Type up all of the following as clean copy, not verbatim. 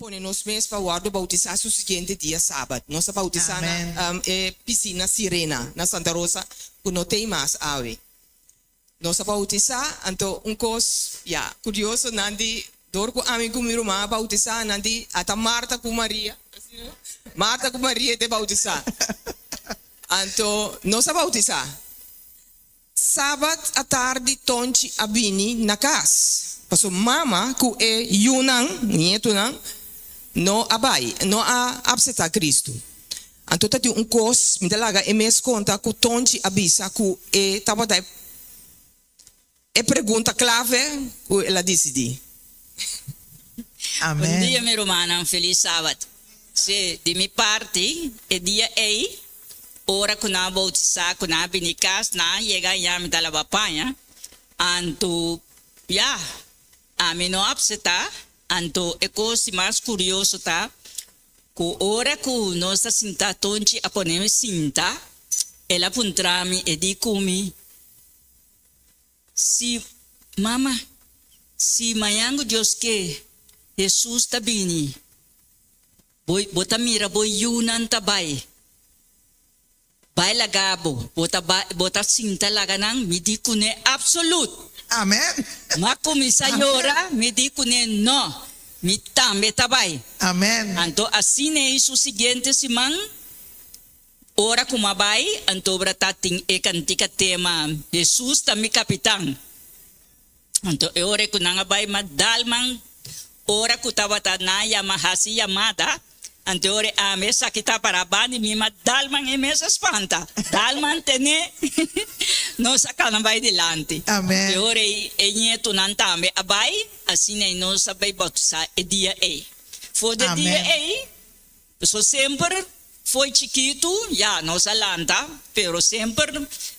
pone nos mes pa wòrdu boutisá su siguiente dia sabat. Nos a boutisá na e pisina Sirena na Santa Rosa ku no t'ei mas awe. Nos a boutisá, anto un kos, ya, kurioso, nan di, dor ku ami ku mi ruman a boutisá, nan di, ata Marta ku Maria, asina no? Marta ku Maria te boutisá. Anto nos a boutisá. Sabat atardi Tonchi a bini na kas, paso mama ku e yunan, nietunan, no a bai, no a apseptá Kristu. Anto ta tin un kos mi ta laga e mes konta ku Tonchi a bisa ku e tabata e pregunta klave ku el a disidí. Bon dia mi rumannan, felis sabat. Sí, di mi parti e dia ei ora ku nan a boutisá ku nan a bini kas nan a yega aña mi ta laba paña anto ya ami no apseptá anto e kos di mas kurioso ta Ku ora ku nos ta sinta Tonchi a pone mi sinta, el a puntra mi, e di ku mi, Si, mama, si mañan ku Dios ke, Hesus ta bini, bo bo ta mira bo yunan ta bai. Bai laga bo, bo ta bai, bo ta sinta laga nan, mi di kuné absolut. Amen. M'a kuminsá yora, mi di kuné no, mi tambe ta bai. Amen. Anto asina ei su siguiente siman, ora ku m'a bai, anto obra ta tin e kantika tema Hesus ta mi kapitan. Anto e ora ku nan a bai m'a dal man ora ku tabata nan yama hasi yamada, anto e ora ami esaki ta para banda di mi m'a dal man e mes a spanta, dal man tene nos a kana bai dilanti. Amen. E ora ei e ñetunan tambe a bai, asina ei nos a bai bautisa e dia ei. For di e dia ei So semper fo'i chikitu ya nos a lanta pero semper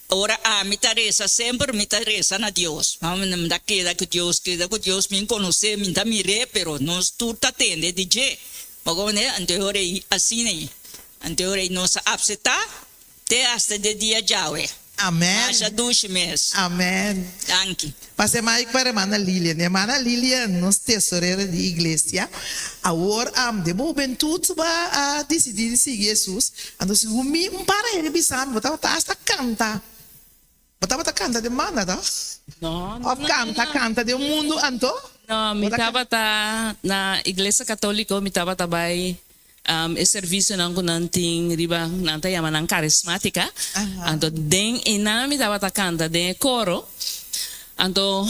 ora ami ta resa semper mi ta resa na Dios mi ta keda ku Dios keda ku Dios mi konosé mi ta mir'é pero nos tur ta tende di dje bo konosé anto e ora ei asina ei anto e ora ei nos a apseptá te hasta de dia djawe. Amen. Masha dushi mes. Amen. Danki. Pastor Mike pa hermana Lilian. Hermana Lilian, nos tesorera di iglesia. Awor am den bo hubentud bo a dicidi di sigui Jesus. Anto segun mi un par hende bisa mi bo tabata hasta canta. Bo tabata canta den banda toh? No, no, Of no, canta no. canta den mundu anto? No, mi Bo ta tabata na iglesia catolico, mi tabata bay E servisionan ku nan tin riba, nan ta yama nan karismátika. Anto den einan mi tabata kanta den e koro. Anto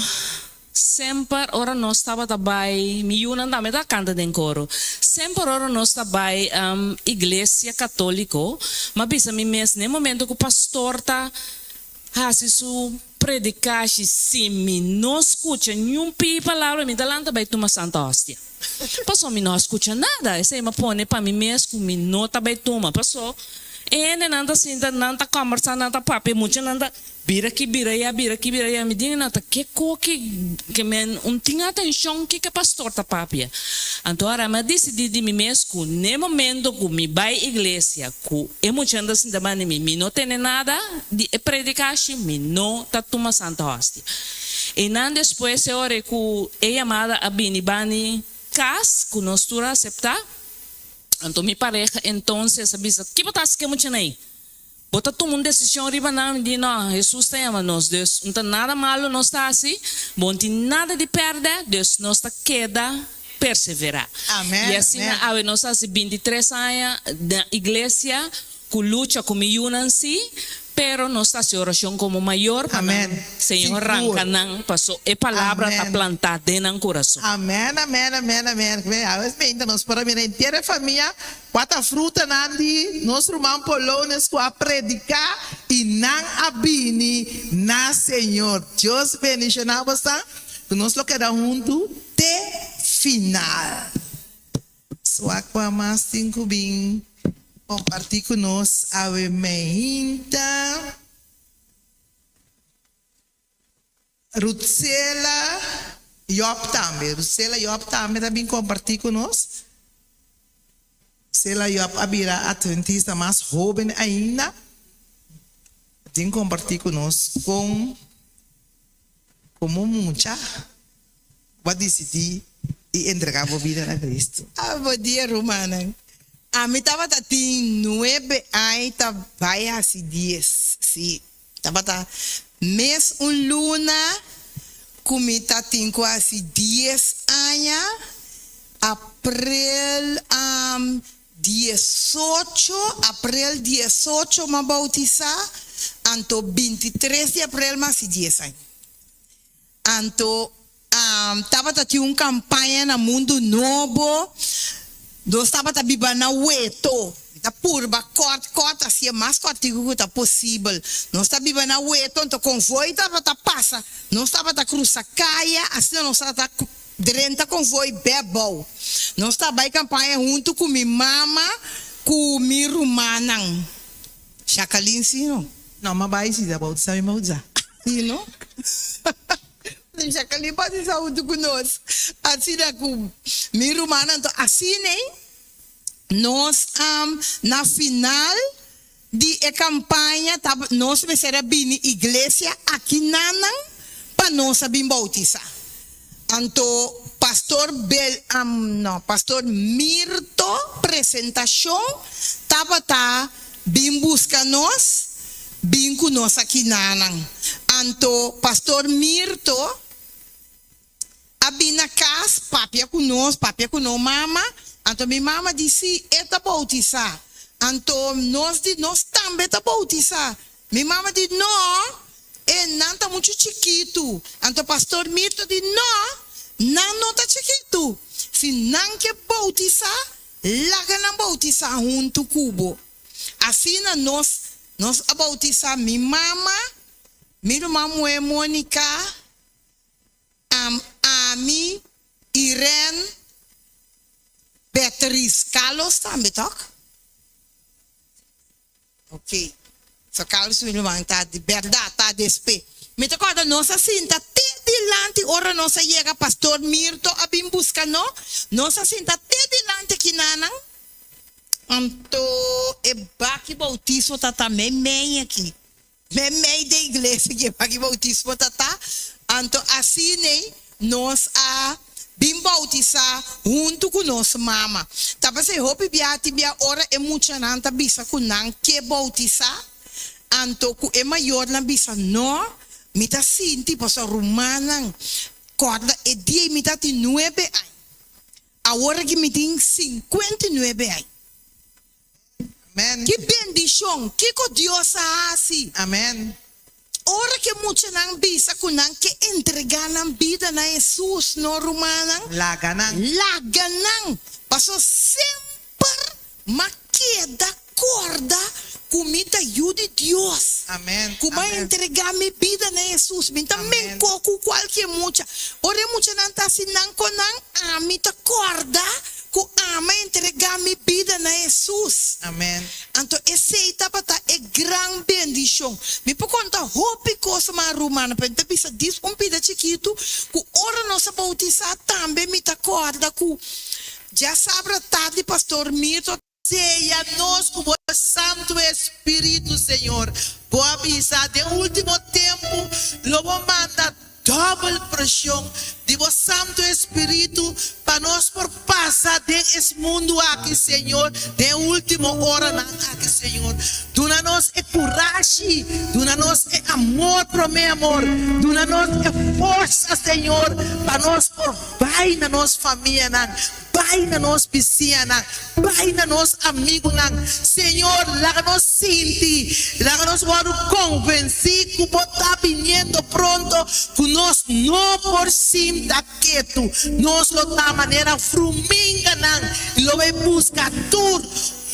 semper ora nos tabata bai, mi yunan tambe ta kanta den koro. Semper ora nos ta bai iglesia katóliko, m'a bisa mi mes na e momento ku pastor ta hasi su Predikashi, Si mi no skucha niun pii palabra, mi ta lanta bai tuma Santa Hostia. Paso mi no a skucha nada, esei mi a pone pa mi mes ku mi no ta bai tuma. Paso e hendenan ta sinta, nan ta kòmbersá, nan ta papia, muchanan ta bira aki, bira ayá, bira aki, bira ayá. Mi di nan ta ke koki ke men un tin atenshon kiko e pastor ta papia. Anto ora mi a disidí di mi mes ku n'e momento ku mi bai iglesia ku e muchanan ta sinta banda di mi, mi no tene nada di e predikashi, mi no ta tuma Santa Hostia. I nan despues e ora ku e yamada a bini bani kas ku nos tur a aseptá, anto mi pareha entonces a bisa, Ki bo ta hasi ku e muchanan ei? Bo ta tuma un desishon riba nan? Mi di, No, Hesus ta yama nos, dus no ta nada malu nos ta hasi, bo no tin nada di pèrdè, dus nos ta keda perseverá. Amèn, I asina amèn. awe nos a hasi bintitres aña na iglesia ku lucha ku mi yunan sí, pero nos ta hasi orashon komo mayor pa nan Amèn. Señor Sigur. ranka nan paso e palabra ta Amèn. plantá den nan kurason. Amèn, amèn, amèn, amèn. Awe meinta nos por a mira henter e famia Kua ta frutanan di nos ruman Polones ku a prediká i nan a bini na Señor? Dios bendishoná bosan ku nos lo keda huntu te final. Swak kua mas tin ku bin kompartí ku nos awe meinta? Rutsela Job tambe. Rutsela Job tambe ta bin kompartí ku nos. Rutsela Job a bira atventista mas hóben ainda. Tin kompartí ku nos kon komo mucha bo a disidí. I entregá bo bida na Cristo. Ah, bo dia rumannan. Ami tabata tin nuebe aña ta bai hasi dies. Sí, tabata mes un luna ku mi ta tin ku hasi dies aña, aprel diesocho, aprel diesocho m'a bautisá, anto bintitres di aprel m'a hasi dies aña. Anto tabata tin un campaña na Mundu Nobo, nos tabata biba na Weto, mi ta purba kort kort hacié mas kortico cu ta posibel, nos ta biba na Weto, anto convoy tabata pasa, nos tabata cruza caya, asina nos tabata drenta convoy bebou, nos ta bay campaña hunto cu mi mama cu mi rumannan. Jacqueline si no? No ma bai si ta bautisa mi bautisa. Si no? Jacqueline bautisa huntu ku nos. Asina ku mi rumannan to asina ei nos na final di e kampaña nos mester a bini iglesia aki nanan pa nos a bin bautisa. Anto Pastor Bel no, Pastor Mirto Presentacion tabata bin busca nos, bin cu nos aki nanan. Anto Pastor Mirto a bin na cas papia cu nos, papia cu no mama, anto mi mama di si, e ta bautisa. Anto nos di nos tambe ta bautisa. Mi mama di, No, e nan ta muchu chikitu. Anto Pastor Mirto di, No, nan no ta chikitu. Si nan ke boutisá, laga nan boutisá huntu ku bo. Asina nos nos a boutisá mi mama, mi ruman muhé Monica, ami, Irene, Beatriz, Carlos tambe, tok? Ok. So Carlos mi ruman ta di berdad ta despe. Mi ta corda nos a sinta te dilanti ora nos a yega Pastor Mirto a bin busca no. Nos a sinta te dilanti kinanan. Anto e baki bautismo ta ta meimei aki. Meimei den iglesia ki e baki bautismo ta ta. Anto asinei nos a bin bautisá huntu ku nos mama. Ta p'esei hopi bia tin bia ora e muchanan ta bisa ku nan ke bautisá, anto ku e mayornan bisa no, mi ta sinti pasobra rumannan kòrda e dia ei mi ta tin nuebe aña, awor aki mi tin sinkuenta i nuebe aña. Amen. Ki bendishon! Kiko Dios a hasi? Amen. Ora ku e muchanan bisa ku nan ke entregá nan bida na Hesus, no rumannan? Laga nan. Laga nan! Pasobra semper m'a keda kòrda ku mi ta yu di Dios. Amen. Ku m'a Amen. entregá mi bida na Hesus. Mi ta Amen. menkó ku kualke mucha. Ora e muchanan ta hasi nan ku nan, ami ta kòrda Ku ama entregá mi bida na Hesus. Amen. Anto esei tabata e gran bendishon. Mi por konta hopi kos mas rumannan, pero mi ta bisa dis un pida chikitu ku ora nos a boutisá tambe mi ta kòrda ku djasabra tardi Pastor Mirto a. Seya nos ku bo Santu Espíritu, Señor. Bo a bisa, Den último tempu lo bo manda dòbel preshon di bo Santu Espíritu pa nos por pasa den es mundu aki, Señor, den e último oranan aki, Señor. Duna nos e kurashi, duna nos e amor, promé amor, duna nos e forsa, Señor, pa nos por bai na nos famianan, Bai na nos bisiñanan, bai na nos amigunan. Señor, laga nos sinti, laga nos wòrdu konvensí ku Bo ta biniendo pronto, ku nos no por sinta ketu. Nos lo ta manera fruminganan i lo bai buska tur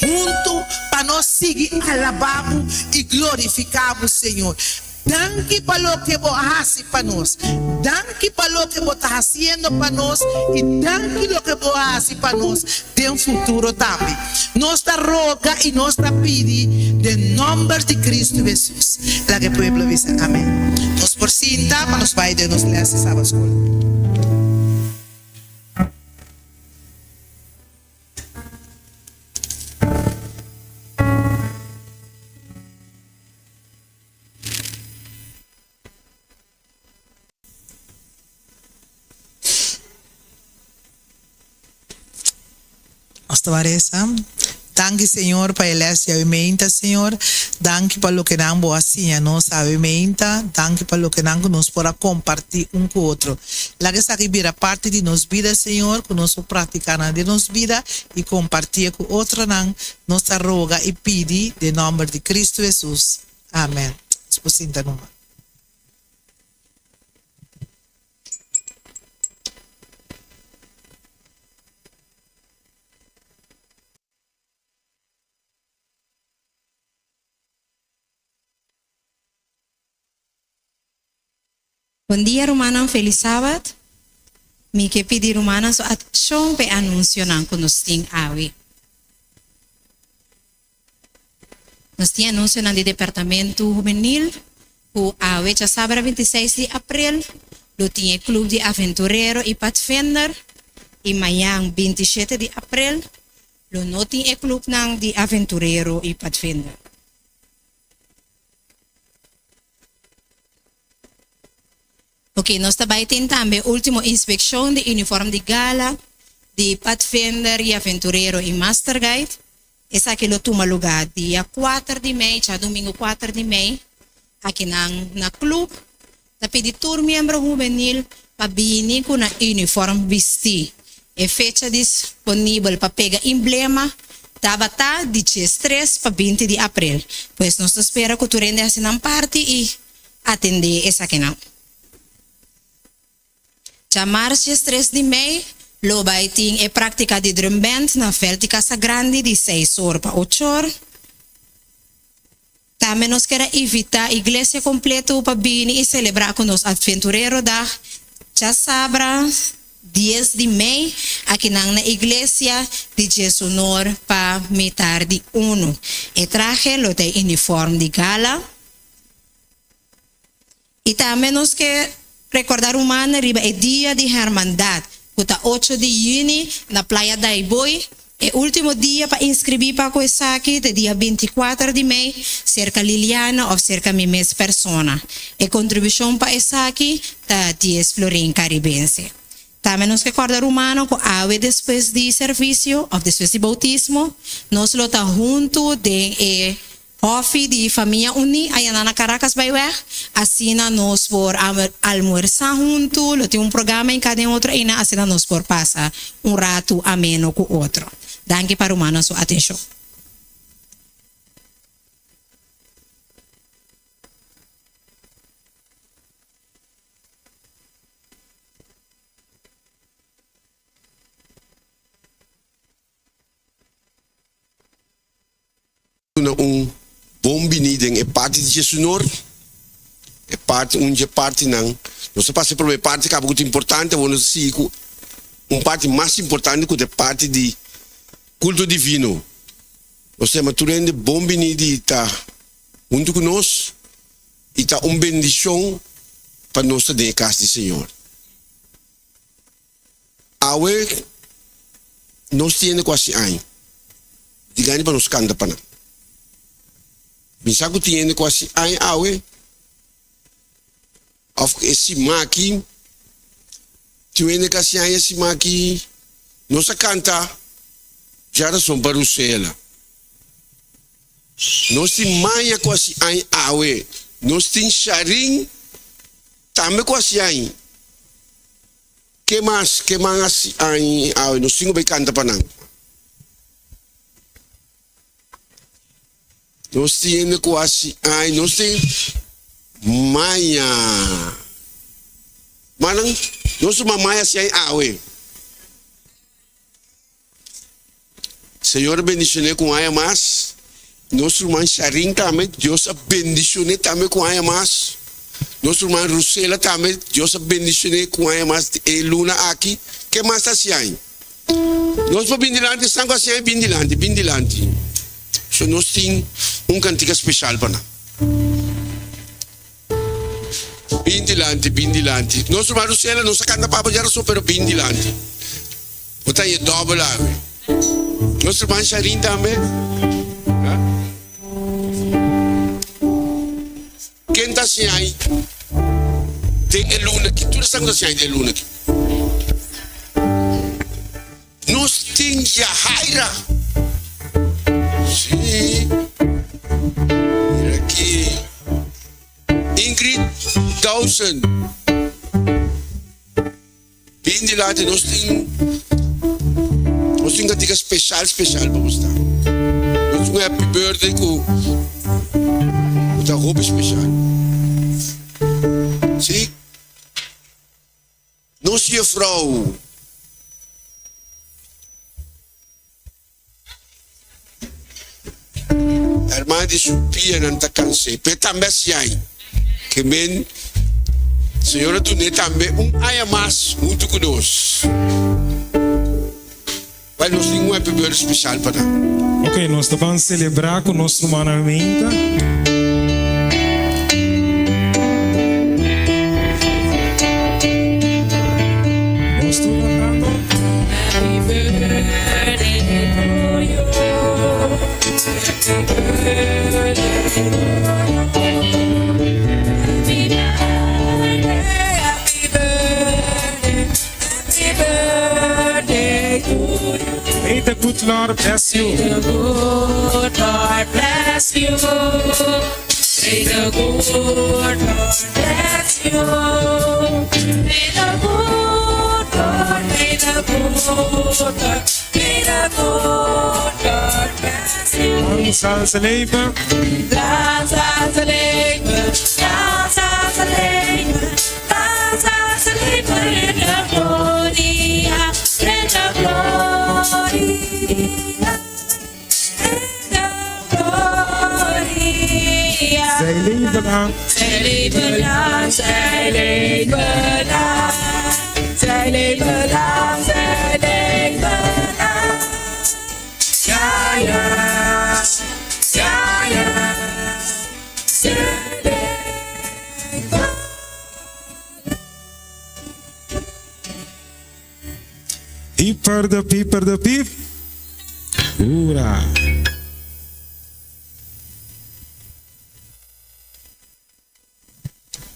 huntu pa nos sigui alabá Bo i glorifiká Bo, Señor. Danki pa loke bo a hasi pa nos. Danki pa loke bo ta hasiendo pa nos i danki loke bo a hasi pa nos den futuro tambe. Nos ta roga i nos ta pidi den nomber di Cristo Hesus. Laga e pueblo bisa amen. Nos por sinta pa nos bai den nos les di Sabat School. Nos ta resa. Danki Señor pa e les di awe meinta Señor. Danki pa loke nan bo a siña nos awe meinta. Danki pa loke nan ku nos por a kompartí un ku otro. Laga esaki bira parti di nos bida Señor, ku nos por praktiká nan den nos bida i kompartié ku otronan. Nos ta roga i pidi den nòmber di Kristu Hesus. Amen. Nos por sinta numa. Bon dia rumannan felis sabat. Mi ke pidi rumannan su atenshon pa e anunsionan ku nos tin awe. Nos tin anunsionan di Departamentu Hubenil ku awe djasabra 26 di aprel lo tin e Club di Aventurero i Padvinder i mañan 27 di aprel lo no tin e clubnan di Aventurero i Padvinder. Ok, nos ta bai tin tambe ultimo inspekshon di uniform di gala di Padvinder i Aventurero i Master Guide. Esaki lo tuma lugá dia kuater di mei, djadumingu kuater di mei, akinan na club. Ta pidi tur miembro hubenil pa bini ku nan uniform bistí. E fecha disponibel pa pega emblema tabata di 13 pa 20 di aprel. Pues nos ta spera ku tur hende hasi nan parti i atendé esakinan. Djamars 13 di mei lo bai tin e práktika di drumband na vèlt di Casa Grandi di seis or pa ocho or. Tambe nos ker a invitá iglesia kompleto pa bini i selebrá ku nos Adventurerodag djasabra 10 di mei akinan na iglesia di Djesunor pa mitar di unu. E trahe lo ta e uniform di gala. I tambe nos ke rekordá rumannan riba e Dia di Hermandat, ku ta ocho di yüni na Playa Daaibooi. E último dia pa inskribí pa ku esaki ta dia 24 di mei, serka Liliana òf serka mi mes persona. E kontribushon pa esaki ta dies florin karibense. Tambe nos ke kòrda rumannan ku awe despues di servisio òf despues di boutismo, nos lo ta huntu den e Hòfi di Famia Uní ayaná na Caracas Byweg. Asina nos por almuersá huntu, lo tin un programa en kada en otro einan, asina nos por pasa un ratu ameno ku otro. Danki pa rumannan su atenshon. Duna un bon bini den e parti di Jesunor, e parti un dje partinan. Nos a pasa e prome parti kaba ku ta importante, awor nos ta sigui ku un parti mas importante ku ta e parti di kulto divino. Nos ta yama tur hende bon bini di ta huntu ku nos i ta un bendishon pa nos ta den e kas di Señor. Awe nos tiene ku hasi aña di gana pa nos kanta pa nan. Mi sa ku tin hende ku hasi aña awe òf e siman aki tin hende ku hasi aña e siman aki nos a kanta djarason pa Rusela. Nos tin maña ku hasi aña awe. Nos tin Sharin tambe ku hasi aña. Ke mas ke man hasi aña awe nos tin ku bai kanta pa nan. Nos tin hende ku hasi aña, nos tin maña. Manan, nos tuma maña hasi aña awe. Señor a bendicione cu un aña mas. Nos ruman Sharin tambe, Dios a bendicione tambe cu un aña mas. Nos ruman Rusela tambe, Dios a bendicione cu un aña mas e luna aki. Ke mas ta haci aña? Nos por bin dilanti, esnan cu haci aña bin dilanti, bin dilanti. So nos tin un cantica special pa nan. Bin dilanti, bin dilanti. Nos ruman Rusela, nos a canta pa bo djarason, pero bin dilanti. Bo ta haña dòbel awe. Nos ruman Sharin tambe. Ken ta siña ai den e luna aki? Tur esnan ku ta siña ai den e luna aki. Nos tin ya. Yahaira. Sí. Mira aki. Ingrid Dawson. Bin dilanti nos tin nos tin cantica special special pa bo sta. Nos tin un happy birthday cu cu ta hopi special. Si nos juffrouw Hermana di su pianan ta cansé, pero tambe a siai ke men Señor a dun'é tambe un aña mas hunto cu nos. Wel, nos tin un happy birthday special pa nan. Ok, nos ta ban celebra cu nos rumannan meinta. Nos tur cantando. Happy birthday to you. Happy birthday to you. Happy birthday, happy birthday, happy birthday to you. May the good Lord bless you. May the good Lord bless you. May the good Lord bless you. May the good Lord, may the good Lord, may the good Lord bless you. Lang zal ze leven. Lang zal ze leven, lang zal ze leven, lang zal ze leven in de gloria, in de gloria, in de gloria. Zij leven lang. Zij leven lang, zij leven lang, zij leven lang, zij leven lang. Ja, ja, ja, ja, zij leven. Hyper de pieper de piep. Hoera.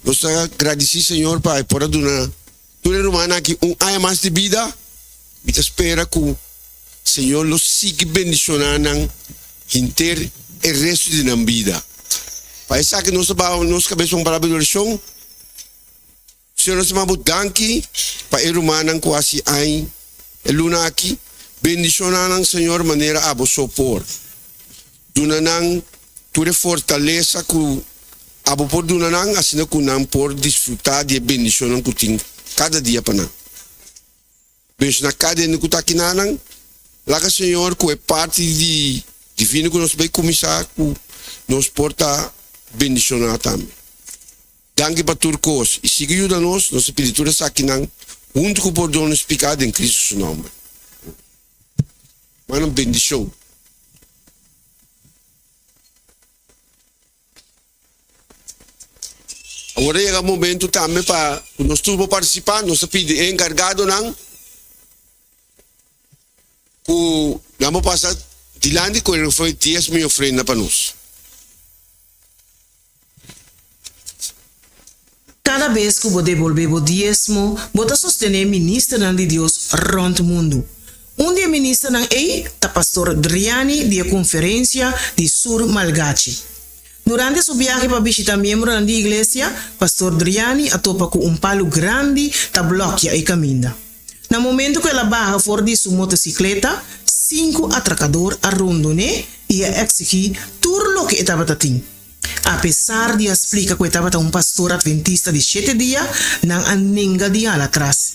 Nos ta gradisí Señor pa e por a duna tur e rumannan aki un aña mas di bida. Mi ta spera ku Señor lo sigui bendishoná nan henter e resto di nan bida. Pa esaki nos ta baha nos kabes pa un palabra di orashon. Señor nos ta manda bo danki pa e rumannan ku hasi añ e luna aki. Bendishoná nan Señor manera abo so por. Duna nan tur e fortalesa ku abo por duna nan asina ku nan por disfrutá di e bendishonnan ku tin kada dia pa nan. Benshoná kada hende ku ta akinanan. Laga Señor ku e parti di divino ku nos bai kuminsá ku nos por ta bendishoná tambe. Danki pa tur kos i sigui yuda nos, nos ta pidi tur esakinan huntu ku pordon nos piká den Kristu su nòmber. Manan bendishon. Awor a yega momento tambe pa ku nos tur por partisipá, nos ta pidi e enkargadonan ku nan por pasa dilanti ku e foi diesmo i ofrenda pa nos. Kada bes ku bo debolbé bo diesmo, bo ta sostené ministernan di Dios rònt mundu. Un di e ministernan ei ta Pastor Driani di e Konferensia di Sur Malgachi. Durante su biahe pa bishitá miembronan di iglesia, Pastor Driani a topa ku un palu grandi ta blòkia e kaminda. Na momento ku el a baha for di su motosikleta, sinku atrakador a rondon'é i a eksigí tur loke e tabata tin. Apesar di a splika ku e tabata un pastor atventista di shete dia, nan a nenga di hala atras.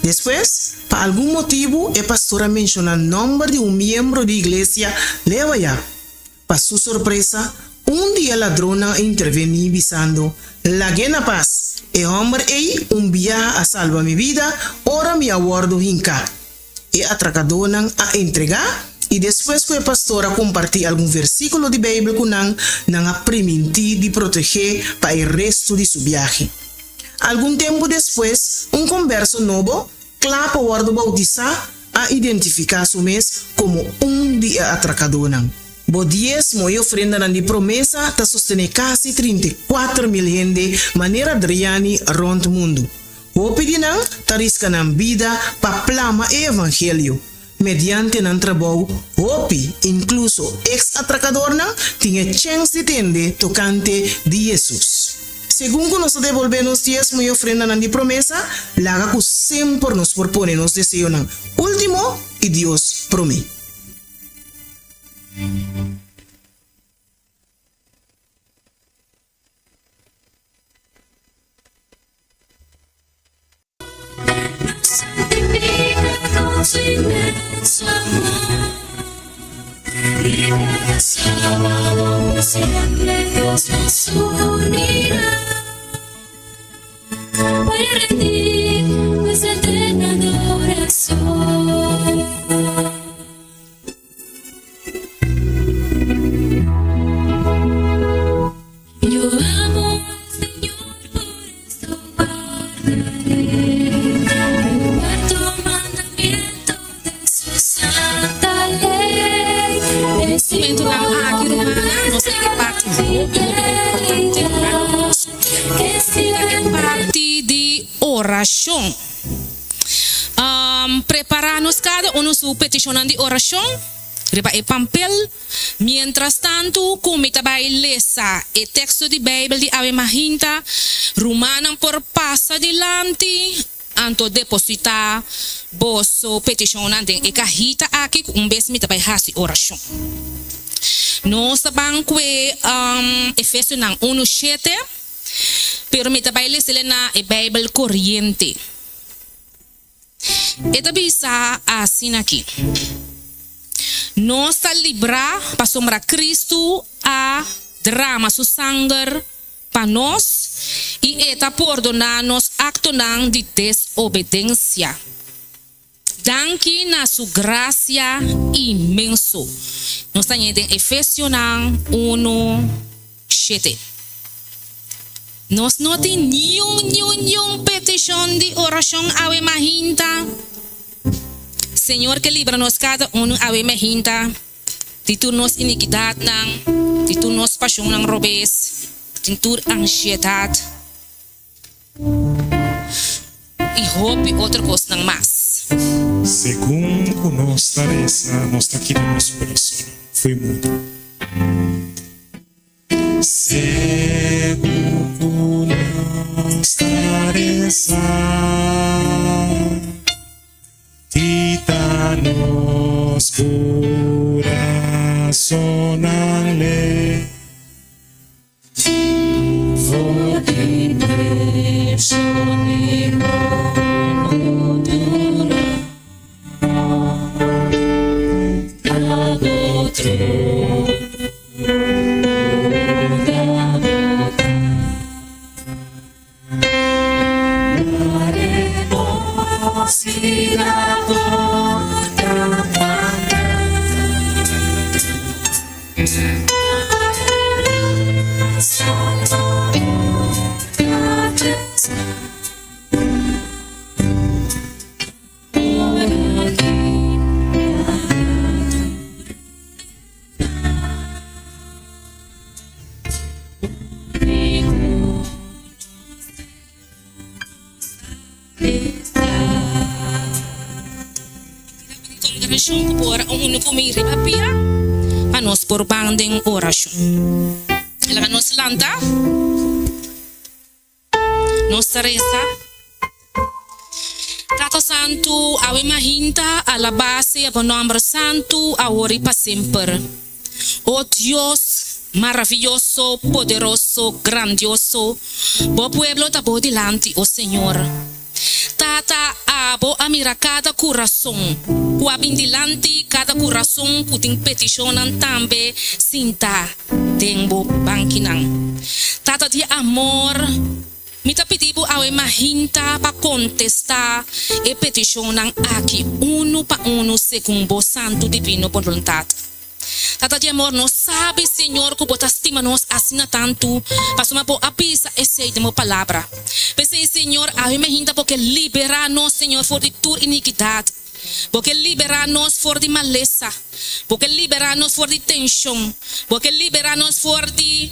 Despues, pa algun motibu e pastor a menshoná nòmber di un miembro di iglesia Lewaya. Pa su sorpresa, un di e ladronnan a intervení bisando, Lag'é na pas! E hòmber ei un biaha a salba mi bida ora mi a wòrdu hinká. E atrakadónan a entregá, i despues ku e pastor a kompartí algun versíkulo di Beibel ku nan, nan a primintí di proteg'é pa e restu di su biahe. Algun tempu despues, un komberso nobo, kla pa wòrdu boutisá, a identifiká su mes komo un di e atrakadónan. Bo diesmo i ofrendanan di promesa ta sostené kasi 34,000 hende manera Adriani rònt mundu. Hopi di nan ta riska nan bida pa plama e evangelio. Mediante nan trabou, hopi, inkluso eks-atrakadornan, tin e chèns di tende tokante di Hesus. Segun ku nos ta debolbé nos diesmo i ofrendanan di promesa, laga ku semper nos por pone nos deseonan último i Dios promé. Momentonan aki rumannan nos ta e parti hopi hopi importante pa nos. Ta e parti di orashon. Prepara nos kada unu su petishonnan di orashon riba e pampel. Miéntras tantu ku mi ta bai lesa e teksto di Beibel di awe mahinta, rumannan por pasa dilanti anto depositá boso petishonnan den e kahita aki ku un bes mi ta bai hasi orashon. Nos ta ban kue Efesionan unu shete, pero mi ta bai les'el na e Beibel Koriente. E ta bisa asin'aki, Nos ta librá pasobra Kristu a drama su sanger pa nos i e ta pordoná nos aktonan di desobedensia. Danki na su grasia inmenso. Nos ta ñe den Efesionan unu, shete. Nos no tin niun niun niun petishon di orashon awe mahinta. Señor ke libra nos kada unu awe mahinta di tur nos inikidatnan, di tur nos pashonnan robes, di tur anshiedat i hopi otro kosnan mas. Segun ku nos ta resa, nos ta kita nos kurason fo'i mundu. Segun ku nos ta resa, kita nos kurasonnan lei. For di preshon i murmura, ta bo trono. Kongregashon ku por unu ku mi riba pia pa nos por ban den orashon. Laga nos lanta. Nos ta resa, Tata Santu, awe mahinta, alabá sea bo nòmber santu, awor i pa semper. O Dios maraviyoso, poderoso, grandioso, bo pueblo ta bo dilanti, o Señor. Tata, abo a mira kada kurason ku a bin dilanti, kada kurason ku tin petishonnan tambe sintá den bo bankinan. Tata di amor, mi ta pidi bo awe mahinta pa kontestá e petishonnan aki unu pa unu segun bo santu divino boluntat. Tata di amor, nos sabi, Señor, ku bo ta stima nos asina tantu, pasobra bo a bisa esei den bo palabra. P'esei, Señor, awe mehinta bo ke liberá nos, Señor, for di tur inikidat. Bo ke liberá nos for di malesa. Bo ke liberá nos for di tenshon. Bo ke liberá nos for di.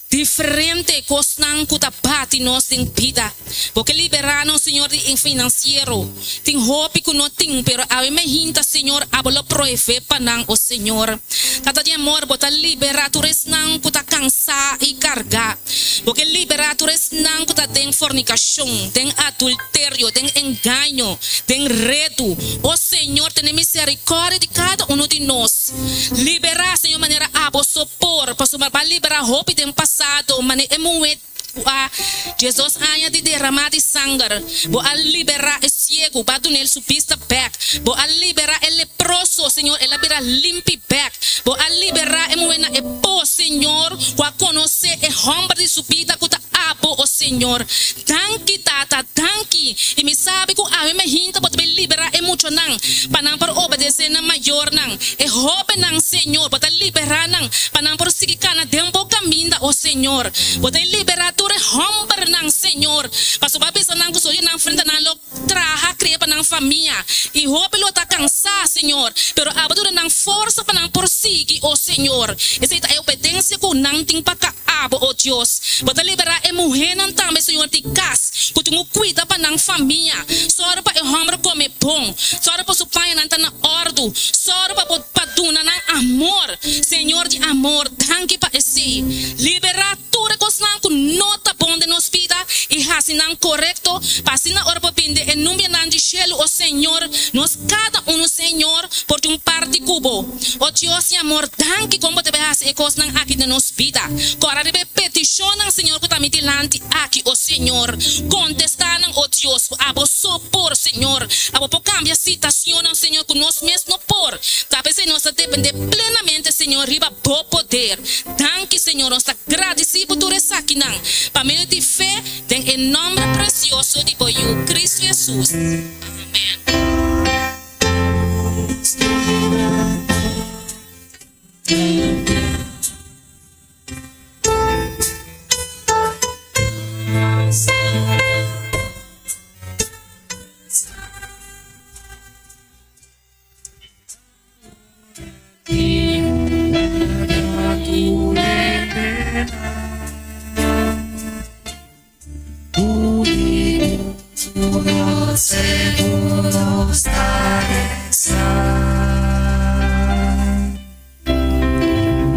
Diferente kosnan ku ta bati nos den bida. Bo ke liberá nos, Señor, di e finansiero. Tin hopi ku no tin, pero awe me hinta, Señor, abo lo proev'é pa nan, o Señor. Tata di amor, bo ta liberá tur esnan ku ta kansá i kargá. Bo ke liberá tur esnan ku ta den fornikashon, den adulterio, den engaño, den redu. O Señor, tene miserikòrdia di kada unu di nos. Liberá, Señor, manera abo so por, pasobra bo a liberá hopi den pasado, mane e muhé ku a 12 aña di derama di sanger, bo a liberá e siegu, bo a dun'el su bista bèk, bo a liberá e leproso, Señor, el a bira limpi bèk, bo a liberá e muhé na e pos, Señor, ku a konosé e hòmber di su bida ku ta abo, o Señor. Danki, Tata, danki! I mi sabi ku awe mehinta bo ta bin liberá e muchanan pa nan por obedesé nan mayornan. E hóbennan, Señor, bo ta liberá nan pa nan por sigui kana den bo kaminda, o Señor. Bo ta liberá tur e hòmbernan, Señor, pasobra bo a bisa nan ku soyu nan frenta nan lo traha kria pa nan famia. I hopi lo ta kansá, Señor, pero abo duna nan forsa pa nan por sigui, o Señor. Esei ta e obedensia ku nan tin pa ka abo, o Dios. Bo ta liberá e muhénan tambe, Señor, di kas, ku tin ku kuida pa nan famia. Sòru pa e hòmber kome bon. Sòru pa su pañanan ta na òrdu. Sòru pa bo pa duna nan amor. Señor di amor, danki pa esei. Liberá tur e kosnan ku no ta bon den nos bida i hasi nan korekto, pa asina ora bo bini den e numbianan di shelu, o Señor, nos kada unu, Señor, por tin un parti ku bo. O Dios di amor, danki kon bo ta bai hasi e kosnan aki den nos bida. Kòrda riba e petishonnan, Señor, ku ta mi dilanti aki, o Señor. Kontestá nan, o Dios, ku abo so por, Señor. Abo por kambia sitasionnan, Señor, ku nos mes no por. Ta p'esei nos ta dependé plenamente, Señor, riba Bo poder. Danki, Señor. Nos ta gradisí bo tur esakinan pa medio di fe den e nòmber presioso di Bo Yu, Cristo Hesus. Amèn.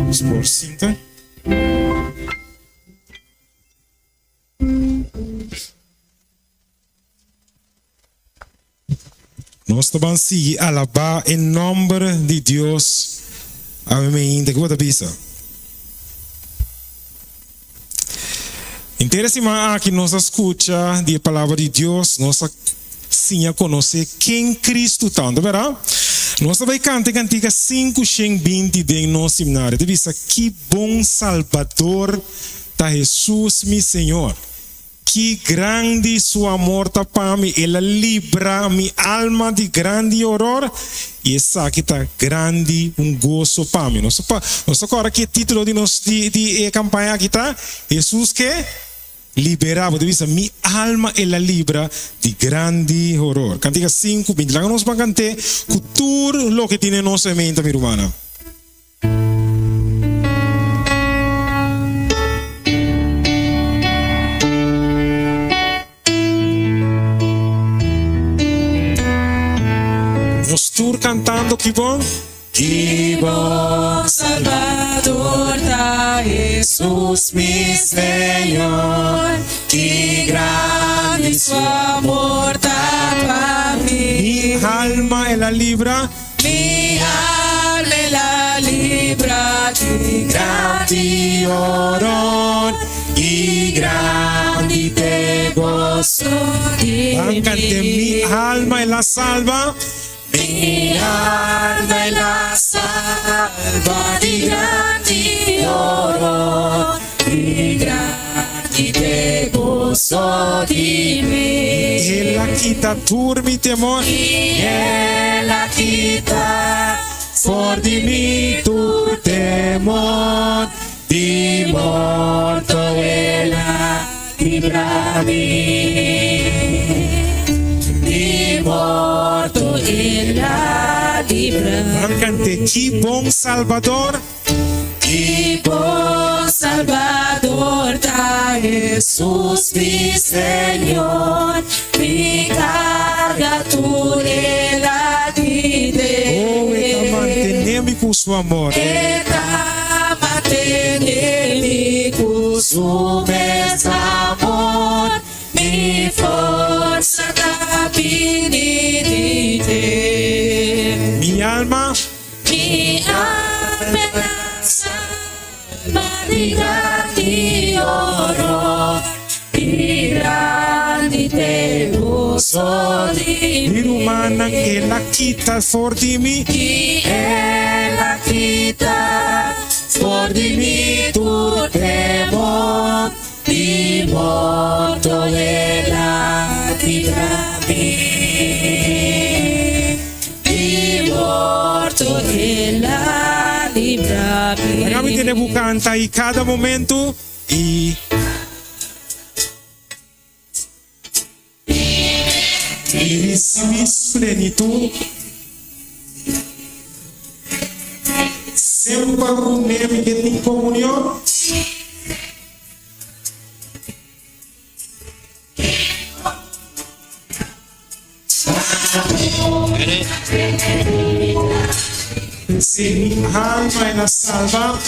Nos por sinta. Nos ta ban sigui alabá e nòmber di Dios awe meinta. Ke bo ta bisa? Henter e siman aki nos a skucha di e Palabra di Dios, nos a siña konosé ken Kristu ta. No ta bèrdat? Nos ta bai kanta e kantika 520 den nos himnario. Ta bisa, Ki bon Salbador ta Hesus mi Señor! Ki grandi su amor ta pa mi! El a libra mi alma di grandi horor, i esaki ta grandi un goso pa mi. Nos ta nos ta kòrda ki e título di nos di di e kampaña aki ta, Hesus ke libera bo. Ta bisa, Mi alma el a libra di grandi horor. Kantika 5, 20. Laga nos ban kant'é ku tur loke tin den nos menta, mi rumannan. Nos tur cantando ki bon. Ki bon Salvador ta Hesus mi Señor, ki grandi su amor ta pa mi. Mi alma el a libra. Mi alma el a libra di grandi horor i grandi te goso di Ban cant'é mi alma el a salba. Mi alma el a salba di grandi horor i grandi te goso di mi. El a kita tur mi temor. I el a kita for di mi tur temor. Di morto el a libra mi. Di morto el a libra mi. Ban cant'é, Ki bon Salbador. Ki bon Salbador. Salbador ta Hesus mi Señor, mi karga tur El a kite. Oh, E ta mantené mi ku su amor. E ta mantené mi ku su mes amor, mi forsa ta bini di dje. Mi alma. Mi alma el a salba di grandi horor, i grandi t'e goso di Mi rumannan el a kita for di mi. I el a kita for di mi tur temor, di morto el a libra mi. Di morto el a libra mi. Laga mi tene bo kanta i kada momento i. I risibí su plenitud. Semper ku mi ke tin komunion. P'esei mi alma el a salba.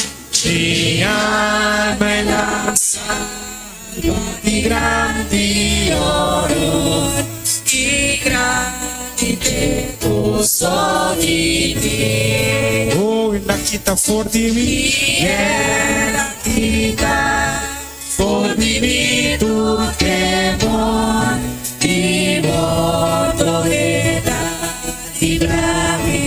Mi alma el a salba di grandi horor. I grandi t'e goso di mi. Oh, el a kita for di mi. I el a kita for di mi tur temor, di morto el a libra mi.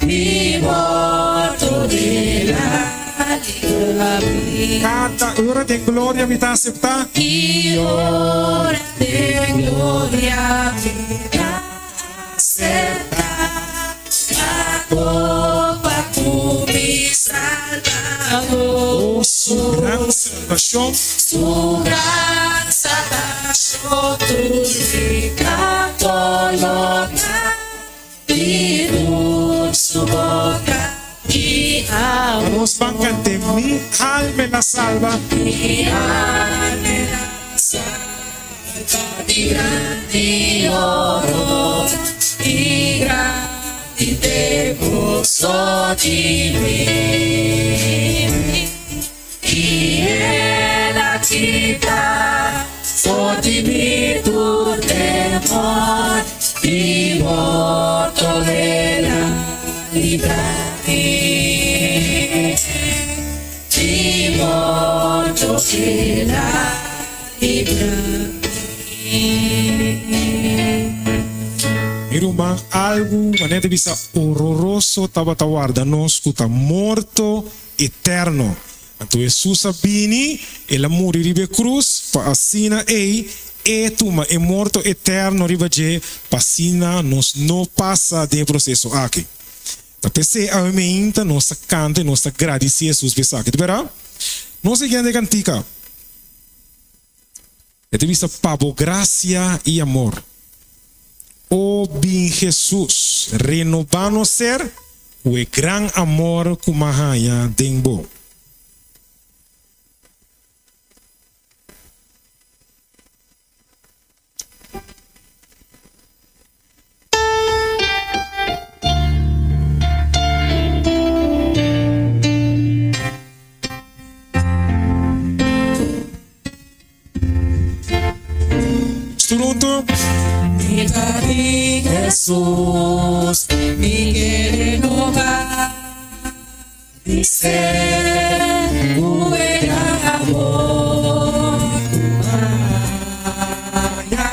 Di morto el a libra mi. Kada ora den gloria mi ta aseptá. I ora den gloria mi ta aseptá. Pa topa ku mi Salbador. Oh, su gran salbashon. Su gran salbashon tur mi ta kologá di tur su boka di Pa amor. nos ban kant'é, Mi alma el a salba. Mi alma el a salba di grandi horor i grandi t'e goso di mi. I el a kita for di mi tur temor, di morto el a libra mi. Di morto el a libra mi. Mi ruman, algu manera ta bisa hororoso tabata warda nos ku ta morto eterno. Anto Hesus a bini, el a muri riba e krus, pa asina ei e tuma e morto eterno riba dje, pa asina nos no pasa den e proseso aki. Ta p'esei awe meinta nos ta kanta i nos ta gradisí Hesus pa esaki. Ta bera? Nos siguiente kantika e ta bisa, Pa bo grasia i amor, o bin Hesus, renobá nos ser ku e gran amor ku m'a haña den bo. Tur huntu. Mi ta di Hesus, mi ke renobá mi ser ku e gran amor ku m'a haña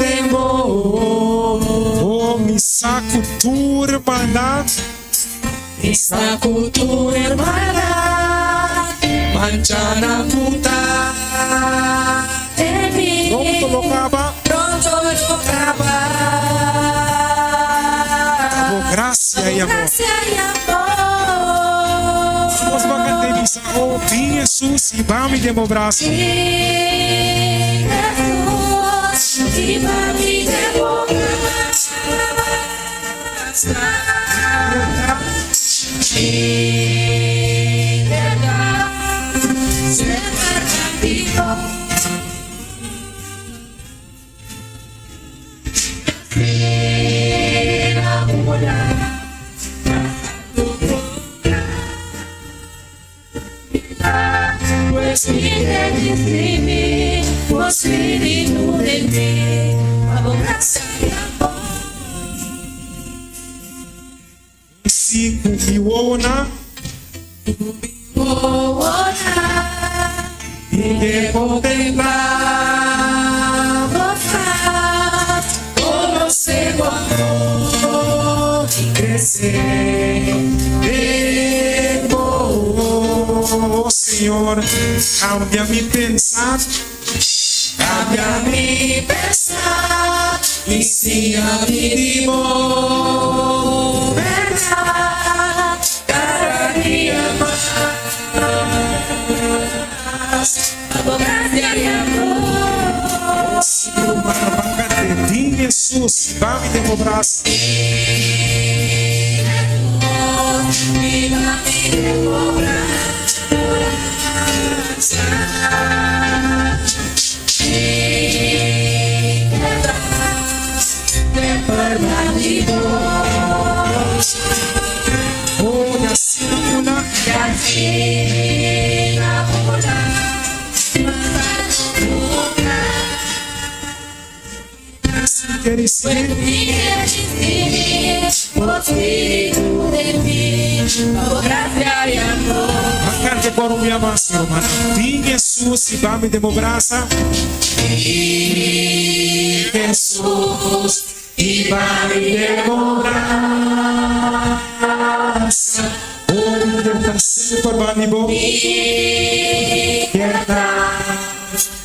den bo. Oh, mi sa ku tur hermandad. Mi sa ku tur hermandad, mancha nan ku ta den mi. Pronto lo kaba. Pronto lo kaba. Ta bo gracia i amor. Ta bo gracia i amor. Nos bo canta i bisa, Oh, bin Jesus, hiba mi den bo brasa. Bin Jesus, hiba mi den bo brasa. Si ku mi wowonan. Mi ke kontemplá bo faz, konosé bo amor i kresé den bo. Oh Señor, kambia mi pensar, kambia mi pensar i siña mi di bo bèrdat kada dia mas. Si ruman ban kante, Din Hesus, ba mi den bo brasa. Oh, y asina bula. Si mi ke ricibi. Ban canta e coro un bia mas, mi rumannan. Bin Jesus y bami den bo brasa. Bin Jesus y bami den bo brasa. Oh, mi kier ta semper bami bo. Kier ta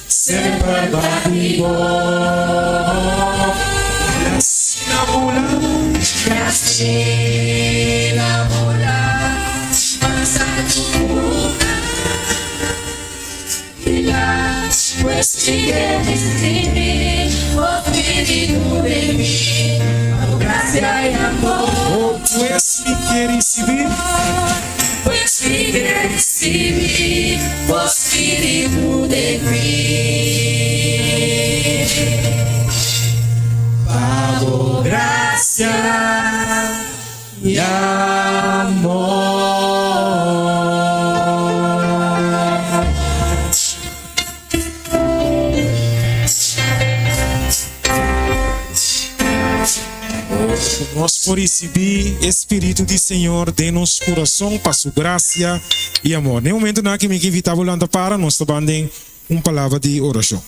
semper bami bo. Y asina bula. Y asina bula. Oh, pues mi ke ricibi. Pa bo gracia y amor. Nos por ricibi e Spiritu di Señor den nos curason pa Su gracia y amor. Den momentonan aki mi ke invita bo lanta para, nos ta ban den un palabra di oracion.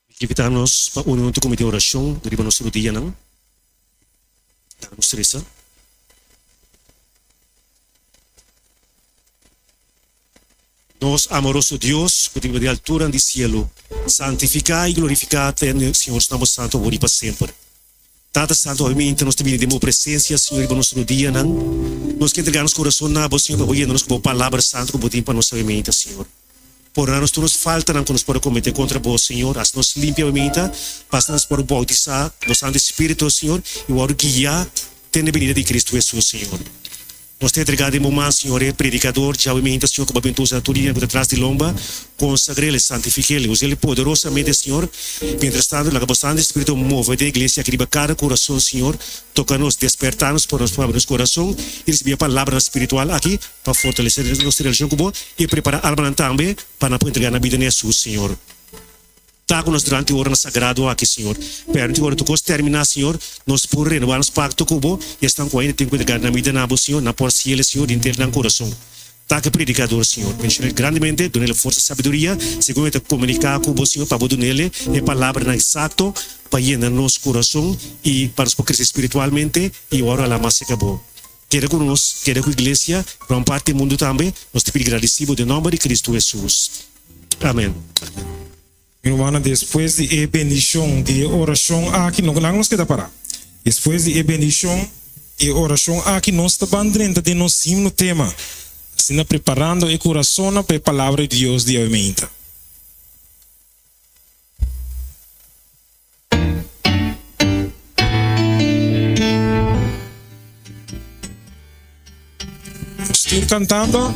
Mi ke invitá nos pa uni huntu ku mi den orashon riba nos rudianan. Laga nos resa. Nos amoroso Dios, ku ta biba den alturan di sielu, santifiká i glorifiká te Señor su nomber santu awor i pa semper. Tata Santu, awe nos ta bini den Bo presencia, Señor, riba nos rudianan. Nos ke entrega nos corazon na Bo, Señor, pa Bo yena nos cu Bo Palabra Santu cu Bo tin pa nos awe meinta, Señor. Pordona nos tur nos faltanan cu nos por a comete contra Bo, Señor. Haci nos limpia awe meinta, pa asina nos por bautisa cu Bo Santu Spiritu, Señor, y worde guia te na e benida di Cristo Jesus, Señor. Nos ta entregá den bo man, Señor, e predikador djawe mihinta, Señor, ku bo a bini usa tur dia ku ta tras di lomba. Konsagr'el, santifik'el, us'el poderosamente, Señor. Mientras tanto, laga bo Santu Spiritu move den e iglesia aki riba kada kurason, Señor. Toka nos, despertá nos pa nos por abri nos kurason i risibí e palabranan spiritual aki pa fortalesé nos relashon ku bo i prepará almanan tambe pa nan por entregá nan bida na Hesus, Señor. Ta ku nos durante e oranan sagrado aki, Señor. Permiti ku ora tur kos terminá, Señor, nos por renobá nos pakto ku Bo i esnan ku ainda tin ku entregá nan bida na Bo, Señor, nan por hasiel, Señor, di henter nan kurason. Ta ku e predikador, Señor. Bendishon'el grandemente, dun'el forsa i sabiduria segun e ta komuniká ku Bo, Señor, pa Bo dun'el e palabranan eksakto pa yena nos kurason i pa nos por krese spiritualmente i ora la mas serka Bo. Keda ku nos, keda ku iglesia, gran parti di mundu tambe. Nos ta pidi gradisí Bo den nòmber di Kristu Hesus. Amen. Mi rumannan, despues di e bendishon di e orashon aki, no laga nos keda pará. Despues di e bendishon. E orashon aki nos ta ban drenta den nos himno tema, asina preparando e kurasonnan pa e Palabra di Dios di awe meinta. Nos tur kantando.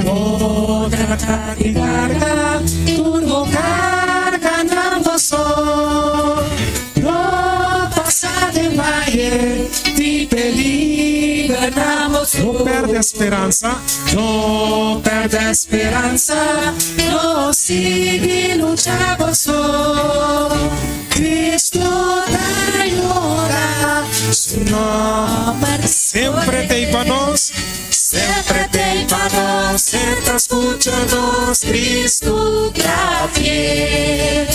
No trata di karga tur bo karganan bo so. No pasa den vaye di peligernan bo so. No pèrdè speransa. No pèrdè speransa, no sigui lucha bo so. Cristo ta yuda, su nomber ta Semper t'ei pa nos. Semper t'ei pa nos, e ta scucha nos, Cristo ta fiel.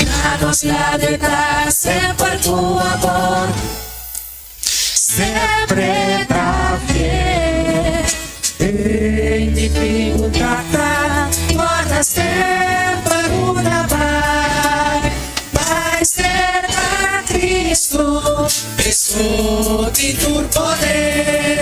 Na nos lado e ta semper cu amor. Semper ta fiel. Den dificultad ta guarda semper una bai. Bai cerca Cristo, Esun di tur poder.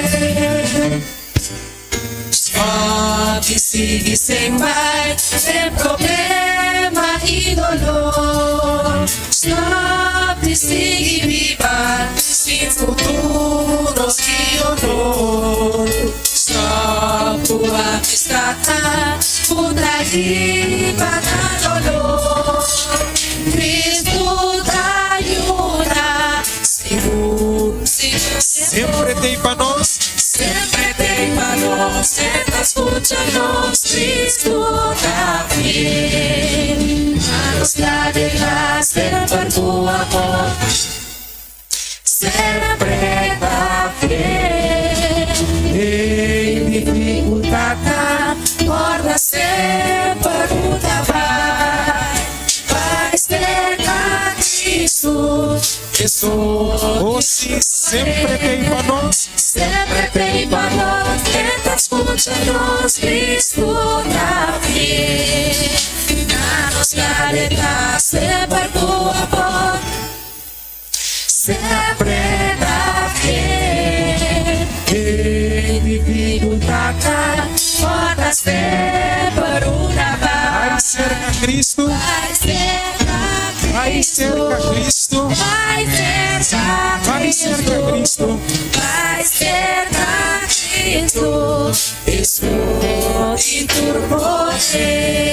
Stop di sigui sin bai den problema i dolor. Stop di sigui biba sin futuro i honor. Stop ku amistad ta ku ta hiba na dolor. Cristo ta yuda sigur sigur. Sempre t'ei pa nos. Sempre t'ei pa nos, e ta scucha nos, Cristo ta fiel. Na nos ladenan semper cu amor, sempre ta fiel. Den dificultadnan, corda semper cu ta bai, bai cerca Cristo. Oh sí, sempre t'ei pa nos. Sempre t'ei pa nos, e ta scucha nos, Cristo ta fiel. Na nos gareta, semper cu amor, sempre ta fiel. Den dificultad ta corda semper una Bai bai. cerca Cristo. Bai cerca Bai cerca Cristo. Bai cerca Bai cerca Cristo. Bai cerca Cristo. Esun di tur poder.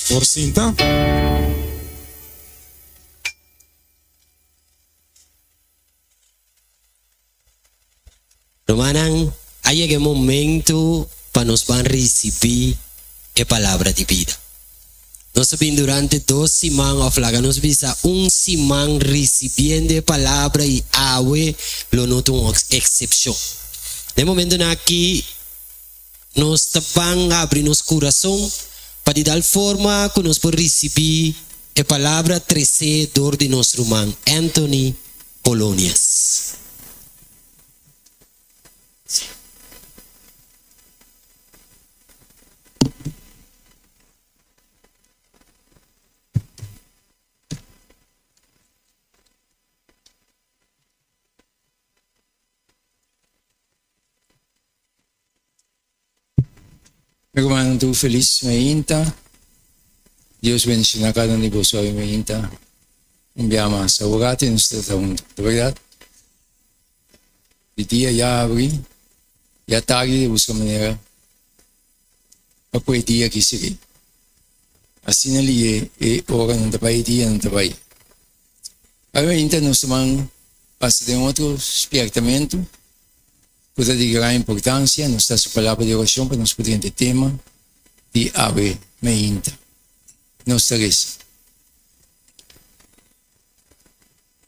Por sinta. Rumannan, a yega e momento pa nos ban risibí e palabra di bida. Nos a bin durante dos siman òf laga nos bisa un siman risibiendo e palabra i awe lo no ta un eksepshon. Na e momentonan aki nos ta ban habri nos kurason pa di tal forma ku nos por risibí e palabra tresé dor di nos ruman Anthony Polonius. Mi rumannan tur felis mainta. Dios bendiciona cada un di boso awe mainta. Un bia mas. Awor rati nos ta ta hunto, ta berdad? Di dia ya abri, ya tardi di busca manera pa cu e dia aki sigui. Asina liye e oranan ta bai, e dianan ta bai. Awe mainta nos ta ban pasa den otro spiertamento. Ku ta di gran importansia, nos ta hasi palabra di orashon pa nos por drenta e tema di awe meinta. Nos ta resa.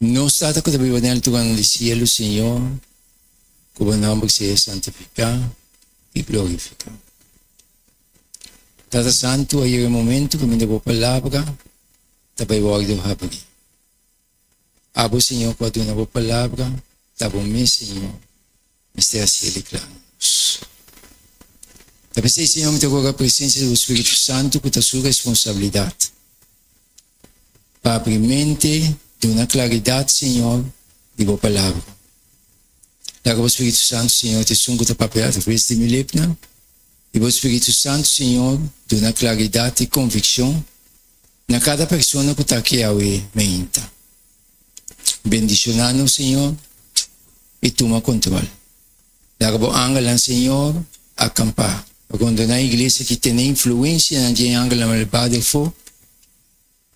Nos Tata ku ta biba den alturanan di sielu, Señor, ku bo nòmber sea santifiká i glorifiká. Tata Santu, a yega e momentu ku mi bo palabra ta bai wòrdu habrí. Abo, Señor, ku a duna bo palabra, ta bo mes, Señor, mester hasié di kla na nos. Ta p'esei, Señor, mi ta roga presensia di bo Spiritu Santu, ku ta su responsabilidat, pa abri mente. Duna klaridat, Señor, di bo Palabra. Laga bo Spiritu Santu, Señor, ta esun ku ta papia atraves di mi lepnan. I bo Spiritu Santu, Señor, duna klaridat i konvikshon na kada persona ku ta aki awe meinta. Bendishoná nos, Señor, i tuma kontrol. Laga bo angelnan, Señor, akampá rondoná e iglesia ki tene influensianan di e angelnan malbado afó.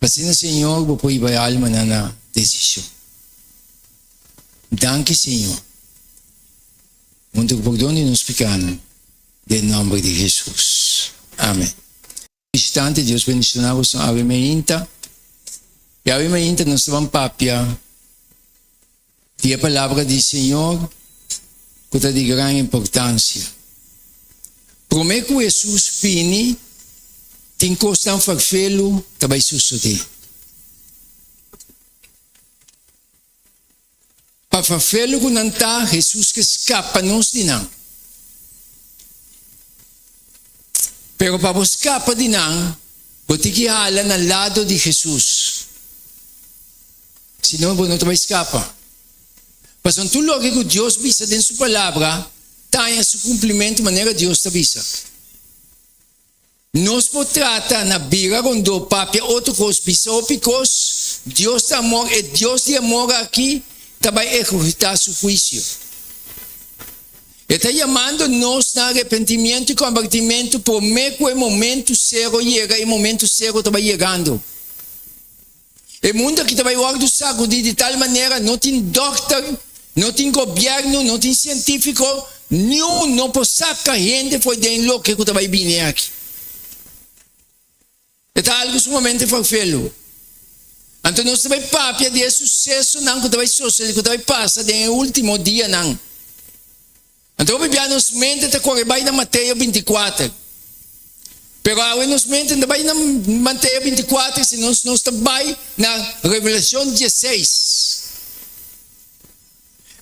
Asina, Señor, bo por hiba e almanan na desishon. Danki, Señor. Huntu ku pordon di nos pikanan, den nòmber di Hesus. Amen. Bishitante, Dios bendishoná boso awe meinta. I awe meinta nos ta ban papia di e palabra di Señor ku ta di gran importansia. Promé ku Hesus bini, tin kosnan ferfelu ta bai sosodé. Pa ferfelu ku nan ta, Hesus ke skapa nos di nan. Pero pa bo skapa di nan, bo tin ki hala na lado di Hesus. Si no, bo no ta bai skapa. Pasobra tur loke ku Dios bisa den su Palabra ta haña su kumplimentu manera Dios ta bisa. Nos por trata na bira rondó, papia otro kos, bisa hopi kos, Dios ta amor, e Dios di amor aki ta bai ehekutá su huisio. E ta yamando nos na arepentimiento i kombertimentu promé ku e momentu sero yega, e momentu sero ta bai yegando. E mundu aki ta bai wòrdu sagudí di tal manera no tin dòkter, no tin gobièrnu, no tin sientífiko, niun no por saka hende for den loke ku ta bai bini aki. E ta algu sumamente farfelu. Anto nos ta bai papia di e susesonan ku ta bai sosodé, ku ta bai pasa den e último dianan. Anto hopi bia nos mente ta kore bai na Mateo 24. Pero awe nos mente no ta bai na Mateo 24, sino nos ta bai na Revelacion 16.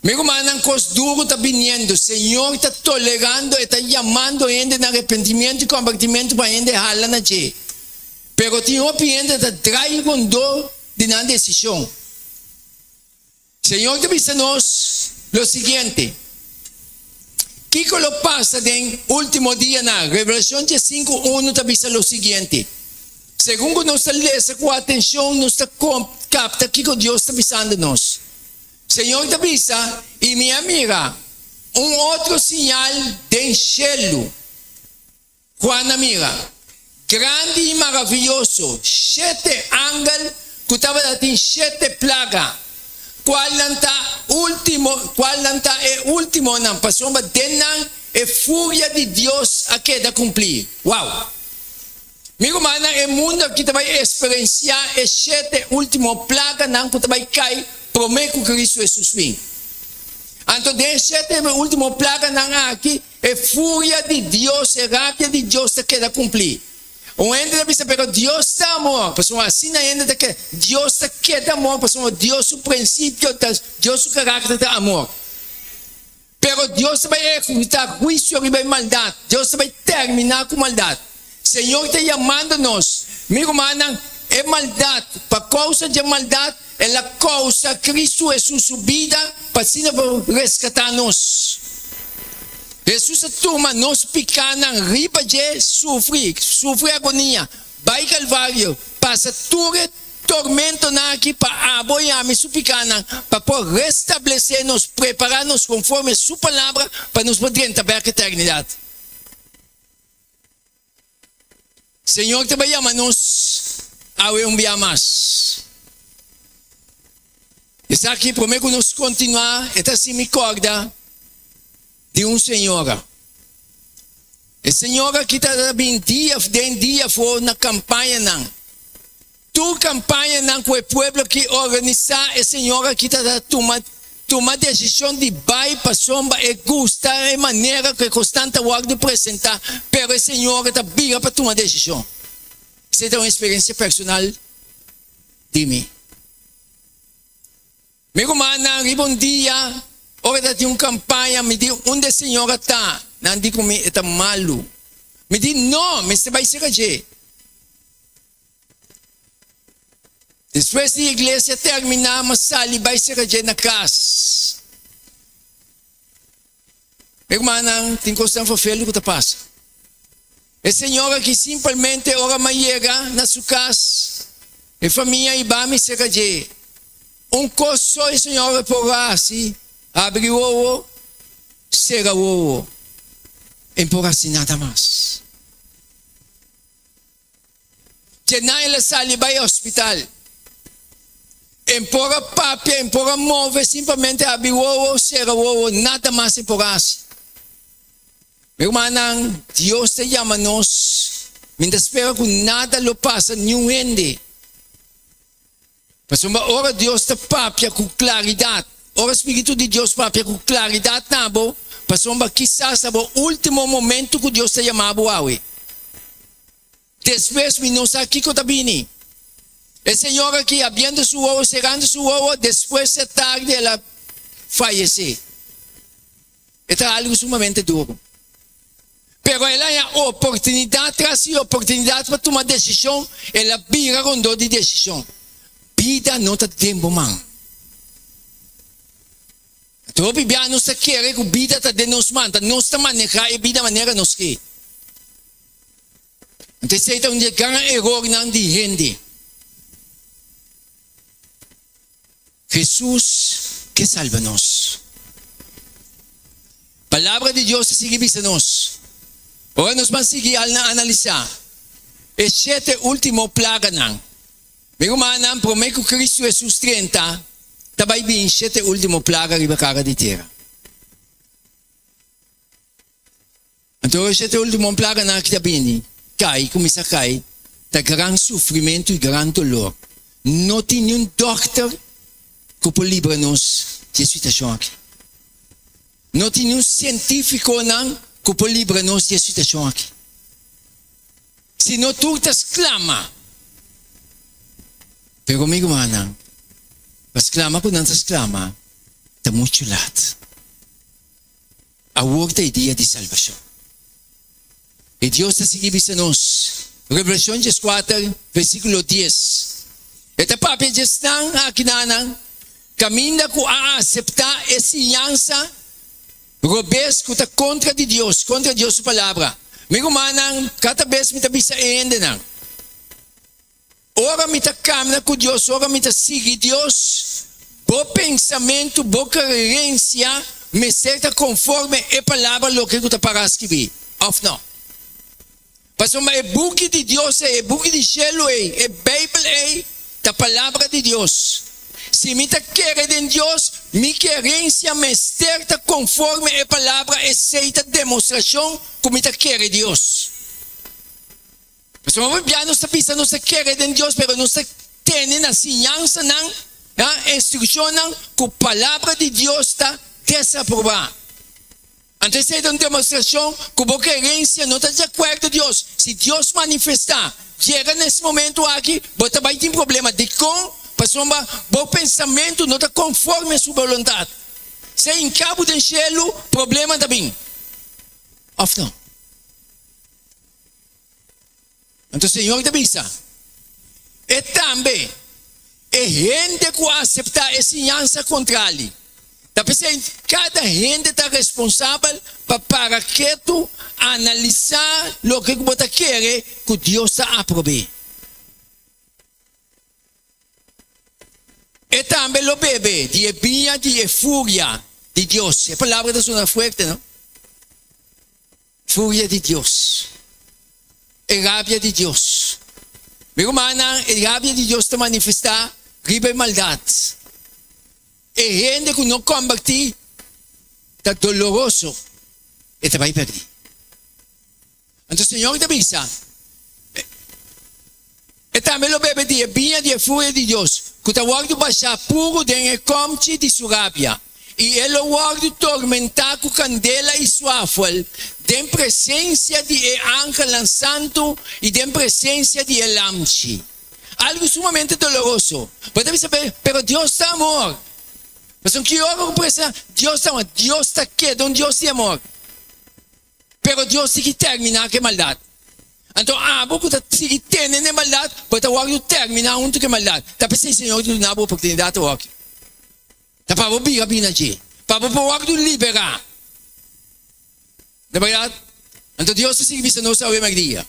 Mi rumannan, kos duru ta biniendo. Señor ta tolerando, e ta yamando hende na arepentimiento i kombertimento pa hende hala na dje. Pero tin hopi hende ta drai rondó di nan desishon. Señor ta bisa nos lo siguiente, Kiko lo pasa den último dianan? Revelacion diesinku unu ta bisa lo siguiente, Segun ku nos ta lesa ku atencion, nos ta kapta kiko Dios ta bisando nos. Señor ta bisa, I mi a mira un otro siñal den shelu. Juan a mira, grandi i maraviyoso, shete angel ku tabata tin shete plaga, kualnan ta último, kualnan ta e últimonan, pasobra den nan e furia di Dios a keda kumplí. Wow! Mi rumannan, e mundu aki ta bai eksperensiá e shete último plaganan ku ta bai kai promé ku Kristu Hesus bin. Anto den e shete último plaganan aki, E furia di Dios, e rabia di Dios ta keda kumplí. Un hende ta bisa, Pero Dios ta amor. Pasobra asina hende ta kere. Dios ta keda amor pasobra Dios su prinsipio ta, Dios su karakter ta amor. Pero Dios ta bai ehekutá huisio riba e maldat. Dios ta bai terminá ku maldat. Señor ta yamando nos. Mi rumannan, e maldat, pa kousa dje maldat, el a kousa Kristu Hesus su bida pa asina por reskatá nos. Hesus a tuma nos pikánan riba dje, sufri, sufri agonia, bai Kalvario, pasa tur e tormentonan aki pa abo i ami su pikánan, pa por restablesé nos, prepará nos konforme su palabra pa nos por drenta bèk eternidat. Señor ta bai yama nos awe un bia mas. Esaki prome ku nos kontinuá e ta hasi mi kòrda di un señora. E señora aki ta bin dia den dia afó na kampañanan. Tur kampañanan ku e pueblo aki organisá e señora aki ta ta tuma tuma desishon di bai pasobra e gusta e manera ku e kosnan ta wòrdu presentá pero e señora ta bira pa tuma desishon. Esei ta un eksperensia personal di mi. Mi rumannan riba un dia ora ta tin un kampaña mi di unda e señora ta nan di ku mi e ta malu mi di no mester bai serka dje. Despues di iglesia terminá, m'a sali bai serka dje na kas. Mi rumannan, tin kosnan ferfelu ku ta pasa. E señor aki simpelmente ora m'a yega na su kas, e famia i bami serka dje. Un kos so e señor por a hasi, habri wowo, sera wowo. E no por hasi nada mas. Djenan el a sali bai hospital. E no por a papia, e no por a move, simpelmente habri wowo, sera wowo, nada mas e por a hasi. Mi rumannan, Dios ta yama nos, mi ta spera ku nada lo pasa niun hende. Pasobra ora Dios ta papia ku klaridat, ora Spiritu di Dios papia ku klaridat na bo, pasobra kisas ta bo último momentu ku Dios ta yama bo awe. Despues mi no sa kiko ta bini. E señor aki abriendo su wowo, serando su wowo, despues e tardi el a fayesé. E ta algu sumamente duru. Pero el a haña oportunidat tras di oportunidat pa tuma desishon, el a bira rondó di desishon. Bida no ta den bo man. Anto hopi bia nos ta kere ku bida ta den nos man, ta nos ta manehá e bida manera nos ke. Anto esei ta un di e gran erornan di hende. Hesus ke salba nos. Palabra di Dios ta sigui bisa nos, ora nos ban sigui al na analisá e shete último plaganan. Mi rumannan, promé ku Kristu Hesus drenta, ta bai bin shete último plaga riba kara di tera. Anto e shete ultimo plaganan aki ta bini, kai, kuminsá kai, ta gran sufrimentu i gran dolor. No tin niun dòkter ku por libra nos di e situashon aki. No tin niun sientífikonan ku por libra nos di e situashon aki. Si no tur ta sklama. Pero mi rumannan, pa sklama ku nan ta sklama ta muchu lat. Awor ta e dia di salbashon. I Dios ta sigui bisa nos, Revelashon dieskuater, versíkulo dies, E ta papia di esnan akinanan kaminda ku a aseptá e siñansa robes ku ta kontra di Dios, kontra Dios su Palabra. Mi rumannan, kada bes mi ta bisa e hendenan, Ora mi ta kamna ku Dios, ora mi ta sigui Dios, bo pensamentu, bo krerensia mester ta konforme e palabra loke ku ta pará skibí, òf no? Pasobra e buki di Dios ei, e buki di shelu ei, e Beibel ei, ta palabra di Dios. Si mi ta kere den Dios, mi kerensia mester ta konforme e palabra, esei ta demostrashon ku mi ta kere Dios. Pasobra hopi bia nos ta bisa nos ta kere den Dios, pero nos ta tene na siñansanan, na instrukshonnan ku Palabra di Dios ta desaprobá. Anto esei ta un demostrashon ku bo kerensia no ta di akuerdo Dios. Si Dios manifestá, yega na es momentu aki, bo ta bai tin problema. Dikon? Pasobra bo pensamentu no ta konforme a su boluntat. Si a hinká bo den shelu, problema ta bin. Òf no? Anto Señor ta bisa, E tambe, e hende ku a aseptá e siñansa kontrali. Ta p'esei kada hende ta responsabel pa para ketu analisá loke ku bo ta kere ku Dios ta aprob'é. E tambe lo bebe di e biña di e furia di Dios. E palabra ta sona fuerte, no? Furia di Dios. E rabia di Dios. Mi rumannan, e rabia di Dios ta manifestá riba e maldat. E hende ku no kombertí ta doloroso, e ta bai pèrdí. Anto Señor ta bisa, E tambe lo bebe di e biña di e furia di Dios, ku ta wòrdu bashá puru den e kòmchi di su rabia, i e lo wòrdu tormentá ku kandela i suafel den presensia di e angelnan santu i den presensia di e Lamchi. Algu sumamente doloroso. Bo ta bisa, Pero Dios ta amor. Pasobra ki ora ku presa Dios ta amor? Dios ta keda un Dios di amor. Pero Dios tin ki terminá ku e maldat. Anto abo ku ta sigui tene na e maldat, bo ta wòrdu terminá huntu ku e maldat. Ta p'esei Señor ta duna bo oportunidat awoki. Ta pa bo bira bini na dje, pa bo por wòrdu liberá. Na bèrdat, anto Dios ta sigui bisa nos awe mèrdia.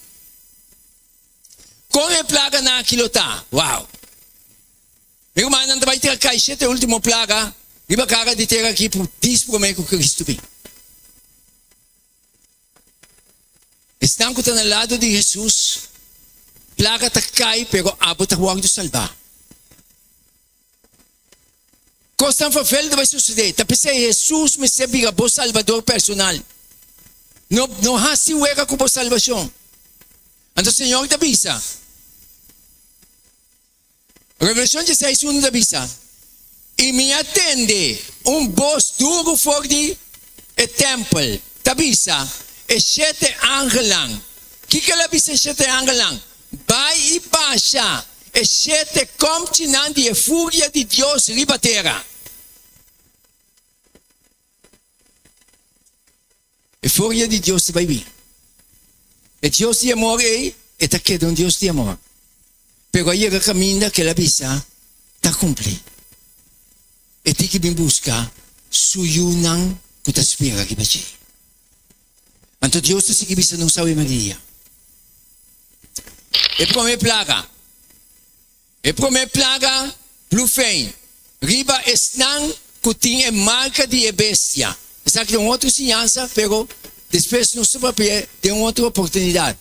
Kon e plaganan aki lo ta? Wow! Mi rumannan ta bai tira kai shete último plaga riba kara di tera aki por dis promé ku Kristu bin. Esnan ku ta na lado di Hesus, plaga ta kai pero abo ta wòrdu salbá. Kosnan fervel ta bai sosodé, ta p'esei Hesus mester bira bo Salbador personal. No no hasi wega ku bo salbashon. Anto Señor ta bisa. Revelashon dieseis unu ta bisa, I mi a tende un bos duru for di e tèmpel ta bisa e shete angelnan. Kiko el a bisa e shete angelnan? Bai i basha e shete kòmchinan di e furia di Dios riba tera. E furia di Dios ta bai bin. E Dios di amor ei, e ta keda un Dios di amor. Pero a yega kaminda ku el a bisa ta kumpli. E tin ki bin buska su yunan ku ta spera riba dje. Anto Dios ta sigui bisa nos awe Maria. E promé plaga. E promé plaga blufein riba esnan ku tin e marka di e bestia. Esaki ta un otro siñansa, pero despues nos ta papia den un otro oportunidat.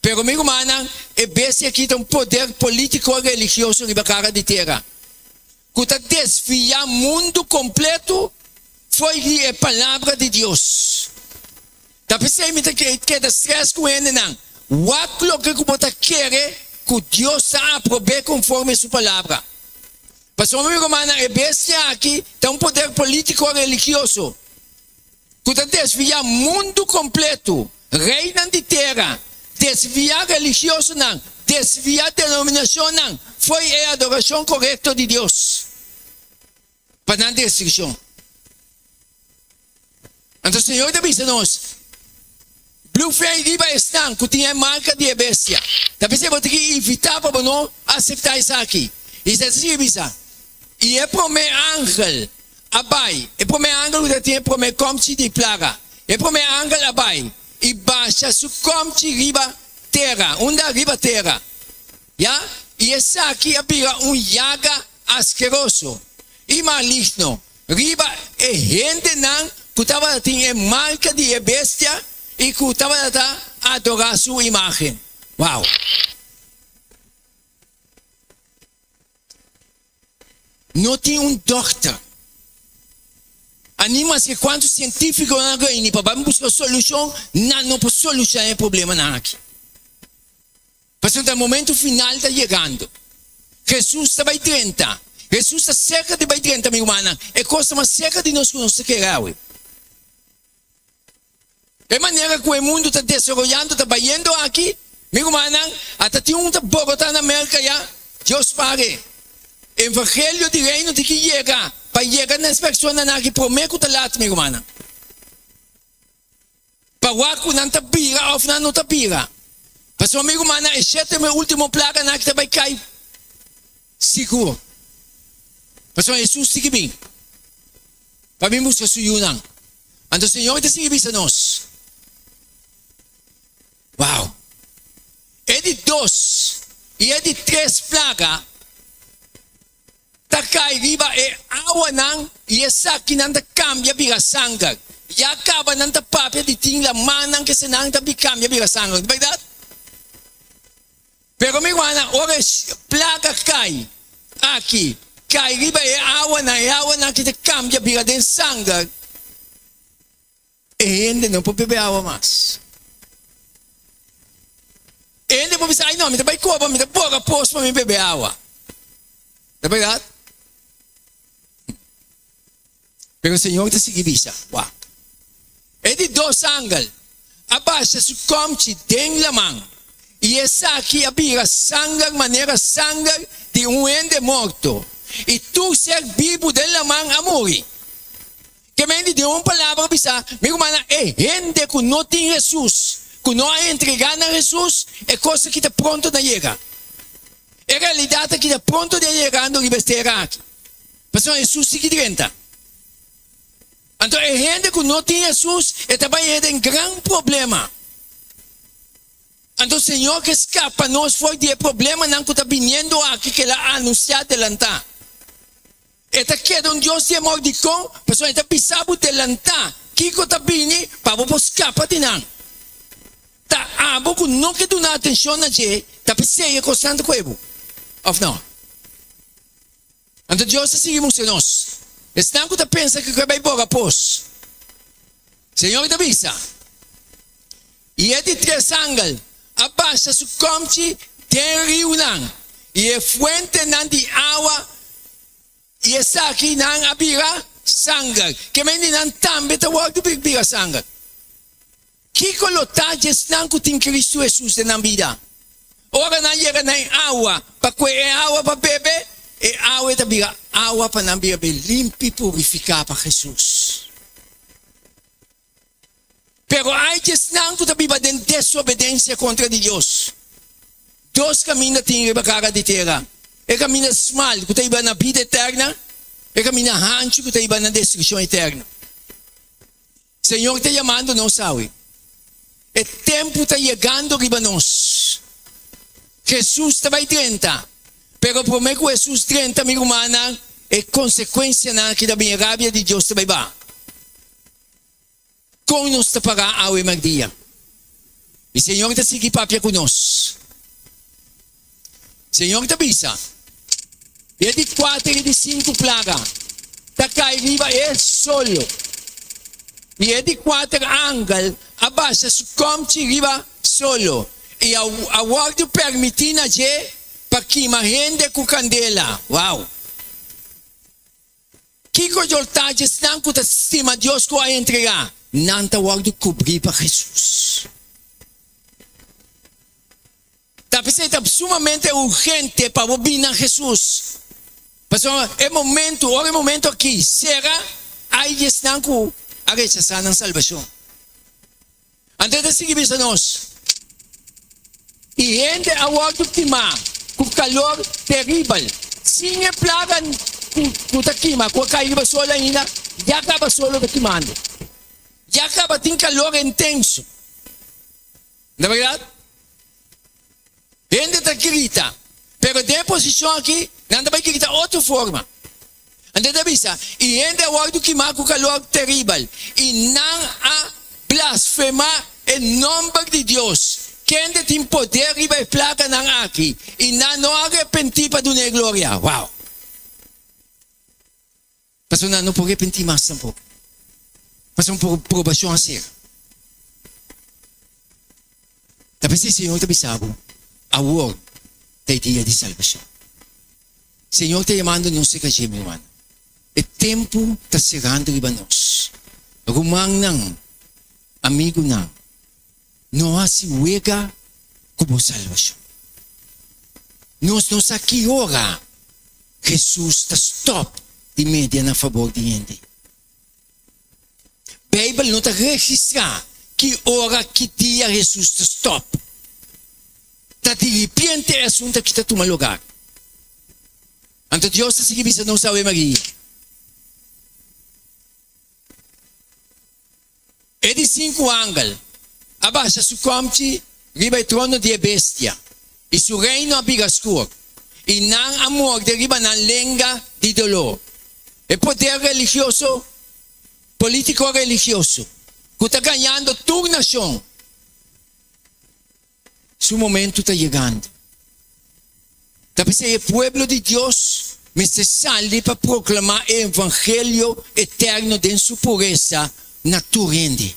Pero mi rumannan, e bestia aki ta un poder polítiko religioso riba kara di tera ku ta desviá mundu kompletu fo'i di e Palabra di Dios. Ta p'esei mi ta keda strès ku hendenan, Wak loke ku bo ta kere ku Dios ta aprob'é konforme su Palabra. Pasobra mi rumannan, e bestia aki ta un poder polítiko religioso ku ta desviá mundu kompletu, reinan di tera, desviá religiosonan, desviá denominashonnan fo'i e adorashon korekto di Dios pa nan destrukshon. Anto Señor ta bisa nos, Blufei riba esnan ku tin e marka di e bestia. Ta p'esei bo tin ki evitá pa bo no aseptá esaki. I ta sigui bisa, I e promé angel a bai, e promé angel ku ta tin e promé kòmchi di plaga, e promé angel a bai i basha su kòmchi riba tera. Unda? Riba tera. Ya, i esaki a bira un yaga askeroso i maligno riba e hendenan ku tabata tin e marka di e bestia i ku tabata ta adorá su imágen. Wow! No tin un dòkter, a ni maske kuantu sientífikonan a reuni pa bai buska solushon, nan no por solushoná e problemanan aki. Pasobra e momento final ta yegando. Hesus ta bai drenta. Hesus ta serka di bai drenta, mi rumannan. E kos ta mas serka di nos ku nos ta kere awe. E manera ku e mundu ta desaroyando, ta bayendo aki, mi rumannan, ata tin un ta borotá na Merka ya. Dios pare. Evangelio di Reino tin ki yega pa yega na es personanan aki promé ku ta lat, mi rumannan. Pa wak ku nan ta bira òf nan no ta bira. Pasobra mi rumannan, e shete mi último plaganan aki ta bai kai sigur. Pasobra Hesus sigui bin pa bin buska su yunan. Anto Señor ta sigui bisa nos, Wow! E di dos i e di tres plaga Ta kai riba e awanan i esakinan ta kambia bira sanger. Ya kaba nan ta papia di tin lamannan ke senan ta bi kambia bira sanger, ta bèrdat? Pero mi rumannan, ora e plaga kai aki, kai riba e awanan, e awanan aki ta kambia bira den sanger. E hende no por bebe awa mas. E hende por bisa, ay no, mi ta bai koba, mi ta bora pos pa mi bebe awa. Ta berdad? Pero Señor ta sigui bisa, wak. E di dos angel a basha su komchi den laman, i esaki a bira sanger manera sanger di un hende morto, i tur ser bibu den laman a muri. Ke men di den un palabra bisa, mi rumannan, e hende ku no tin Hesus, ku no a entregá na Hesus, e kos aki ta pronto na yega. E realidat aki ta pronto di a yegando riba es tera aki. Pasobra Hesus sigui drenta. Anto e hende ku no tin Hesus, e ta bai den gran problema. Anto Señor ke skapa nos for di e problemanan ku ta biniendo aki ku El a anunsiá delantá. E ta keda un Dios di amor. Dikon? Pasobra e ta bisa bo delantá kiko ta bini pa bo por skapa di nan. Ta abo ku no ke duna atenshon na dje ta p'esei e kosnan ta kohe bo, òf no? Anto Dios ta sigui mustra nos esnan ku ta pensa ku ke bai bora pos. Señor ta bisa, I e di tres angel a basha su kòmchi den riunan i e fuentenan di awa, i esakinan a bira sanger. Ke men di nan tambe ta wòrdu bira sanger. Kiko lo ta dje esnan ku tin Kristu Hesus den nan bida? Ora nan yega na e awa pa kue e awa pa bebe, e awa ta bira awa pa nan bira be limpi purifiká pa Hesus. Pero ai dje esnan ku ta biba den desobedensia kontra di Dios. Dos kaminda tin riba kara di tera, e kaminda smal ku ta hiba na bida eterna, e kaminda hanchu ku ta hiba na destrukshon eterno. Señor ta yamando nos awe. E tempu ta yegando riba nos. Jesus ta bai drenta. Pero prome ku Jesus drenta, mi rumannan, e konsekuensianan aki ta bin, e rabia di Dios ta bai baha. Kon nos ta pará awe merdia? I Señor ta sigui papia ku nos. Señor ta bisa, E di kuater i di sinku plaga ta kai riba e solo. I e di kuater angel a basha su kòmchi riba solo, i a wòrdu permití na dje pa kima hende ku kandela. Wow! Kiko yòrtá djesnan ku ta stima Dios ku a entregá? Nan ta wòrdu kubrí pa Hesus. Ta p'esei ta sumamente urgente pa bo bin na Hesus. Pasobra e momento, ora e momento aki sera, ai di esnan ku a rechasá nan salbashon. Anto e ta sigui bisa nos, I hende a wòrdu kimá ku kalor teribel, sin e plaga ku ta kima, ku a kai riba sol ainda, ya kaba solo ta kimando. Ya kaba tin kalor intenso. Na berdad, hende ta grita, pero den e posicion aki nan ta bay grita otro forma. Anto e ta bisa, I hende a wordo kima cu calor teribel, i nan a blasfema e nomber di Dios, kende tin poder riba e plaganan aki, i nan no a repenti pa dun'e gloria. Wow! Pasobra nan no por repentí mas tampoco. Pasobra un probacion a ser. Ta p'esei Señor ta bisa bo, awor ta e dia di salbacion. Señor ta yamando nos serka dje, mi rumannan. E tempu ta serando riba nos. Rumannan, amigunan, no hasi wega ku bo salbashon. Nos no sa ki ora Hesus ta stòp di media na fabor di hende. Beibel no ta registrá ki ora, ki dia Hesus ta stòp. Ta diripiente e asuntu aki ta tuma lugar. Anto Dios ta sigui bisa nos awe Maria. E di sinku angel a basha su kòmchi riba e trono di e bestia, i su reino a bira skur, i nan a morde riba nan lenga di doló. E poder religioso, polítiko religioso, ku ta gañando tur nashon, Su momento ta yegando. Ta p'esei e pueblo di Dios mester sali pa proclama e evangelio eterno den su puresa na tur hende.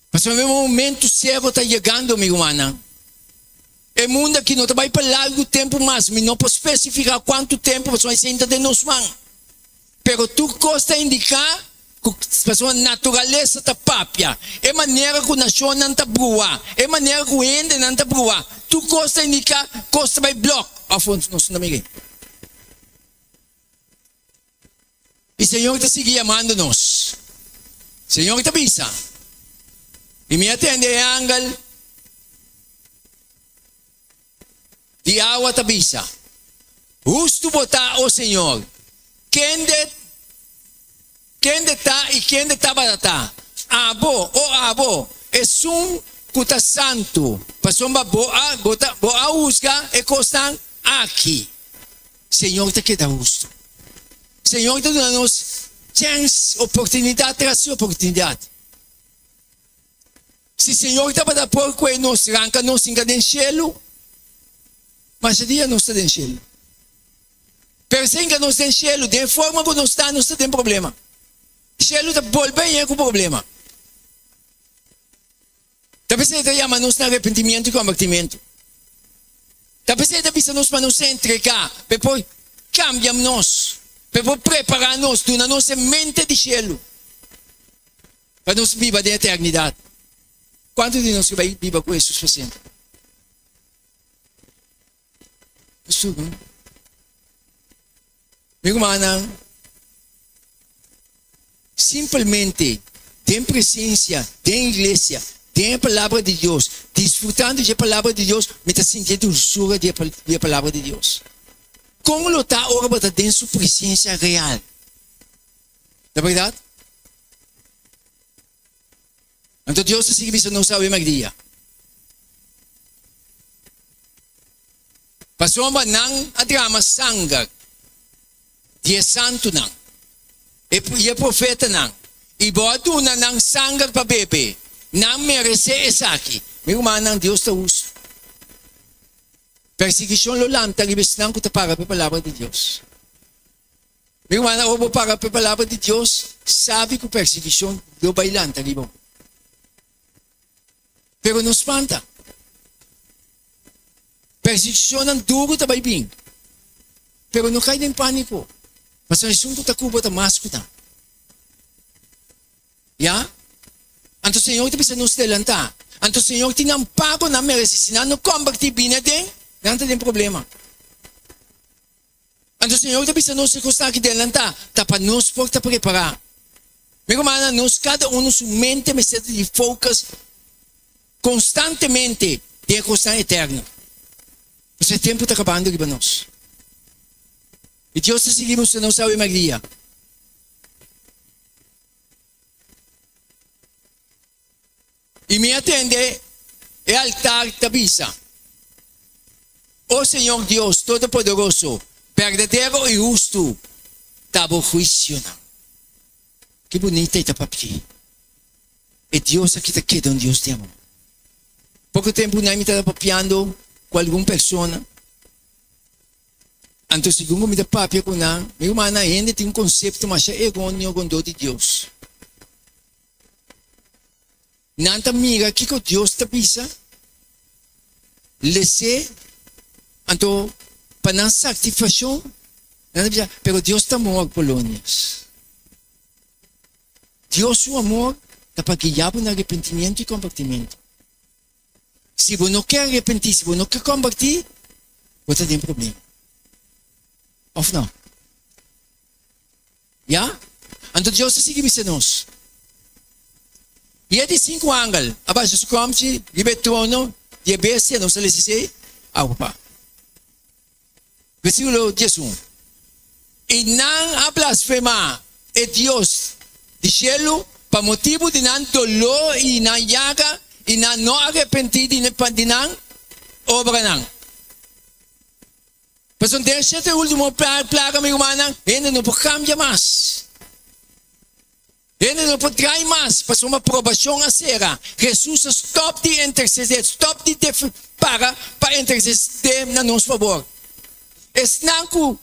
Pasobra e momento serio ta yegando, mi rumannan. E mundo aki no ta bai pa largu tempu mas. Mi no por specifica cuantu tempu, pasobra esei no ta den nos man. Pero tur kos ta indiká ku pasobra naturalesa ta papia, e manera ku nashonnan ta brua, e manera ku hendenan ta brua, tur kos ta indiká kos ta bai blòk òf nos no ta mira. I Señor ta sigui yamando nos. Señor ta bisa. I mi a tende e angel di awa ta bisa, Hustu bo ta, o Señor, kende kende ta i kende tabata ta, abo, o abo, esun ku ta santu, pasobra bo a bo ta bo a husga e kosnan aki. Señor ta keda hustu. Señor ta duna nos chèns, oportunidat tras di oportunidat. Si Señor tabata por kue nos ranka nos hinka den shelu, masha dia nos ta den shelu. Pero si hinka nos den shelu, den e forma ku nos ta, nos ta den problema. Shelu ta bolbe yen ku problema. Ta p'esei ta yama nos na arepentimiento i kombertimiento. Ta p'esei ta bisa nos pa nos entregá, pa e por kambia nos, pa e por prepará nos, duna nos e mente di shelu. Pa nos biba den eternidat. Kuantu di nos ke bai biba ku Hesus pa semper? Pastor, no? Mi rumannan, simpelmente den presensia, den iglesia, den e Palabra di Dios, disfrutando di e Palabra di Dios, mi ta sinti e dulsura di e Palabra di Dios. Kon lo ta ora bo ta den Su presensia real? Ta berdad? Anto Dios ta sigui bisa nos awe merdia. Pasobra nan a drama sanger di e santunan i e profetanan, i bo a duna nan sanger pa bebe. Nan meresé esaki. Mi rumannan, Dios ta hustu. Persiguishon lo lanta riba esnan ku ta para pa e palabra di Dios. Mi rumannan, ora bo para pa e palabra di Dios, sabi ku persiguishon lo bai lanta riba bo. Pero no spanta. Persiguishonnan duru ta bai bin, pero no kai den pániko, pasobra esun ku ta ku bo ta mas ku nan. Ya. Anto Señor ta bisa nos delantá. Anto Señor tin nan pago nan meresi. Si nan no kombertí bini aden, nan ta den problema. Anto Señor ta bisa nos e kosnan aki delantá, ta pa nos por ta prepará. Mi rumannan, nos kada unu su mente mester ta di focus konstantemente den e kosnan eterno. Pasobra e tempu ta kabando riba nos. I Dios ta sigui mustra nos awe Maria. I mi a tende e altar ta bisa, O Señor Dios Todopoderoso, berdadero i hustu ta bo huisionan. Ki bunita i ta papia! E Dios aki ta keda un Dios di amor. Poko tempu nai mi tabata papiando ku algun persona, anto segun ku mi ta papia ku nan, mi rumannan, hende tin un konsepto masha eróneo rondó di Dios. Nan ta mira kiko Dios ta bisa, les'é, anto pa nan satisfashon nan ta bisa, pero Dios ta amor, Polonius. Dios su amor ta pa guia bo na arepentimiento i kombertimentu. Si bo no ke arepentí, si bo no ke kombertí, bo ta den problema. Òf no? Ya? Anto Dios a sigui bisa nos, I e di sinku angel a basha su kròmchi riba e trono di e bestia, nos a lesa esei awe pa versíkulo 11, I nan a blasfemá e Dios di shelu pa motibu di nan doló i nan yaga, i nan no a arepentí di nan obranan. Pasobra den shete ultimo plaga, mi rumannan, hende no por kambia mas. Hende no por trai mas, pasobra probashon a sera. Hesus a stòp di intersedé, stòp di para pa intersedé na nos fabor. Esnan ku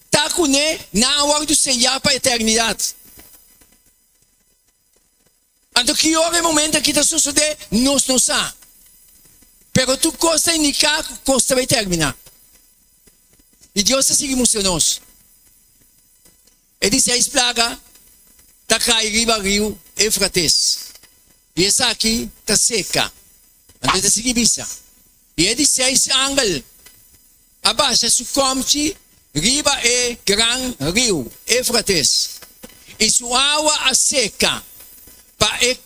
ta kuné, nan a wòrdu seyá pa eternidat. Anto ki ora e momento aki ta sosodé, nos no sa. Pero tur kos ta indiká ku kos ta bai terminá. I Dios ta sigui mustra nos. E di seis plaga ta kai riba riu Eufrates, i esaki ta seka. Anto e ta sigui bisa, I e di seis angel a basha su kòmchi riba e gran riu Eufrates, i su awa a seka pa e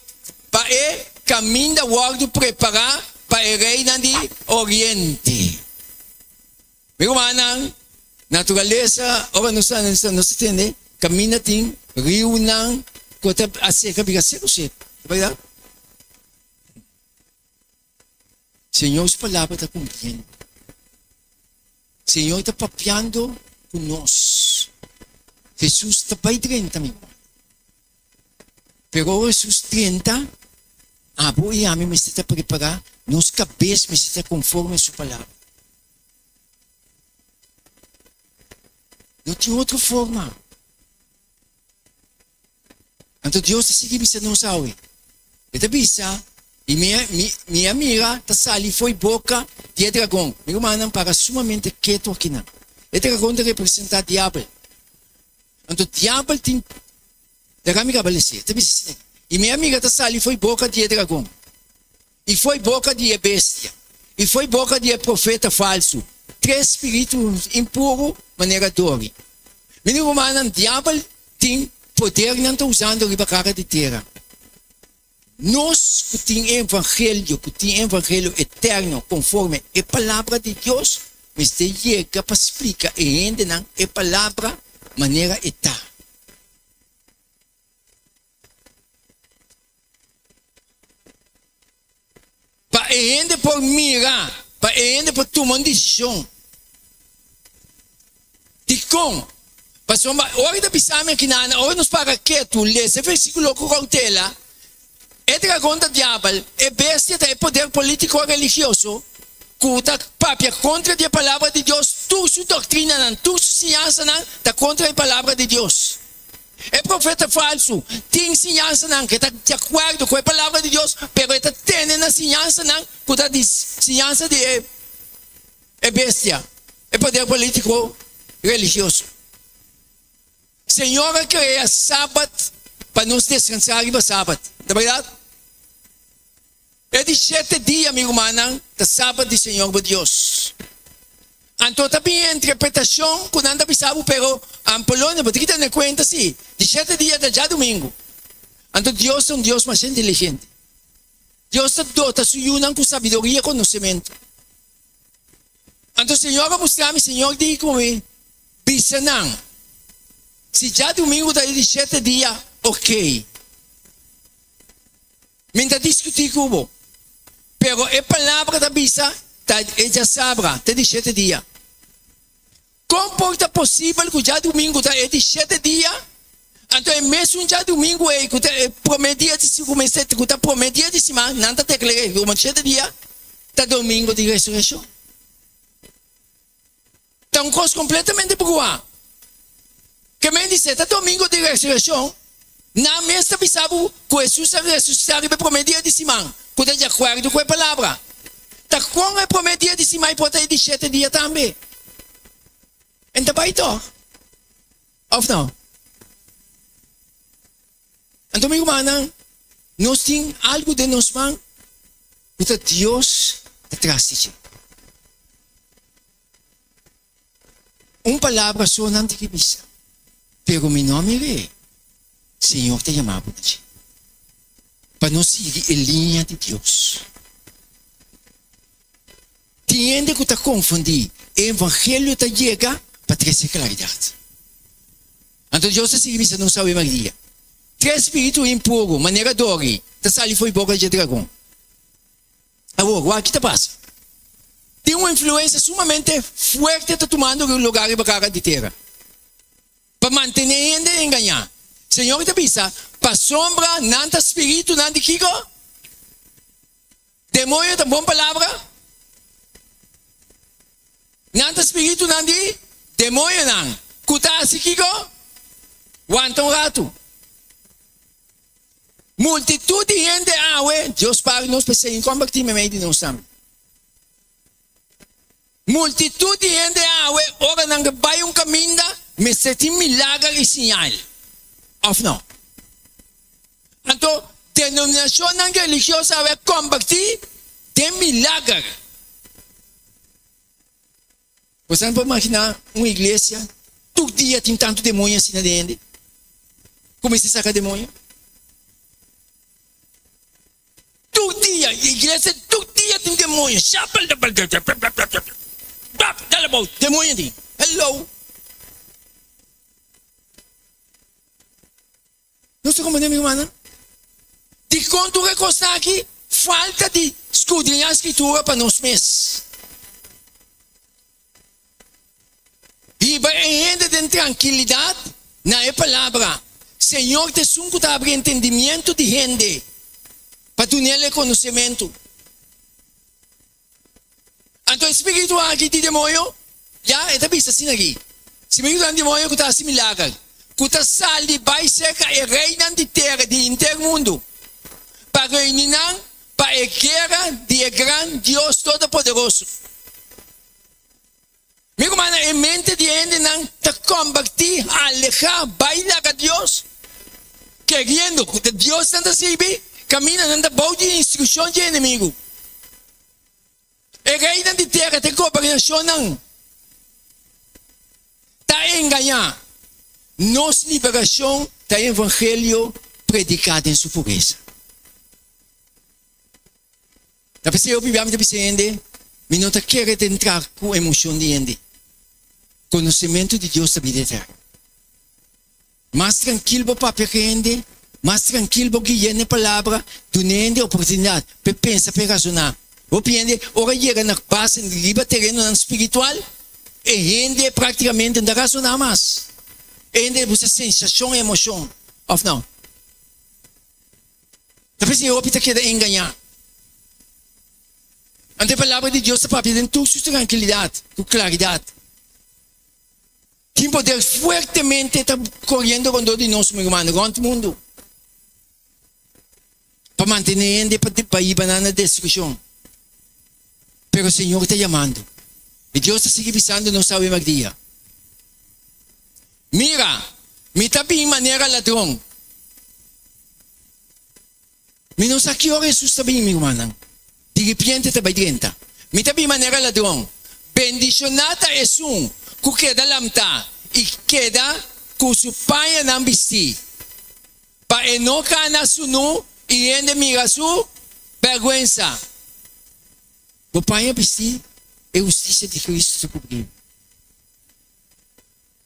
pa e. kaminda wòrdu prepará pa e reinan di oriente. Mi rumannan, naturalesa, ora nos ta analisá, nos ta tende kaminda tin riunan ku ta a seka bira seku seku. Ta bèrdat? Señor su palabra ta kumpliendo. Señor ta papiando ku nos. Hesus ta bai drenta, mi ruman. Pero ora Hesus drenta, abo i ami mester ta prepará, nos kabes mester ta konforme su palabra. No tin otro forma. Anto Dios ta sigui bisa nos awe. E ta bisa, I mi, mi, mi a mira ta sali fo'i boka di e dragon. Mi rumannan para sumamente ketu akinan. E dragon ta representá diabel. Anto diabel tin, laga mi kaba lesi, e ta bisa asina, I mi a mira ta sali fo'i boka di e dragon, i fo'i boka di e bestia, i fo'i boka di e profeta falsu, tres spiritu impuru manera dori. Mi rumannan, diabel tin podernan ta usando riba kara di tera. Nos ku tin e evangelio, ku tin e evangelio eterno konforme e Palabra di Dios, mester yega pa splika e hendenan e Palabra manera e ta. Pa e hende por mira, pa e hende por tuma un desishon. Dikon? Pasobra ora ta bisa mi aki nan, ora nos para ketu lesa e versíkulo ku koutela, e dragon ta diabel, e bestia ta e poder polítiko religioso ku ta papia kontra di e Palabra di Dios, tur su doktrinanan, tur su siñansanan ta kontra e Palabra di Dios. E profeta falsu tin siñansanan ku ta di akuerdo ku e Palabra di Dios, pero e ta tene na siñansanan ku ta di siñansa di e e bestia, e poder polítiko religioso. Señor a krea Sabat pa nos deskansá riba Sabat, ta bèrdat? E di shete dia, mi rumannan, ta Sabat di Señor bo Dios. Anto ta bin e interpretashon ku nan ta bisa bo, pero Ampolonio, bo tin ki tene kuenta si, di shete dia ta djadumingu. Anto Dios ta un Dios masha inteligente. Dios ta dota su yunan ku sabiduria i konosementu. Anto Señor a mustra mi, Señor di ku mi, Bisa nan, Si djadumingu ta e di shete dia, okey. Mi n'ta diskutí ku bo. Pero e palabra ta bisa ta e djasabra, ta e di shete dia. Kon por ta posibel ku djadumingu ta e di shete dia, anto e mesun djadumingu ei ku ta e promé dia di ku mester ku ta promé dia di siman nan ta deklar'é komo shete dia ta domingo di resurekshon? Ta un kos kompletamente bruá. Ke men di se ta domingo di resurekshon, nan mes ta bisa bo ku Hesus a resusitá riba e promé dia di siman, ku ta di akuerdo ku e palabra. Ta kon e promé dia di siman i por ta e di shete dia tambe? En ta bai tòg, òf no? Anto mi rumannan, nos tin algu den nos man ku ta Dios ta tras di dje. Un palabra so nan tin ki bisa, pero mi no a mir'é. Señor ta yama bo na dje. Pa nos sigui e liña di Dios. Tin hende ku ta konfundí e evangelio ta yega pa trese klaridat. Anto Dios ta sigui bisa nos awe Maria, Tres spiritu impuru, manera dori, ta sali fo'i boka dje dragon. Awor, wak ki ta pasa? Tin un influensia sumamente fuerte ta tumando lugar riba kara di tera pa mantené hende engañá. Señor ta bisa, Pasobra nan ta spiritunan di kiko? Demoño ta bon palabra? Nan ta spiritunan di demoñonan ku ta hasi kiko? Wanta un ratu. Multitut di hende awe, Dios spar nos p'esei, kombertí meimei di nos tambe. Multitut di hende awe ora nan ke bai un kaminda mester tin milager i siñal, òf no? Anto denominashonnan religioso awe a kombertí den milager. Boso por imaginá un iglesia tur dia tin tantu demoño asina den hende ku mester saka demoño? Tur. demoño. Dale abou, demoño tin. Hello. Nos ta comprende mi rumannan? Dikon tur e kosnan aki? Falta di skudriñá Skritura pa nos mes. Hiba e hende den trankilidat na e Palabra. Señor ta esun ku ta abri entendimiento di hende pa dun'el e konosementu. Anto e spiritu aki di demoño, ya, e ta bisa asina aki, Spiritunan di demoño ku ta hasi milager, ku ta sali bai serka e reinan di tera di henter mundu, pa reuni nan pa e gera di e gran Dios Todopoderoso. Mi rumannan, e mente di e hendenan ta kombertí, alehá, bai laga Dios, keriendo ku ta Dios nan ta sirbi, kaminda nan ta bou di instrukshon di e enemigu. E reinan di tera ta e gobernashonnan ta engañá. Nos liberashon ta e evangelio prediká den su puresa. Ta p'esei hopi bia mi ta bisa hende, mi no ta kere ta entra ku emoshon di hende. Konosementu di Dios ta bida eterno. Mas trankil bo papia ku hende, mas trankil bo guia n'e palabra, duna hende oportunidat p'e pensa, p'e rasoná. Hopi hende ora yega na base riba terenonan spiritual, e hende praktikamente no ta rasoná mas. E hende buska sensashon, emoshon, òf no? Ta p'esei hopi ta keda engañá. Anto e Palabra di Dios ta papia den tur su trankilidat ku klaridat. Tin poder fuertemente ta koriendo rondó di nos, mi rumannan, rònt mundu, pa mantené hende pa hiba nan na destrukshon. Pero Señor ta yamando. I Dios ta sigui bisando nos awe merdia, Mira, mi ta bin manera ladron. Mi no sa ki ora Hesus ta bin, mi rumannan. Di ripiente ta bai drenta. Mi ta bin manera ladron. Bendishoná ta esun ku keda lamtá i keda ku su pañanan bistí, pa e no kana sunú i hende mira su bèrgwensa. Bo paña bistí, e hustisia di Kristu ta kubrí bo.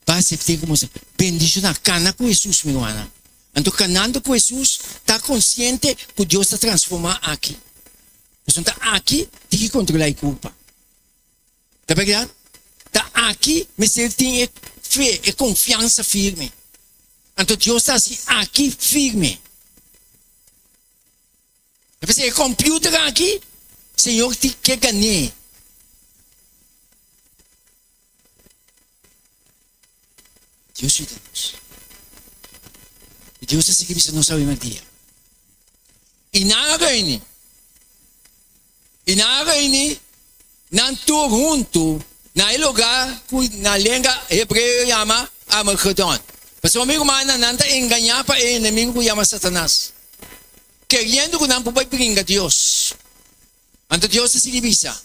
Pa asept'é komo sa. Bendishoná. Kana ku Hesus, mi rumannan. Anto kanando ku Hesus, ta konsiente ku Dios ta transformá aki. Pasobra ta aki tin ki kontrolá e kurpa. Ta bèrdat? Ta aki mester tin e fe, e konfiansa firme. Anto Dios ta hasi aki firme. Ta p'esei e computer aki, Señor tin ke gané. Dios yuda nos. I Dios ta sigui bisa nos awe merdia. I nan a reuni. I nan a reuni nan tur huntu na e lugar ku na lenga hebreo yama Armagedon. Pasobra mi rumannan, nan ta engañá pa e enemigu ku yama Satanas, keriendo ku nan por bai bringa Dios. Anto Dios ta sigui bisa,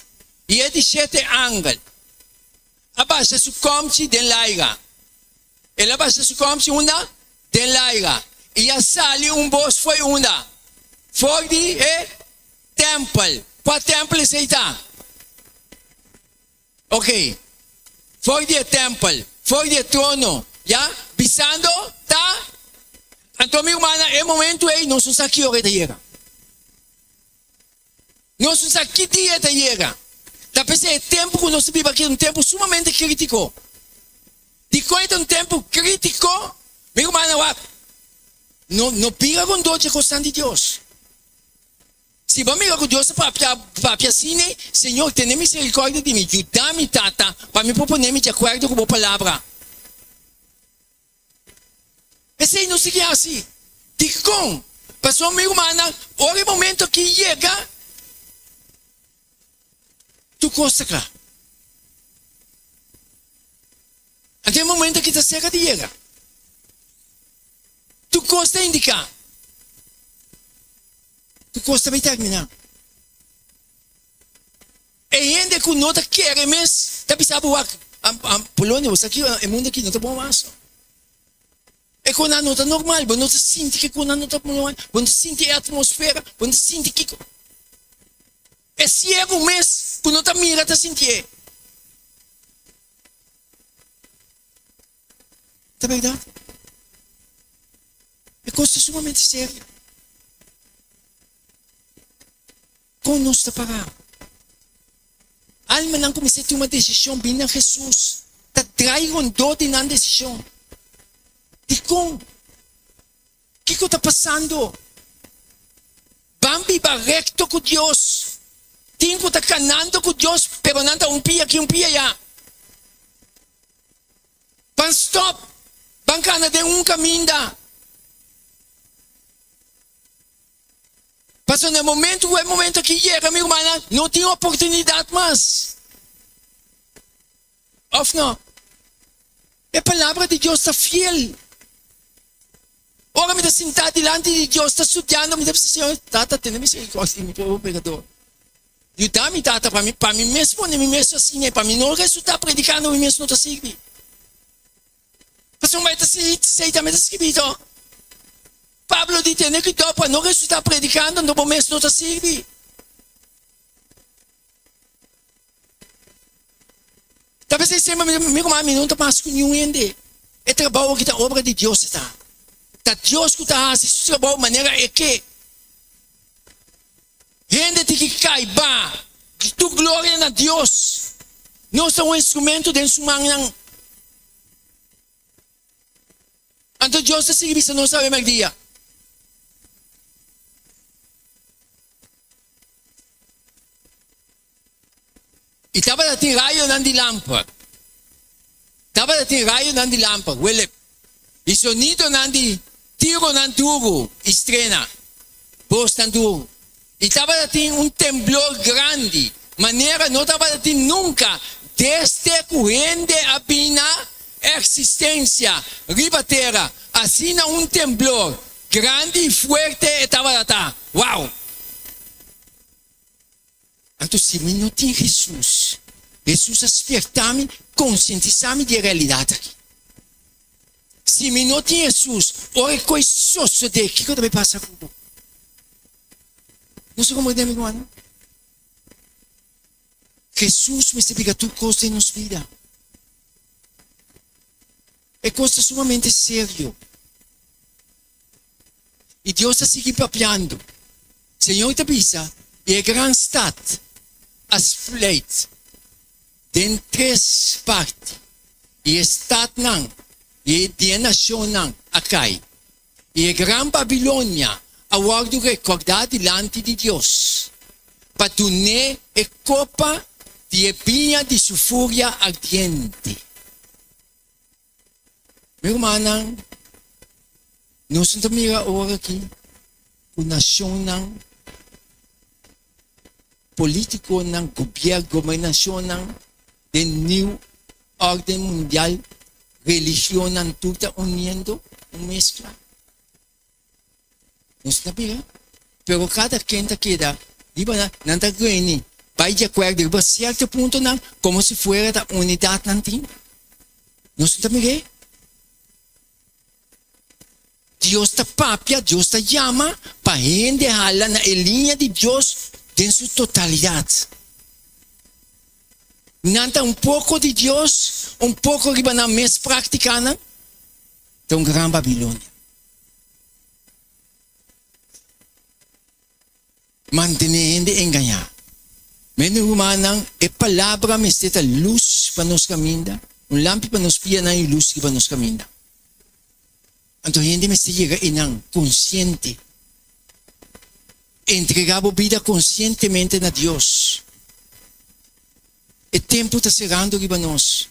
I e di shete angel a basha su kòmchi den laira. El a basha su kòmchi unda? Den laira. I a sali un bos fo'i unda? For di e tèmpel. Kua tèmpel esei ta? Ok. For di e tèmpel, for di e trono, ya, bisando, Ta. Anto mi rumannan, e momentu ei nos no sa ki ora e ta yega. Nos no sa ki dia e ta yega. Ta p'esei e tempu ku nos ta biba aki ta un tempu sumamente krítiko. Dikon e ta un tempu krítiko? Mi rumannan, wak, no no bira rondó dje kosnan di Dios. Si bo mira ku Dios ta papia papia asina, Señor, tene miserikòrdia di mi, yuda mi, Tata, pa mi por pone mi di akuerdo ku bo palabra. Esei no sigui hasi. Dikon? Pasobra mi rumannan, ora e momento aki yega, tur kos ta kla. Anto e momento aki ta serka di yega. Tur kos ta indiká. Tur kos ta bai terminá. E hende ku no ta kere mes ta bisa bo wak, Polonia, bo sa ki e mundu aki no ta bon mas no. E konan no ta normal, bo no ta sinti ke konan no ta normal, bo no ta sinti e atmosfera, bo no ta sinti kiko. E ciego mes cu no ta mira ta sintié. Ta berdad? E cos ta sumamente serio. Con nos ta para? Almanan cu mester tuma decision bin na Jesus ta drai rondó di nan decision. Dicon? Kiko ta pasando? Ban biba recto cu Dios. Tin cu ta canando cu Dios, pero nan ta un pia aki un pia aya. Ban stop! Ban cana den un caminda. Pasobra na e momento cu e momento aki yega, mi rumannan, no tin oportunidad mas. Of no? E palabra di Dios ta fiel. Ora mi ta sintá dilanti di Dios ta studiando, mi ta bisa, Señor, Tata, tene misericordia di mi pober pecador. Yuda mi, Tata, pa mi, pa mi mes pone mi mes asina, pa mi no resultá predicando mi mes no ta sirbi. Pasobra mi ta si, tambe ta skibí to. Pablo di, Tene cuidao pa no resultá predicando, anto bo mes no ta sirbi. Ta p'esei semper mi ta mi ruman mi no ta mas ku niun hende. E trabou aki ta obra di Dios e ta. Ta Dios ku ta hasi su trabou manera e ke. Hende tin ki kai ba tur gloria na Dios. Nos ta un instrumento den su mannan. Anto Dios ta sigui bisa nos awe merdia. I tabata tin rayonan di lamper. Tabata tin rayonan di lamper, Willip. I sonidonan di tironan duru i strena, bosnan duru. I tabata tin un temblor grandi, manera no tabata tin nunka desde ku hende a bin na eksistensia riba tera. Asina un temblor grandi i fuerte e tabata ta. Wow! Anto si mi no tin Hesus, Hesus a spierta mi, konsientisá mi di e realidat aki. Si mi no tin Hesus, ora e kos sosodé, kiko ta bai pasa ku bo? No sa komprendé mi rumannan? Hesus mester bira tur kos den nos bida. E kos ta sumamente serio. I Dios ta sigui papiando. Señor ta bisa, I e gran stat a spleit den tres parti, i e statnan i di e nashonnan a kai, i e gran Babilonia a wòrdu rekordá dilanti di Dios, pa dun'é e kopa di e biña di su furia ardiente. Mi rumannan, nos no ta mira ora aki ku nashonnan, politikonan, gobièrnu, gobernashonnan den new órden mundial, religionnan tur ta uniendo un meskla. Nos ta mira, pero kada ken ta keda riba nan, nan ta reni bai di akuerdo riba sierto puntonan komo si fuera ta unidat nan tin. Nos no ta mir'é. Dios ta papia, Dios ta yama pa hende hala na e liña di Dios den su totalidat. Nan ta un poko di Dios, un poko riba nan mes práktikanan. Ta un gran Babilonia. Mantené hende engañá. Mende rumannan, e palabra mester ta lus pa nos kaminda, un lampi pa nos pianan i lus riba nos kaminda. Anto hende mester yega einan konsiente. Entregá bo bida konsientemente na Dios. E tempu ta serando riba nos.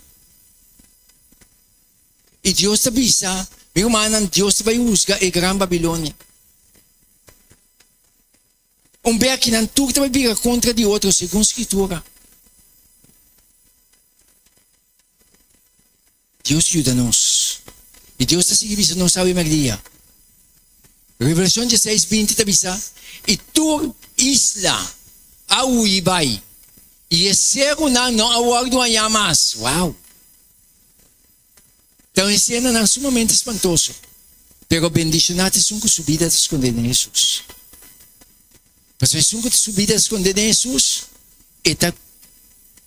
I Dios ta bisa, Mi rumannan, Dios ta bai husga e gran Babilonia. Un bek ki nan tur ta bai bira kontra di otro, segun Skritura. Dios yuda nos. I Dios ta sigui bisa nos awe merdia. Revelashon dieseis binti ta bisa, I tur isla a hui bai, i e serunan no a wòrdu hañá mas. Wow! Ta un esenanan sumamente spantoso, pero bendishoná ta esun ku su bida ta skondé den Hesus. Pasobra esun ku ta su bida skondé den Hesus, e ta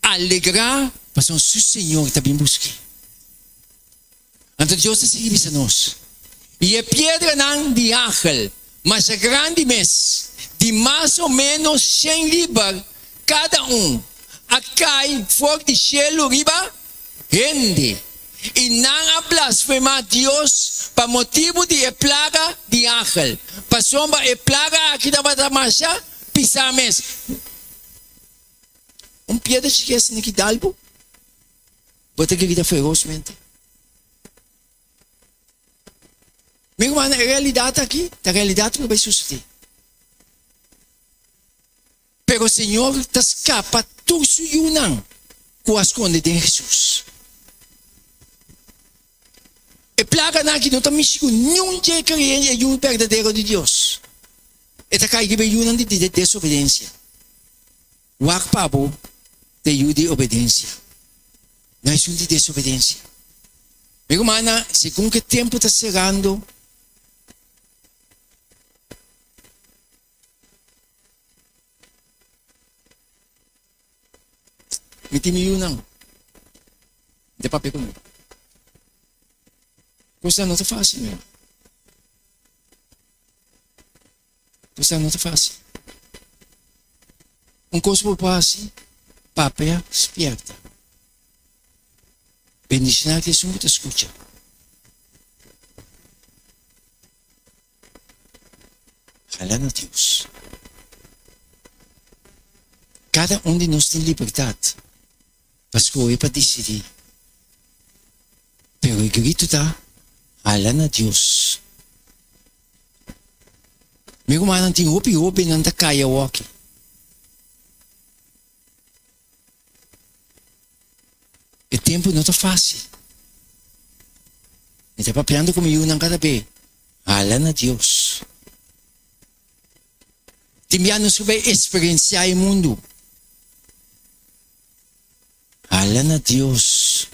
alegrá pasobra su Señor ta bin busk'é. Anto Dios ta sigui bisa nos, I e piedranan di hagel masha grandi mes, di mas o ménos shen liber kada un, a kai for di shelu riba hende, i nan a blasfemá Dios pa motibu di e plaga di hagel, pasobra e plaga aki tabata masha pisá mes. Un piedra chikí asina ki dal bo, bo ta grita ferosmente. Mi rumannan, e realidat aki ta realidat ku ta bai susedé. Pero Señor ta skapa tur su yunan ku a skonde den Hesus. E plaganan aki no ta mishi ku niun dje kreyente e yu berdadero di Dios. E ta kai riba e yunan di desobedensia. Wak pa bo ta e yu di obedensia, no esun di desobedensia. Mi rumannan, segun ku e tempu ta serando, Mi tin mi yunan. Mi ta papia ku nan. Kosnan no ta fásil, mi hermano. Kosnan no ta fásil. Un kos bo por hasi, papia spierta. Bendishoná ta esun ku ta skucha. Hala na Dios. Kada un di nos tin libertat pa skohe pa disidí. Pero e gritu ta, Hala na Dios. Mi rumannan tin hopi hóbennan ta kai awoki. E tempu no ta fásil. Mi ta papiando ku mi yunan kada be, hala na Dios. Tin bia nos ku bai eksperensiá e mundu. Hala na Dios.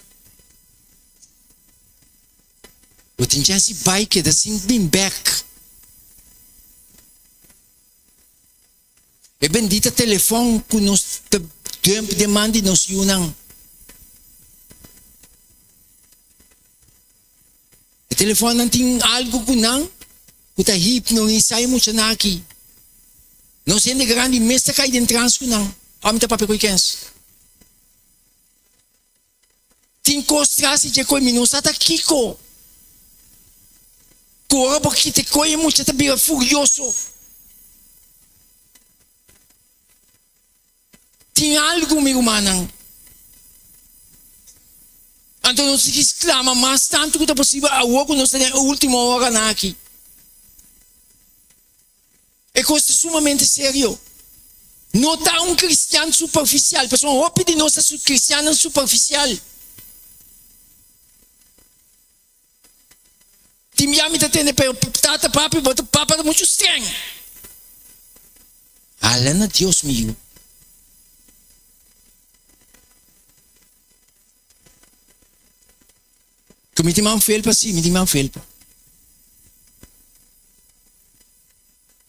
Bo tin chèns di bai keda sin bin bèk. E bendita telefòn ku nos ta dump den man di nos yunan. E telefònnan tin algu ku nan ku ta hipnonisá e muchanan aki. Nos hende grandi mes ta kai den trans ku nan. Ora mi ta papia ku e kens. Tin kos tras di dje koe mi no sa ta kiko. Ku ora bo kita e koe e mucha ta bira furioso. Tin algu mi rumannan. Anto nos tin ki sklama mas tantu ku ta posibel awor ku nos ta den e ultimo oranan aki. E kos ta sumamente serio. No ta un kristian superfisial, pasobra hopi di nos ta kristiannan superfisial. Tin bia mi ta tende, pero tata, papi, bo ta papa ta muchu streng. Hala na Dios, mi yu. Ku mi tin man felpa, sí, mi tin man felpa.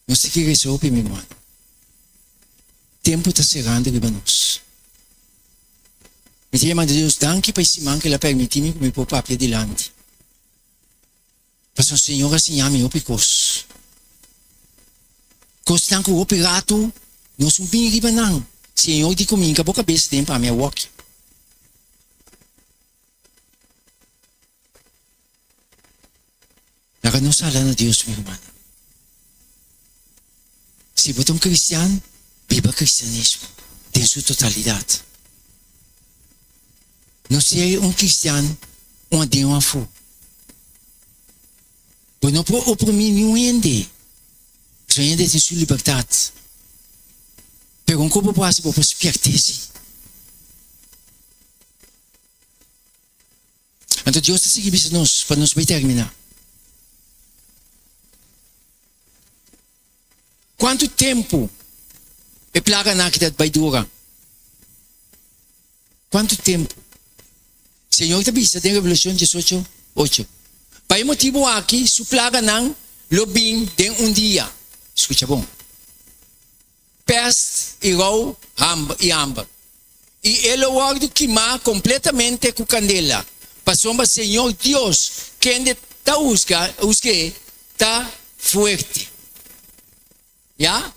Nos tin ki resa hopi, mi hermano. Tempu ta serando riba nos. Mi ta yama Dios danki pa e siman ku el a permití mi ku mi por papia dilanti. Pasobra Señor a siña mi hopi kos. Kosnan ku hopi ratu nos no bini riba nan. Señor di ku mi hinka bo kabes den pa mi awoki. Laga nos hala na Dios, mi rumannan. Si bo ta un cristian, biba cristianismo den su totalidad. No sea un cristian un aden un afó. Bo no por oprimí niun hende, pasobra hende tin su libertad. Pero un kos bo por hasi, bo por spièrt'é si. Anto Dios ta sigui bisa nos pa nos bai terminá. Kuantu tempu e plaganan aki ta bai dura? Kuantu tempu? Señor ta bisa den Revelashon diesocho, ocho, Pa e motibu aki su plaganan lo bin den un dia. Skucha bon. Pèst i rou, hamber i hamber. I e lo wòrdu kimá kompletamente ku kandela, pasobra Señor Dios, kende ta husga, husg'é, ta fuerte. Ya,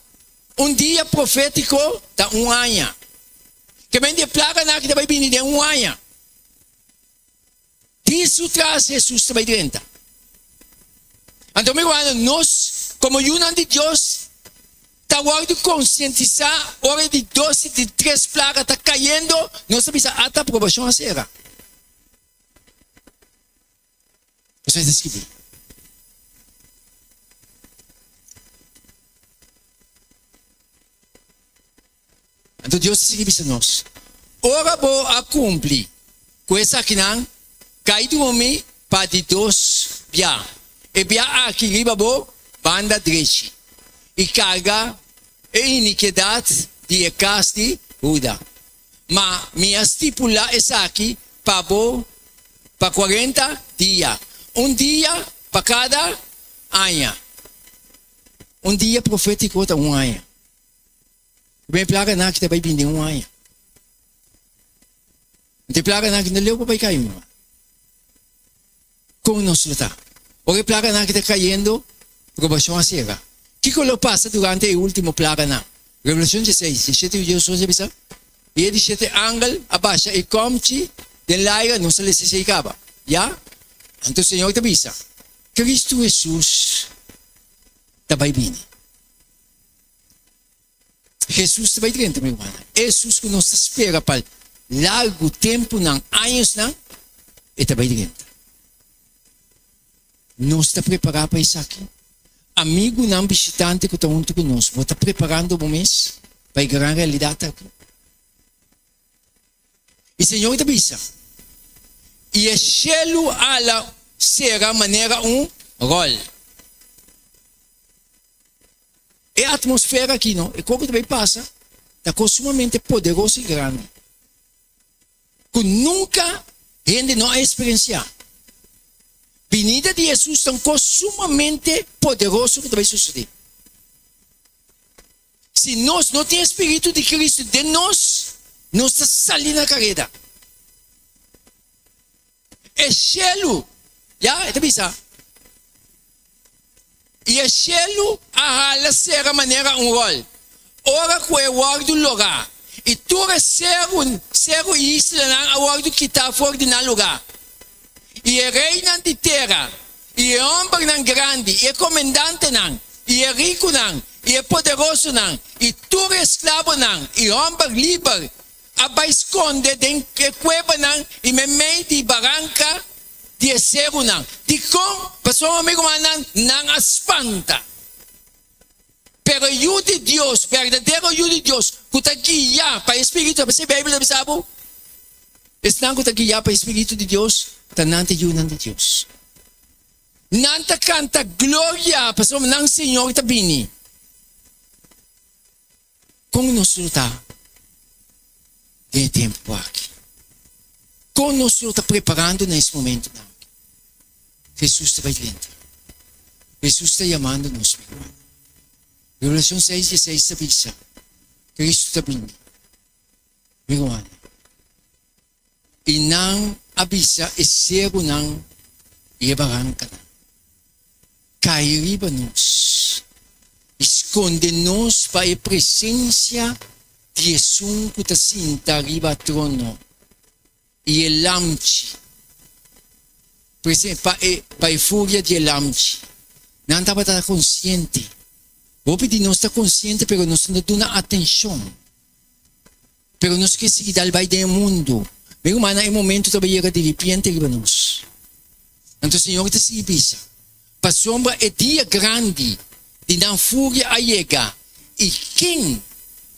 un dia profétiko ta un aña. Ke men di e plaganan aki ta bai bini den un aña. Di su tras Hesus ta bai drenta. Anto mi rumannan, nos komo yunan di Dios ta wòrdu konsientisá ora di dos i di tres plaga ta kayendo, nos ta bisa ata aprobashon a sera. Esei ta skibí. Anto Dios ta sigui bisa nos, Ora bo a kumpli ku esakinan, kai drumi pa di dos bia, e bia aki riba bo banda drechi, i karga e inikedat di e kas di Huda. Ma mi a stipulá esaki pa bo pa kuarenta dia, un dia pa kada aña. Un dia profétiko ta un aña. Ben plaganan aki ta bai bini den un aña. Anto e plaganan aki no leu pa bai kai mi ruman. Kon nos lo ta? Ora e plaganan aki ta kayendo, probashon a sera. Kiko lo pasa durante e ultimo plaganan? Revelashon dieseis, diesshete Dios a bisa, I e diesshete angel a basha e kòmchi den laira, nos a lesa esei kaba. Ya? Anto Señor ta bisa, Kristu Hesus ta bai bini. Hesus ta bai drenta, mi rumannan. Hesus ku nos ta spera pa largu tempunan, añosnan, e ta bai drenta. Nos ta prepará pa esaki? Amigunan bishitante ku ta huntu ku nos, bo ta preparando bo mes pa e gran realidat aki? I Señor ta bisa, I e shelu ala sera manera un ròl. E atmosfera aki no, e kos ku ta bai pasa ta kos sumamente poderoso i grandi ku nunka hende no a eksperensiá. Binida di Hesus ta un kos sumamente poderoso ku ta bai sosodé. Si nos no tin e spiritu di Kristu den nos, nos ta sali na kareda. E shelu, ya, e ta bisa, I e shelu a hala sera manera un ròl, ora ku e wòrdu lorá, i tur e seru, seru i islanan a wòrdu kitá for di nan lugá. I e reinan di tera, i e hòmbernan grandi, i e komendantenan, i e rikunan, i e poderosonan, i tur e esklabonan, i hòmber liber, a bai skonde den e kuebanan i meimei di baranka di e serunan. Dikon? Pasobra, mi rumannan, nan a spanta. Pero e Yu di Dios, berdadero Yu di Dios, ku ta guiá pa e Spiritu, p'esei Beibel ta bisa bo, esnan ku ta guiá pa e Spiritu di Dios, ta nan ta yunan di Dios. Nan ta kanta gloria pasobra nan Señor ta bini. Kon nos lo ta den e tempu aki? Kon nos lo ta preparando na es momentunan aki? Hesus ta bai drenta. Hesus ta yamando nos, mi ruman. Revelashon seis dieseis ta bisa, Kristu ta bini. Mi rumannan. I nan a bisa e serunan i e barankanan, Kai riba nos i skonde nos pa e presensia di Esun ku ta sinta riba trono i e Lamchi, pa e pa e furia di e Lamchi. Nan tabata konsiente. Hopi di nos ta konsiente pero nos no ta duna atenshon. Pero nos ke sigui dal bai den e mundu. Mi rumannan, e momentu ta bai yega di ripiente riba nos. Anto Señor ta sigui bisa, Pasobra e dia grandi di nan furia a yega, i ken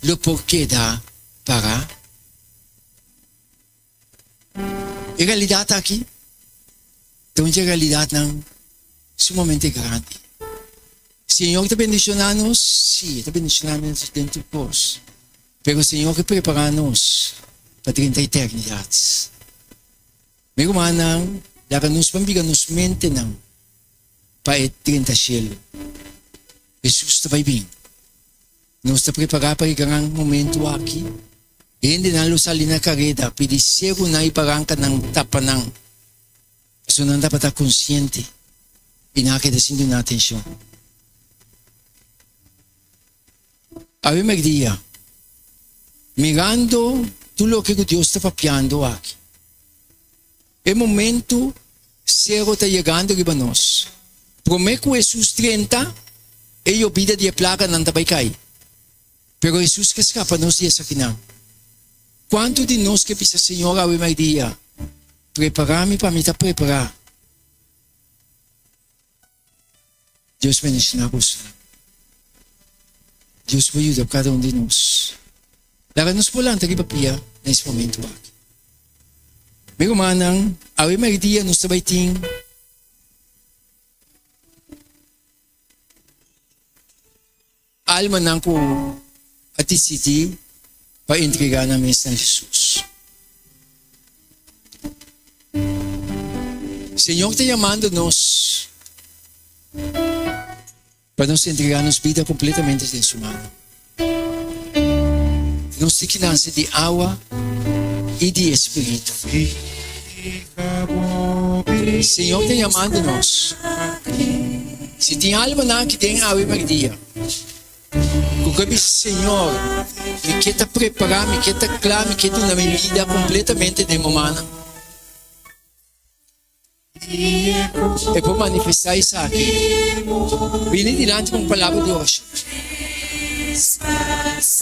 lo por keda pará? E realidat aki ta un dje realidatnan sumamente grandi. Señor ta bendishoná nos? Sí, e ta bendishoná nos den tur kos. Pero Señor ke prepará nos pa drenta eternidat. Mi rumannan, laga nos ban bira nos mentenan pa e drenta shelu. Hesus ta bai bin. Nos ta prepará pa e gran momentu aki? Hendenan lo sali na kareda pidi serunan i barankanan tapa nan, pasobra nan tabata konsiente i nan a keda sin duna atenshon. Awe merdia, mirando tur loke ku Dios ta papiando aki, e momentu sero ta yegando riba nos. Promé ku Hesus drenta, e yobida di e plaganan ta bai kai. Pero Hesus ke skapa nos di esakinan. Kuantu di nos ke bisa Señor awe merdia, Prepará mi pa mi ta prepará? Dios bendiciona bosonan. Dios por yuda cada un di nos. Laga nos por lanta riba pia na es momento aki. Mi rumannan, awe merdia nos ta bay tin almanan cu a dicidi pa entrega nan mes na Jesus. Señor ta yamando nos pa nos entrega nos bida completamente den su mano. Nos tin ki nace di awa y di Espiritu. Señor ta yamando nos. Si tin almanan aki den awe merdia ku ke bisa, Señor, mi ke ta prepará, mi ke ta kla, mi ke duna mi bida kompletamente den bo mannan. E por manifestá esaki. Bini dilanti pa un palabra di orashon.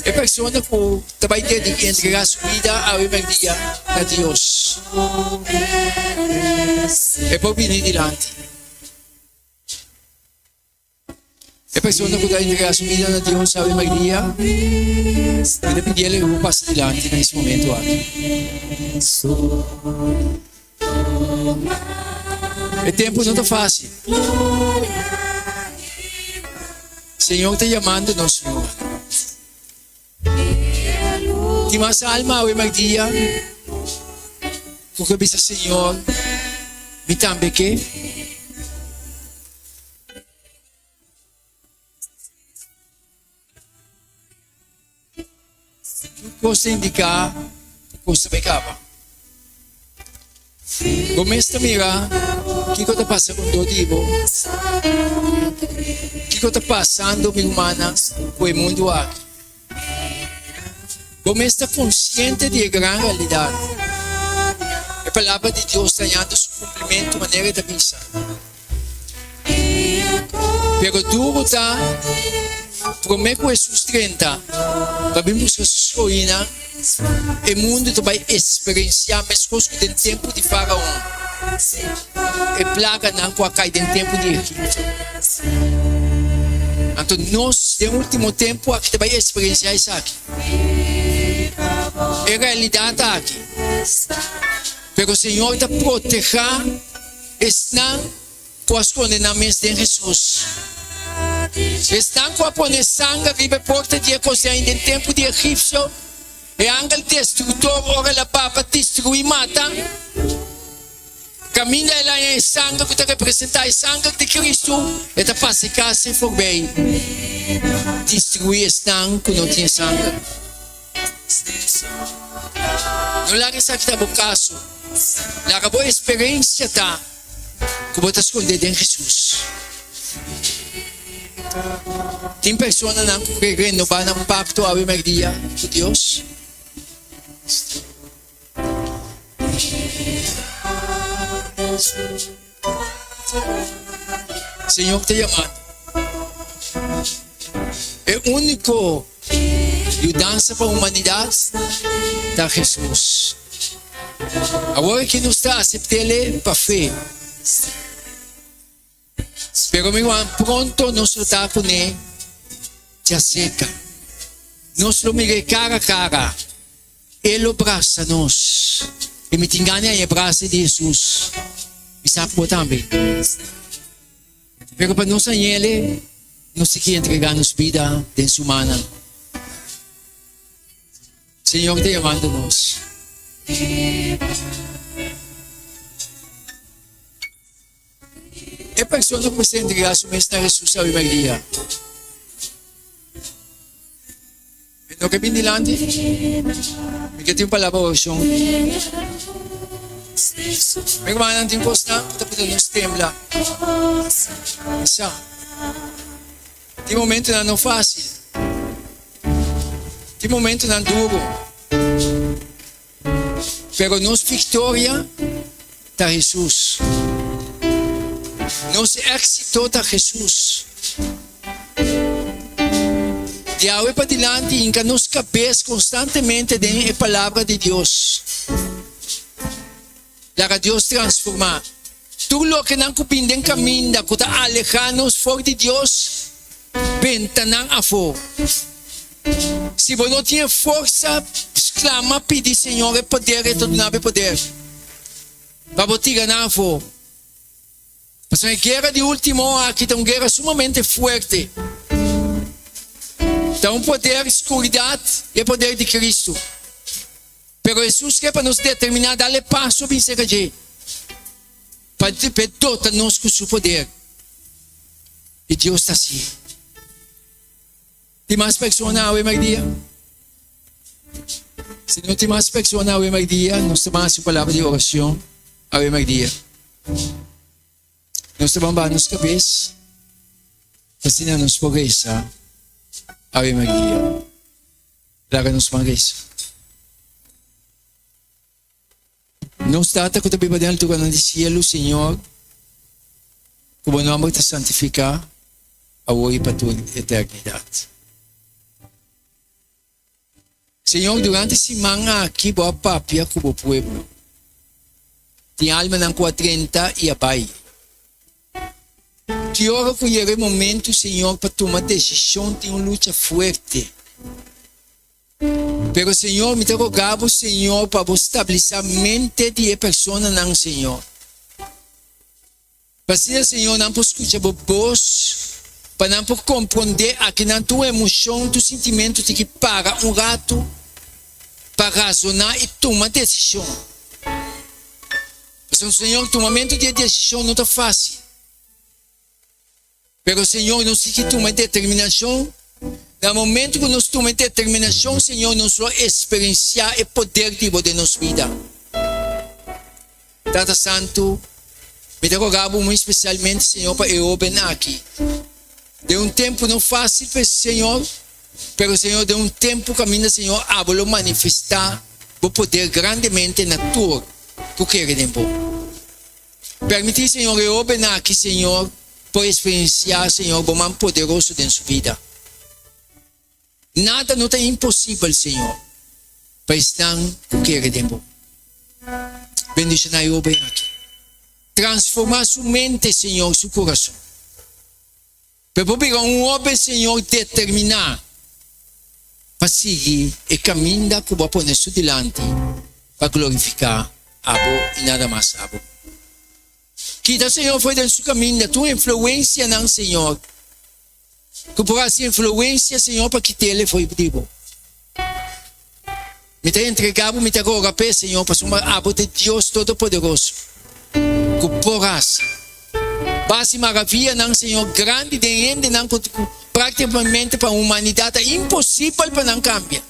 E persona ku ta bai dediká entregá su bida awe merdia na Dios, e por bini dilanti. E persona ku ta entregá su bida na Dios awe merdia, mi ta pidi el e pasa dilanti na es momento aki. E tempu no ta fácil. Señor ta yamando nos, mi hermano. Tin mas alma awe merdia ku ke bisa Señor, mi tambe ke. Tur kos ta indiká ku kos ta bai kaba. Bo mes ta mira kiko ta pasa rondó di bo, kiko ta pasando, mi rumannan, ku e mundu aki. Bo mes ta konsiente di e gran realidat. E Palabra di Dios ta hañando su kumplimentu manera e ta bisa. Pero duru ta promé ku Hesus drenta pa bin buska su skohinan, e mundu ta bai eksperensiá meskos ku den tempu di Faraon, e plaganan ku a kai den tempu di Egipto. Anto nos den último tempu aki ta bai eksperensiá esaki, e realidat aki. Pero Señor ta protehá esnan ku a skonde nan mes den Hesus. Esnan ku a pone sanger riba e porta di e kosein den tempu di egipsio, e angel destruktor ora el a ba pa destruí mata, kaminda el a haña e sanger ku ta representá e sanger di Kristu, e ta pasa e kas ei forbei, destruí esnan ku no tin e sanger. No laga esaki ta bo kaso. Laga bo eksperensia ta ku bo ta skondé den Hesus. Tin personanan ku ke renobá nan pakto awe mèrdia ku Dios? Señor ta yamando. E úniko yudansa pa humanidat ta Hesus. Awor aki nos ta asept'El pa fe. Pero mi ruman, pronto nos lo ta kuné djaserka. Nos lo mir'é kara kara. E lo brasa nos. I mi tin gana di haña e brasa di Hesus. Mi sa ku bo tambe. Pero pa nos hañ'El, nos tin ki entregá nos bida den Su mannan. Señor ta yamando nos. E persona ku mester entregá su mes na Hesus awe mèrdia. No ke bin dilanti? Mi ke tin un palabra orashon. Mi rumannan, tin kosnan ku ta pone nos tembla. Mi sa, tin momentunan no fásil. Tin momentunan duru. Pero nos viktoria ta Hesus. Nos éksito ta Hesus. Di awe padilanti hinka nos kabes konstantemente den e Palabra di Dios. Laga Dios transformá tur lokenan ku bin den kaminda ku ta alehá nos for di Dios, benta nan afó. Si bo no tin e forsa, sklama pidi Señor e poder, e ta duna bo e poder pa bo tira nan afó. Pasobra e guera di último aki ta un guera sumamente fuerte. Ta un poder skuridat i e poder di Kristu. Pero Hesus ke pa nos determiná dal e paso bin serka dje, pa E dota nos ku Su poder. I Dios ta hasié. Tin mas persona awe merdia? Si no tin mas persona awe merdia, nos ta ban hasi un palabra di oracion awe merdia. Nos ta ban baha nos cabes, asina nos por reza awe merdia. Laga nos ban reza. Nos Tata ku ta biba den alturanan di sielu, Señor, ku bo nomber ta santifiká awor i pa tur eternidat. Señor, durante siman aki bo a papia ku bo pueblo. Tin almanan ku a drenta i a bai. Ki ora ku yega e momentu, Señor, pa tuma desishon tin un lucha fuerte. Pero Señor, mi ta roga bo, Señor, pa bo stabilisa mente di e personanan, Señor. Pa asina, Señor, nan por scucha bo bos, pa nan por comprende akinan tur emocion, tur sintimento tin ki para un rato pa razona y tuma decision. Pasobra, Señor, tumamento di e decision no ta facil. Pero Señor, nos tin ki tuma e determinacion. Na momento cu nos tuma e determinacion, Señor, nos lo experiencia e poder di Bo den nos bida. Tata Santo, mi ta roga Bo muy specialmente, Señor, pa e hoben aki. Den un tempo no facil p'e, Señor, pero, Señor, den un tempo caminda, Señor, Abo lo manifesta Bo poder grandemente na tur cu kere den Bo. Permití, Señor, e hóben aki, Señor, por experienciá, Señor, Bo man poderoso den su bida. Nada no ta imposibel, Señor, pa esnan cu kere den Bo. Bendicioná e hóben aki. Transformá su mente, Señor, su curason. Pa e por bira un hóben, Señor, determiná pa sigui e kaminda ku Bo a pone su dilanti pa glorifiká Abo i nada mas Abo. Kita, Señor, for den su kaminda tur influensianan, Señor, ku por hasi influensia, Señor, pa kit'el for di Bo. Mi ta entregá Bo, mi ta roga p'e, Señor, pasobra Abo ta e Dios Todopoderoso ku por hasi basi maravianan, Señor, grandi den hendenan ku práktikamente pa humanidat ta imposibel pa nan kambia.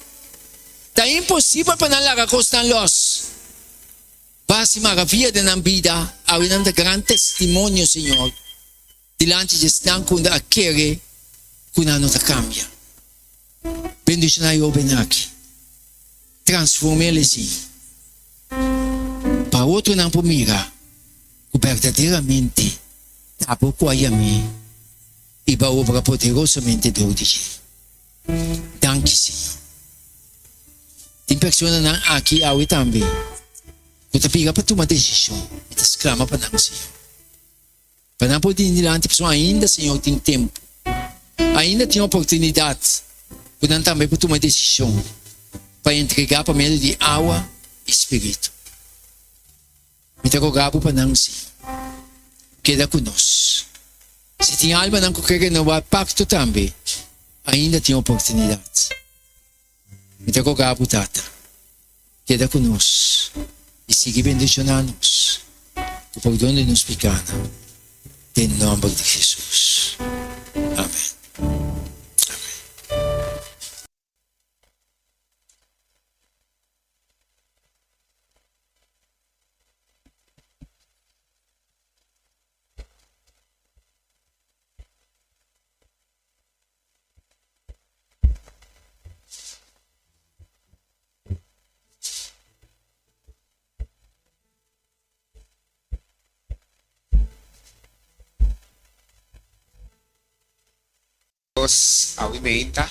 Ta imposibel pa nan laga kosnan lòs. Basi maravia den nan bida, awe nan ta gran testimonio, Señor, dilanti di esnan ku a kere ku nan no ta kambia. Bendishoná e hóben aki. Transform'é si pa otronan por mira ku berdaderamente ta bo ku a yam'é i bo a obra poderosamente dor di dje. Danki, Señor. Tin personanan aki awe tambe ku ta bira pa tuma desishon i ta sklama pa nan, Señor. Pa nan por bini dilanti pasobra ainda Señor tin tempu, ainda tin oportunidat ku nan tambe por tuma desishon pa entregá pa medio di awa i Spiritu. Mi ta roga Bo pa nan, Señor. Keda ku nos. Si tin almanan ku ke renobá pakto tambe, ainda tin oportunidat. Mi ta roga Bo, Tata, keda ku nos i sigui bendishoná nos ku pordon di nos pikánan, den nòmber di Hesus. Amen. Amen. Dios awe meinta,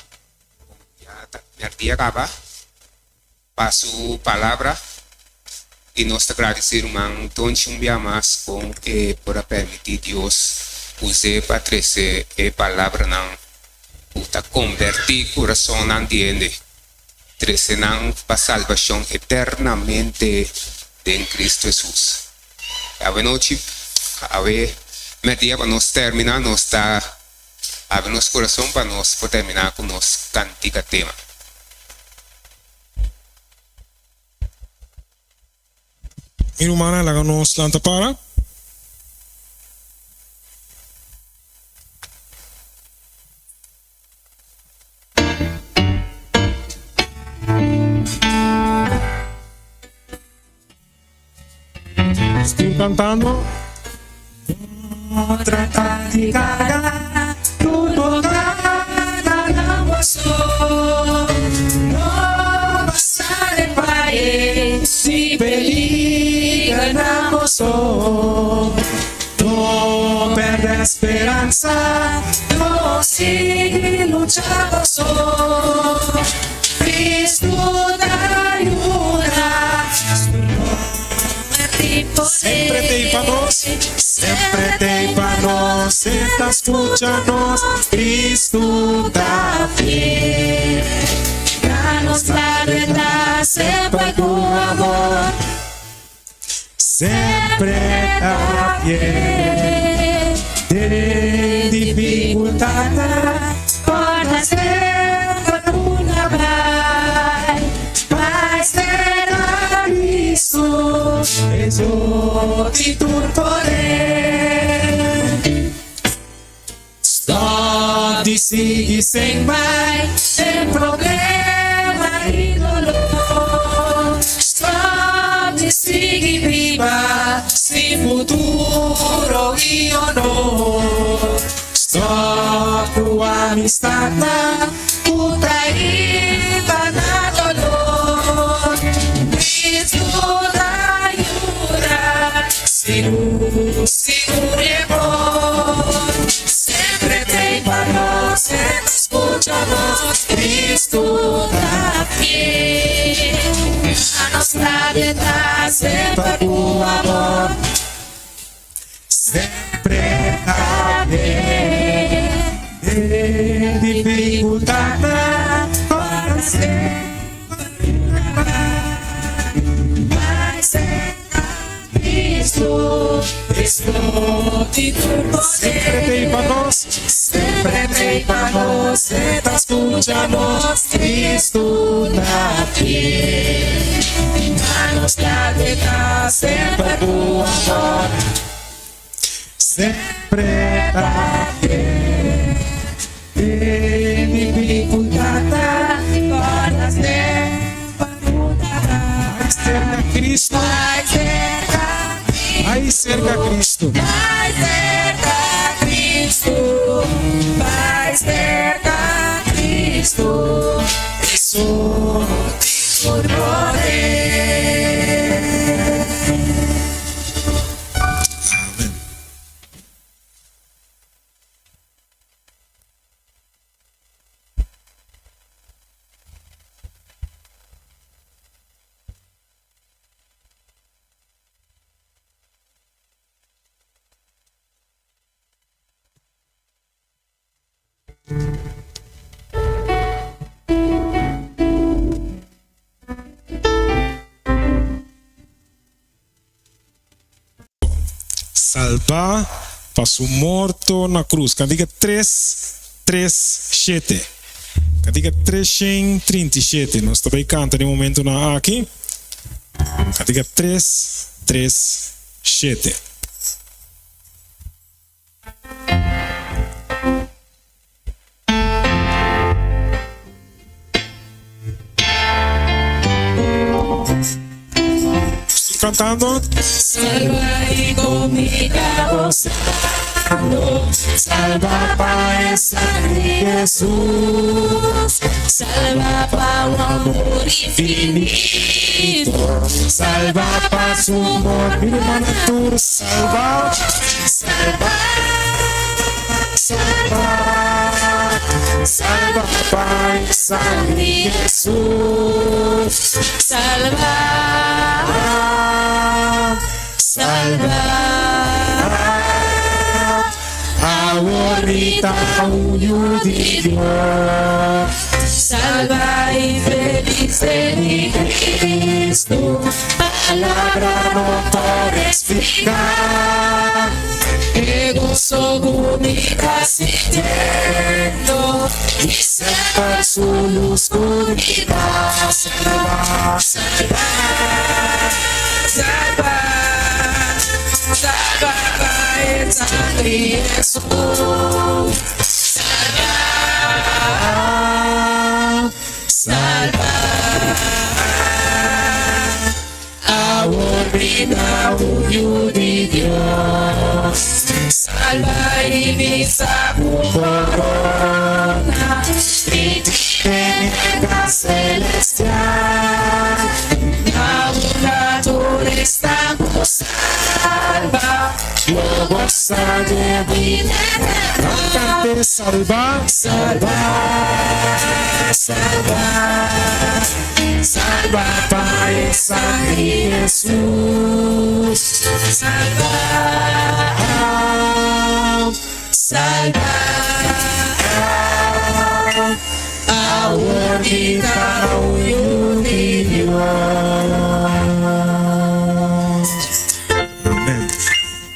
ya ta merdia kaba, pa su palabra i nos ta gradisí ruman Tonchi un bia mas kon e por a permití Dios us'é pa trese e palabranan ku ta kombertí kurasonnan di hende, trese nan pa salbashon eternamente den Kristu Hesus. Awe nochi, awe merdia pa nos terminá nos ta abri nos kurason pa nos por terminá ku nos kantika tema. Mi rumannan, laga nos lanta para. Estoy cantando. No trata di carga tur bo carga na bo so. No pasa den pae si peliger na bo so. No perde speransa, no sigui lucha bo so. Cristo ta yuda, su nomber tin poder. Sempre t'ei pa nos, sempre t'ei pa nos, e ta scucha nos, Cristo ta fiel. Na nos lado e ta semper cu amor. Sempre ta fiel den dificultadnan. Porta semper una bai, bai serka Cristo, e Dios di tur poder. Stop di sigui sen bai den problema i dolor. Stop di sigui biba sin futuro i honor. Stop ku amistadnan ku ta hiba na dolor. Cristo ta yuda. Sigur, sigur e por. Sempre t'ei pa nos, e ta scucha nos, Cristo ta fiel. Na nos lado e ta semper cu amor. Sempre ta fiel den dificultadnan, para semper Bai serka Cristo, Cristo di tur poder. Sempre t'ei pa nos, sempre t'ei pa nos, e ta scucha nos, Cristo ta fiel. Na nos lado e ta semper cu amor. Sempre ta fiel den dificultadnan, Corda semper cu ta Bai cerca Cristo, Bai cerca bai cerca Cristo. Bai cerca Cristo, bai cerca Cristo, Esun di tur poder. Amen. Salbá pa su morto na cruz. Cantica tres, tres, shete. Cantica 337. Nos ta bay canta den momentonan aki. Cantica tres, tres, shete. Estoy cantando. Salva y comida gozando, salva pa e sangre Jesús, salva pa un amor infinito, Salva pa su amor, mi hermana tur, salva, salva, salva. pa e sangre di Hesus. Salba, salba. Awor mi ta un yu di Dios. Salba i felis den Cristo. Palabra no por explica. E goso ku mi ta sintiendo. I semper su lus ku mi ta salba. Salba, salba, salba pa e sangre di Hesus. Salba, salba. Awor mi ta un yu di Dios. Salba i mi sa ku korona. Mi tin den kas selestial. Na unda tur esnan ku salba. Lo gosa di bida eterno. Kante salba. Salba, salba, Salba pa e sangre di Hesus. Salba, salba. Awor mi ta un yu di Dios. Amen.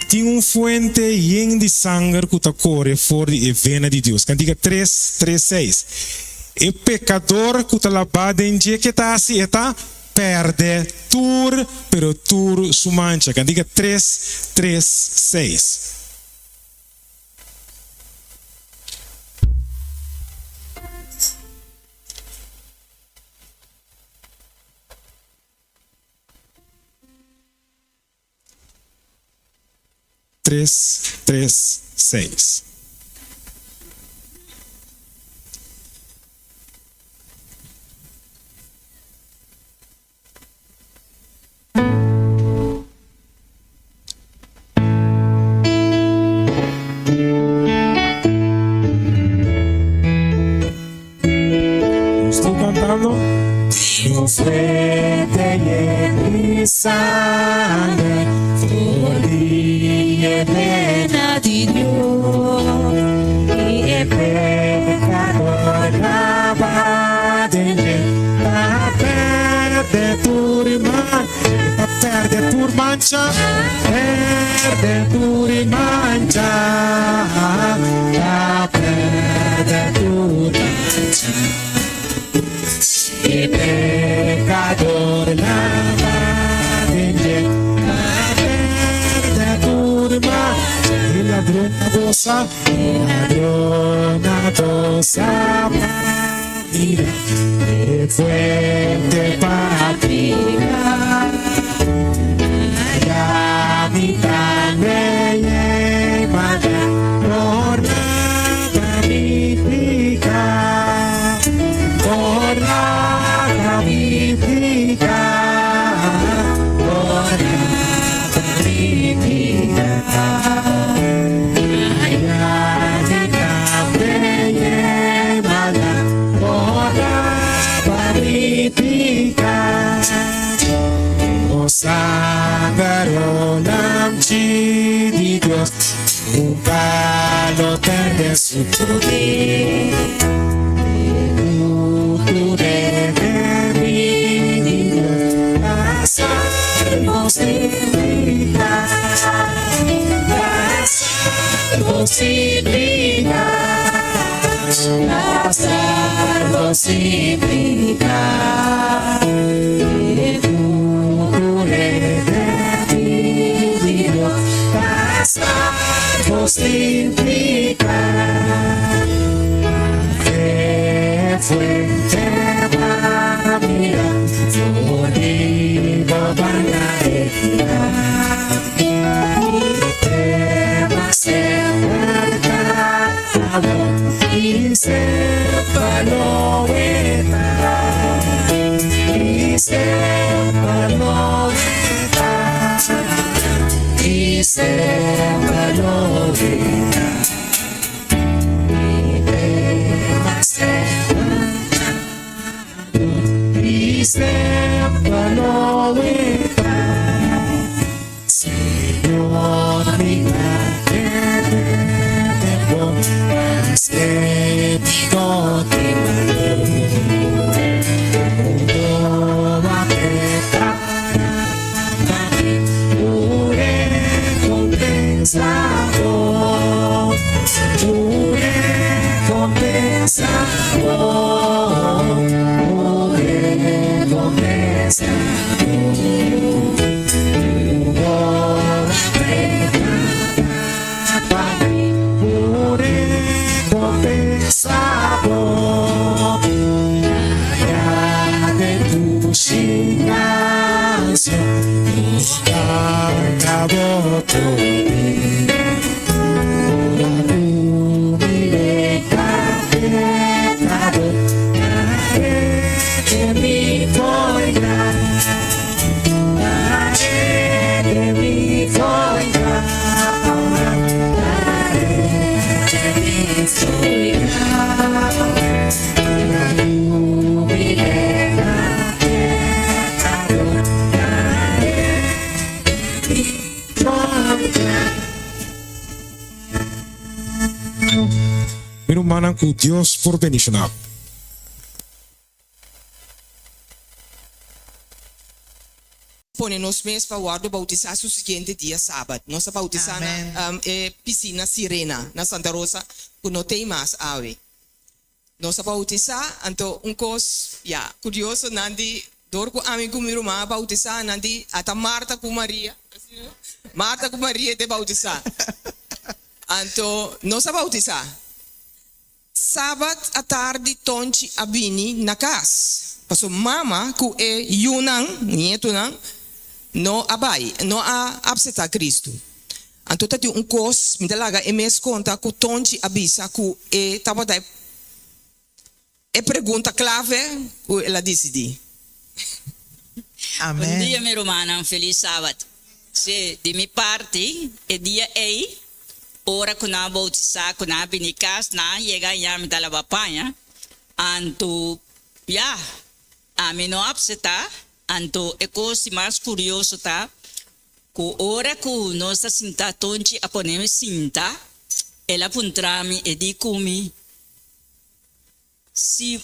Tin un fuente yen di sanger ku ta kore for di e vena di Dios. Kantika tres, tres, seis. E pekador ku ta labá den dje ke ta hasi? E ta pèrdè tur, pero tur su mancha. Kantika tres, tres, seis. Tres, tres, seis. Nos tur cantando. Tin un fuente yen di sangre for di e vena di Dios i e pecador laba den dje ta perde tur man ta perde tur mancha perde tur mancha ta perde tur mancha e pecador laba den dje ta perde tur mancha e ladron a gosa e ladron a gosa pa mira e fuente pa pica Ya mi tambe yei manda por nada mi pica por nada mi pica por nada mi pica Ya mi tambe yei manda por nada mi pica O sanger o Lamchi di Dios nunca lo perde su poder. Tur enemigo di Dios ta salvo sin pica, ta salvo sin pica, ta salvo sin pica. Tur enemigo di Dios ta salvo sin pica. E fuente pa mira, for di bo banda E semper ta bon i semper lo ta i semper lo ta i semper lo ta. semper lo e ta. Señor, mi ta kere den bo, maske mi no tin Mundo a prepará pa mi un recompensa bon, un recompensa bon, un recompensa bon. Mundo a prepará pa mi un recompensa bon. Aya den dushi nacion, nos canta bo poder. Ora cu mi leka pecador, Tare mi foigra, Tare mi foigra, Tare mi foigra. Ora cu mi leka pecador, Tare mi foigra. Mi rumannan ku Dios por bendishoná. Pone nos mes pa wòrdu boutisá su siguiente dia sabat. Nos a boutisá na e pisina Sirena na Santa Rosa ku no tei mas awe. Nos a boutisá, anto un kos, ya, kurioso, nan di, dor ku ami ku mi ruman a boutisá, nan di, ata Marta ku Maria, Marta ku Maria te boutisá. Anto nos a boutisá. Sabat atardi Tonchi a bini na kas, paso mama ku e yunan, nietunan, no a bai, no a apseptá Kristu. Anto ta tin un kos mi ta laga e mes konta ku Tonchi a bisa ku e tabata e pregunta klave ku el a disidí. Bon dia mi rumannan, felis sabat. Sí, di mi parti e dia ei ora ku nan a boutisá ku nan a bini kas nan a yega aña mi ta laba paña anto ya ami no apseptá anto e kos di mas kurioso ta ku ora ku nos ta sinta Tonchi a pone mi sinta el a puntra mi e di ku mi Si,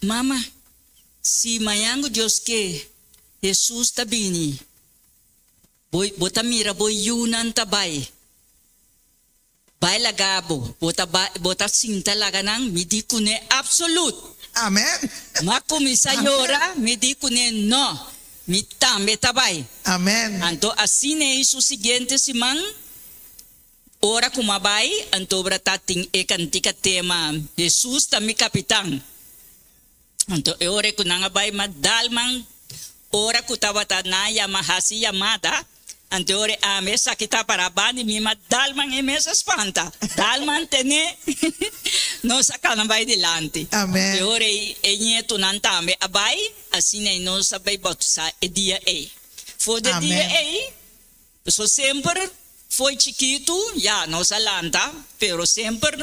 mama, si mañan ku Dios ke, Hesus ta bini, bo, bo ta mira bo yunan ta bai, bai laga bo, bo ta bai, bo ta sinta laga nan, mi di kuné absolut. Amen. M'a kuminsá yora, mi di kuné no, mi tambe ta bai. Amen. Anto asina ei su siguiente siman. Ora ku m'a bai, anto obra ta tin e kantika tema Hesus ta mi kapitan. Anto e ora ku nan a bai m'a dal man ora ku tabata nan yama hasi yamada, anto e ora ami esaki ta para banda di mi m'a dal man e mes a spanta. Dal man tene nos a kana bai dilanti. Amen. E ora ei e ñetunan tambe a bai, asina ei nos a bai bautisá e dia ei. For di e dia ei. So semper foi chikitu ya nos a lanta pero semper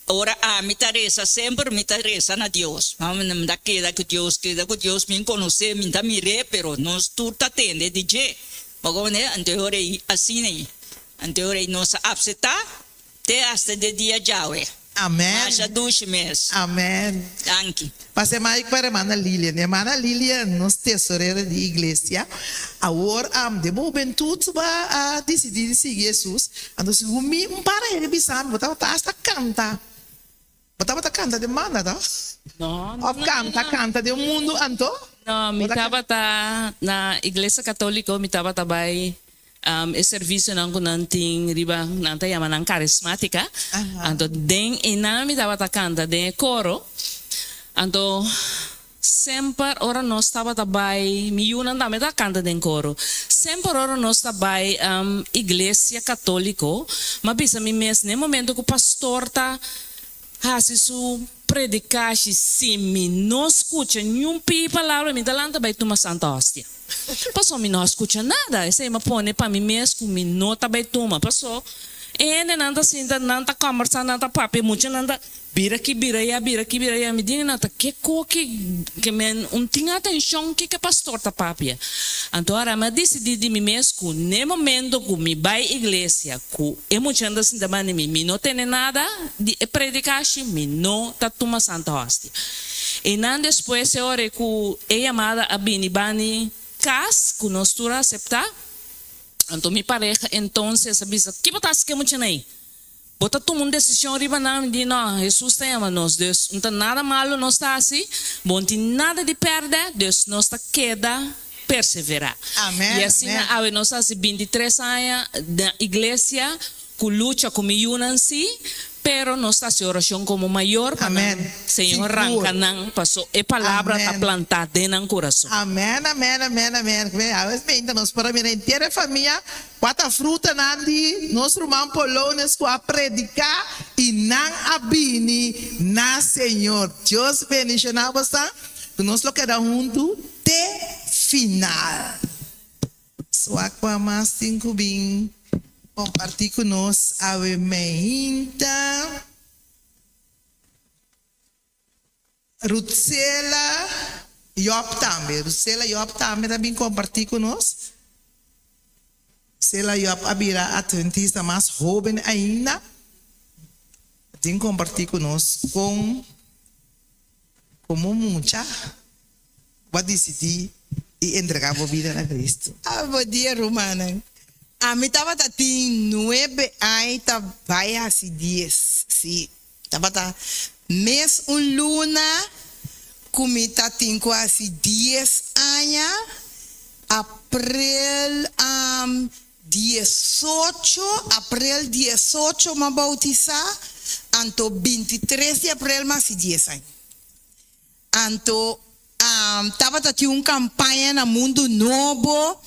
ora ami ta resa semper mi ta resa na Dios mi ta keda ku Dios keda ku Dios mi konosé mi ta mir'é pero nos tur ta tende di dje bo kono anto e ora ei asina ei anto e ora ei nos a apseptá te hasta de dia djawe. Amen. Masha dushi mes. Amen. Danki. Pastor Mike pa hermana Lilian. Hermana Lilian, nos tesorera di iglesia. Awor, den bo hubentud bo a disidí di sigui Hesus. Anto segun mi, un par hende bisa mi, bo tabata hasta kanta. Bo tabata kanta den banda, to? No, no, Of kanta, kanta den mundu anto? No, mi tabata na iglesia católico, mi tabata bai E servisionan ku nan tin riba, nan ta yama nan karismátika. Anto den einan mi tabata kanta den e koro. Anto semper ora nos tabata bai, mi yunan tambe ta kanta den koro. Semper ora nos ta bai iglesia katóliko, m'a bisa mi mes n'e momento ku pastor ta hasi su Predikashi si mi no skucha niun pii palabra mi ta lanta bai tuma santa hostia. Paso mi no a skucha nada, esei mi a pone pa mi mes ku mi no ta bai tuma. Paso e hendenan ta sinta, nan ta kòmbersá, nan ta papia, muchanan ta. Bira aki bira aya, bira aki bira aya, mi di no ta ke koki ke men un tin atencion kiko e pastor ta papia. Anto ora mi a dicidi di mi mes cu n'e momento cu mi bay iglesia cu e muchanan ta sinta banda di mi, mi no tene nada di e predicashi, mi no ta tuma Santa Hostia. Y nan despues e ora cu e yamada a bini bani cas cu nos tur a acepta, anto mi pareha entonces a bisa, ki bo ta haci cu e muchanan ey? Bo ta tuma un desishon riba nan? Mi di, No, Hesus ta yama nos, dus no ta nada malu nos ta hasi, bo no tin nada di pèrdè, dus nos ta keda perseverá. Amèn, I asina amèn. awe nos hasi bintitres aña na iglesia ku lucha ku mi yunan sí, pero nos ta hasi orashon komo mayor pa nan Amèn. Señor Sigur. ranka nan, paso e palabra ta Amèn. plantá den nan kurason. Amèn, amèn, amèn, amèn. Awes meinta nos por a mira henter e famia Kua ta frutanan di nos ruman Polones ku a prediká i nan a bini na Señor? Dios bendishoná bosan ku nos lo keda huntu te final. Swak kua mas tin ku bin kompartí ku nos awe meinta? Rutsela Job tambe. Rutsela Job tambe ta bin kompartí ku nos. Sela Job a bira atventista mas hóben ainda. Tin kompartí ku nos kon komo mucha bo a disidí di entregá bo bida na Kristu. Ah, bo dia rumannan. Ami tabata tin nuebe aña ta bai hasi dies, sí. Tabata mes un luna ku mi ta tin ku hasi dies aña, aprel diesocho, aprel diesocho m'a boutisá, anto bintitres di aprel m'a hasi dies aña. Anto tabata tin un kampaña na Mundu Nobo,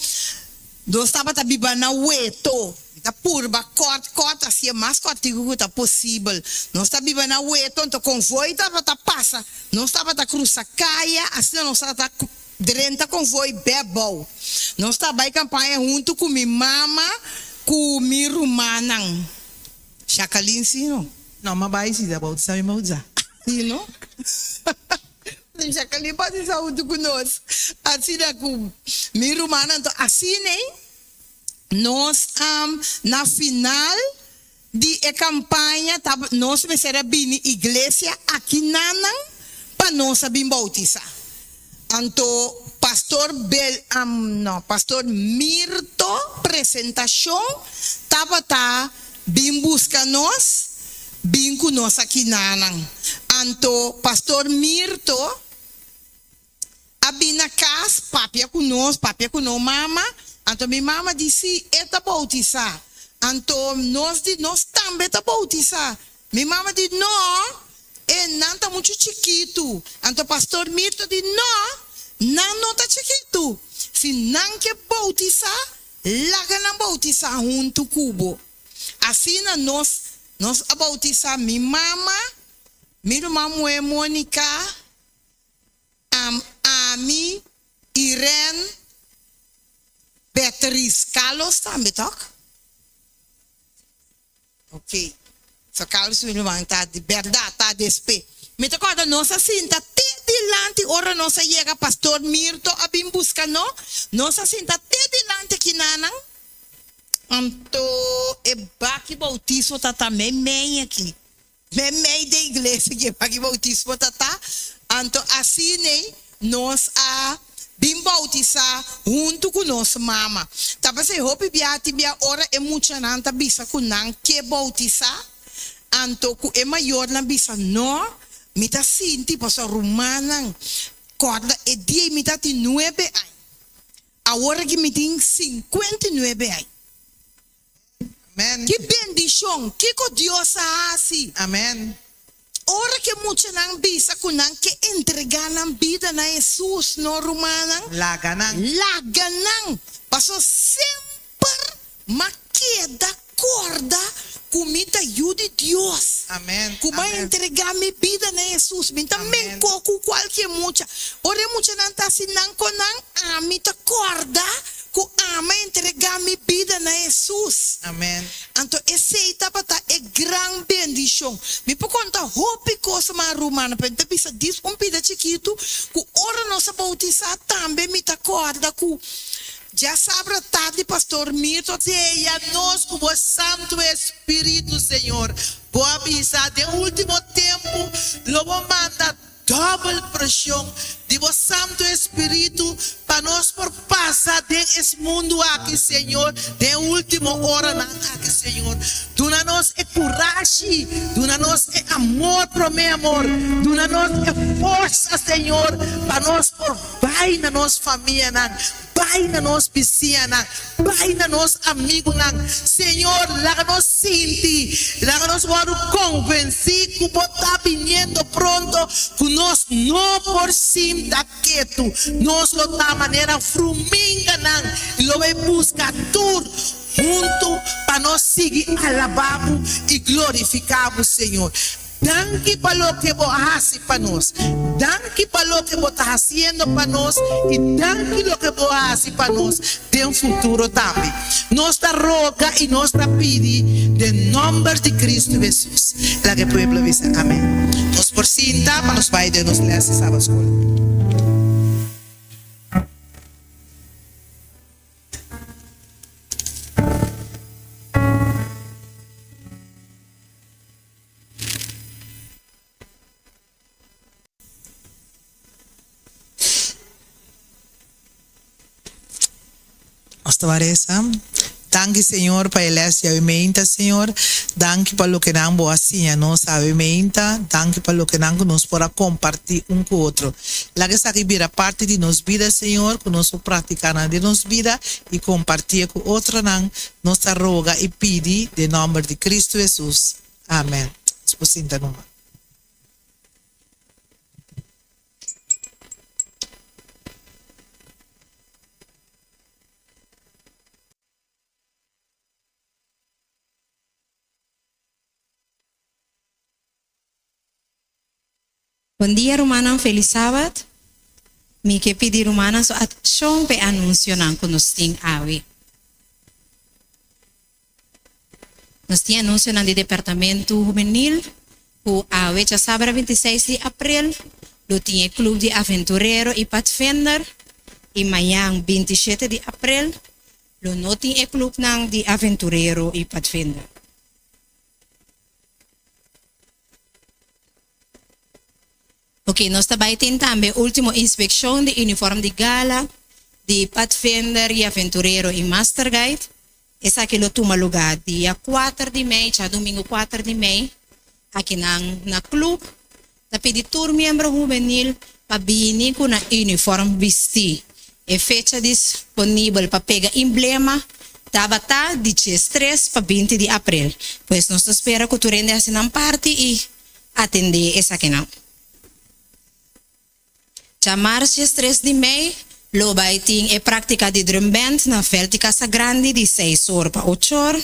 nos tabata biba na Weto. Mi ta purba kòrt kòrt hasié mas kòrtiku ku ta posibel. Nos ta biba na Weto, anto konvoi tabata pasa, nos tabata krusa kaya, asina nos tabata drenta konvoi bè bou. Nos ta bai kampaña huntu ku mi mama ku mi rumannan. Jacqueline si no? No, m'a bai si ta bautisa mi bautisa. Si no? Jacqueline bautisa huntu ku nos. Asina ku mi rumannan to asina ei nos na final di e kampaña ta nos mester a bini iglesia aki nanan pa nos a bin bautisa. Anto Pastor Bel no Pastor Mirto presentacion tabata bin busca nos bin cu nos aki nanan. Anto Pastor Mirto a bin na cas papia cu nos papia cu no mama anto mi mama di si e ta bautisa anto nos di nos tambe ta bautisa Mi mama di, No, e nan ta muchu chikitu. Anto Pastor Mirto di, No, nan no ta chikitu. Si nan ke boutisá, laga nan boutisá huntu ku bo. Asina nos nos a boutisá mi mama, mi ruman muhé Monica, am, ami, Irene, Beatriz, Carlos tambe, tok? Ok. So Carlos mi ruman ta di berdad ta despe. Mi ta corda nos a sinta te dilanti ora nos a yega Pastor Mirto a bin busca no. Nos a sinta te dilanti aki nanan. Anto e baki bautismo ta ta meimei aki. Meimei den iglesia aki e baki bautismo ta ta. Anto asinei nos a bin bautisá huntu ku nos mama. Ta pas'é hopi bia tin bia ora e muchanan ta bisa ku nan ke bautisá, anto ku e mayornan bisa no, mi ta sinti pasobra rumannan kòrda e dia ei mi ta tin nuebe aña, awor aki mi tin sinkuenta i nuebe aña. Amen. Ki bendishon! Kiko Dios a hasi? Amen. Ora ku e muchanan bisa ku nan ke entregá nan bida na Hesus, no rumannan? Laga nan. Laga nan! Pasobra semper m'a keda kòrda ku mi ta yu di Dios. Amen. Ku m'a entregá mi bida na Hesus. Mi ta menkó ku kualke mucha. Ora e muchanan ta hasi nan ku nan, ami ta kòrda. Ku ami a entregá mi bida na Hesus. Amen. Anto esei tabata e gran bendishon. Mi por konta hopi kos mas rumannan, pero mi ta bisa dis un pida chikitu ku ora nos a boutisá tambe mi ta kòrda ku djasabra tardi Pastor Mirto a Seya nos ku bo Santu Espiritu, Señor. Bo a bisa den último tempu lo bo manda Dòbel preshon di bo Santu Espiritu pa nos por pasa den es mundu aki, Señor, den e ultimo oranan aki, Señor. Duna nos e kurashi, duna nos e amor, promé amor, duna nos e forsa, Señor, pa nos por bai na nos famianan, Bai na nos bisiñanan, bai na nos amigunan. Señor, laga nos sinti, laga nos wòrdu konvensí ku Bo ta biniendo pronto, ku nos no por sinta ketu. Nos lo ta manera fruminganan i lo bai buska tur huntu pa nos sigui alabá Bo i glorifiká Bo, Señor. Danki pa loke bo a hasi pa nos. Danki pa loke bo ta hasiendo pa nos i danki loke bo a hasi pa nos den futuro tambe. Nos ta roga i nos ta pidi den nomber di Cristo Jesus. Laga e pueblo bisa, Amen. Nos por sinta pa nos bai den nos les di Sabbat School. Nos ta resa. Danki Señor pa e les di awe meinta Señor. Danki pa loke nan bo a siña nos awe meinta. Danki pa loke nan ku nos por a kompartí un ku otro. Laga esaki bira parti di nos bida Señor, ku nos por praktiká nan den nos bida i kompartié ku otronan. Nos ta roga i pidi den nòmber di Kristu Hesus. Amen. Nos por sinta numa. Bon dia rumannan felis sabat. Mi ke pidi rumannan su atenshon pa e anunsionan ku nos tin awe. Nos tin anunsionan di Departamento Hubenil ku awe djasabra 26 di aprel lo tin e Club di Aventurero i Padvinder i mañan 27 di aprel lo no tin e clubnan di Aventurero i Padvinder. Ok, nos ta bai tin tambe ultimo inspekshon di uniform di gala di Padvinder i Aventurero i Master Guide. Esaki lo tuma lugá dia kuater di mei, djadumingu kuater di mei, akinan na club. Ta pidi tur miembro hubenil pa bini ku nan uniform bistí. E fecha disponibel pa pega emblema tabata di 13 pa 20 di aprel. Pues nos ta spera ku tur hende hasi nan parti i atendé esakinan. Djamars 13 di mei lo bai tin e práktika di drumband na vèlt di Casa Grandi di seis or pa ocho or.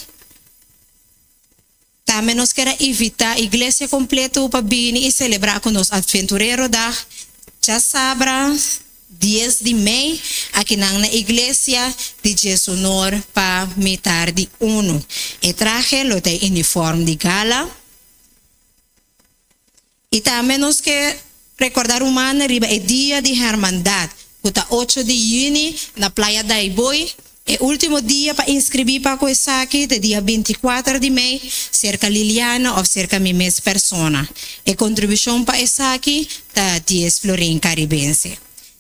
Tambe nos kier a invitá iglesia kompleto pa bini i selebrá ku nos Adventurerodag djasabra dies di mei akinan na iglesia di Djesunor pa mitar di unu. E trahe lo ta e uniform di gala. I tambe nos ke rekordá rumannan riba e Dia di Hermandat, ku ta ocho di yüni na Playa Daaibooi. E último dia pa inskribí pa ku esaki ta dia 24 di mei serka Liliana òf serka mi mes persona. E kontribushon pa esaki ta dies florin karibense.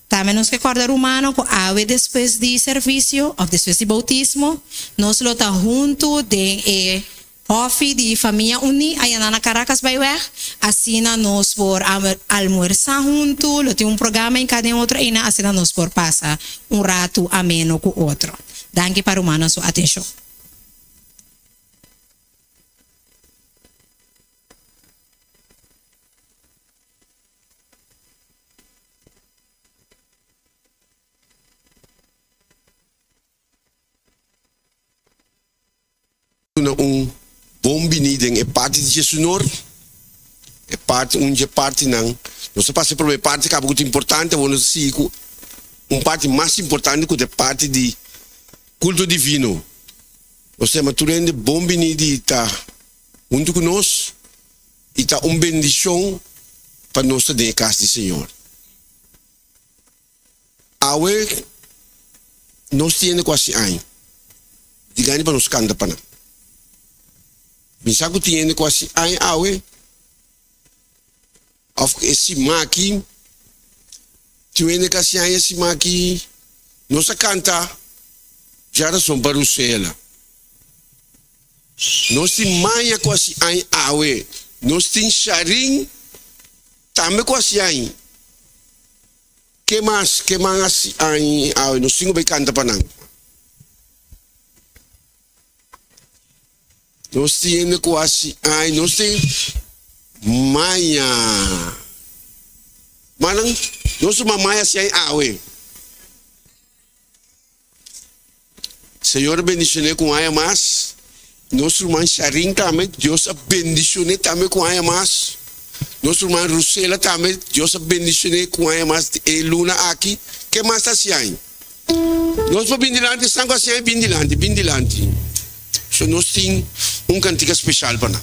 Tambe nos ke kòrda rumannan ku awe despues di servisio òf despues di boutismo nos lo ta huntu den e Hòfi di Famia Uní ayaná na Caracas Byweg. Asina nos por almuersá huntu, lo tin un programa en kada en otro einan, asina nos por pasa un ratu ameno ku otro. Danki pa rumannan su atenshon. Duna un bon bini den e parti di Djesunor, e parti un dje partinan. Nos a pasa e prome parti kaba ku ta importante, awor nos ta sigui ku un parti mas importante ku ta e parti di. Kulto Divino. Nos ta yama tur hende bon bini di ta huntu ku nos i ta un bendishon pa nos ta den e kas di Señor. Awe nos tin hende ku hasi aña di gana pa nos kanta pa nan. Mi sa ku tin hende ku hasi aña awe òf e siman aki, tin hende ku hasi aña e siman aki, nos a kanta djarason pa Rusela. Nos tin maña ku hasi aña awe, nos tin Sharin tambe ku hasi aña. Ke mas, ke man hasi aña awe, nos tin ku bai kanta pa nan. Nos tin hende ku hasi aña, nos tin maña. Manan, nos tuma maña hasi aña awe. Señor a bendicione cu un aña mas. Nos ruman Sharin tambe, Dios a bendicione tambe cu un aña mas. Nos ruman Rusela tambe, Dios a bendicione cu un aña mas e luna aki. Ke mas ta haci aña? Nos por bin dilanti, esnan cu haci aña bin dilanti, bin dilanti. So nos tin un cantica special pa nan.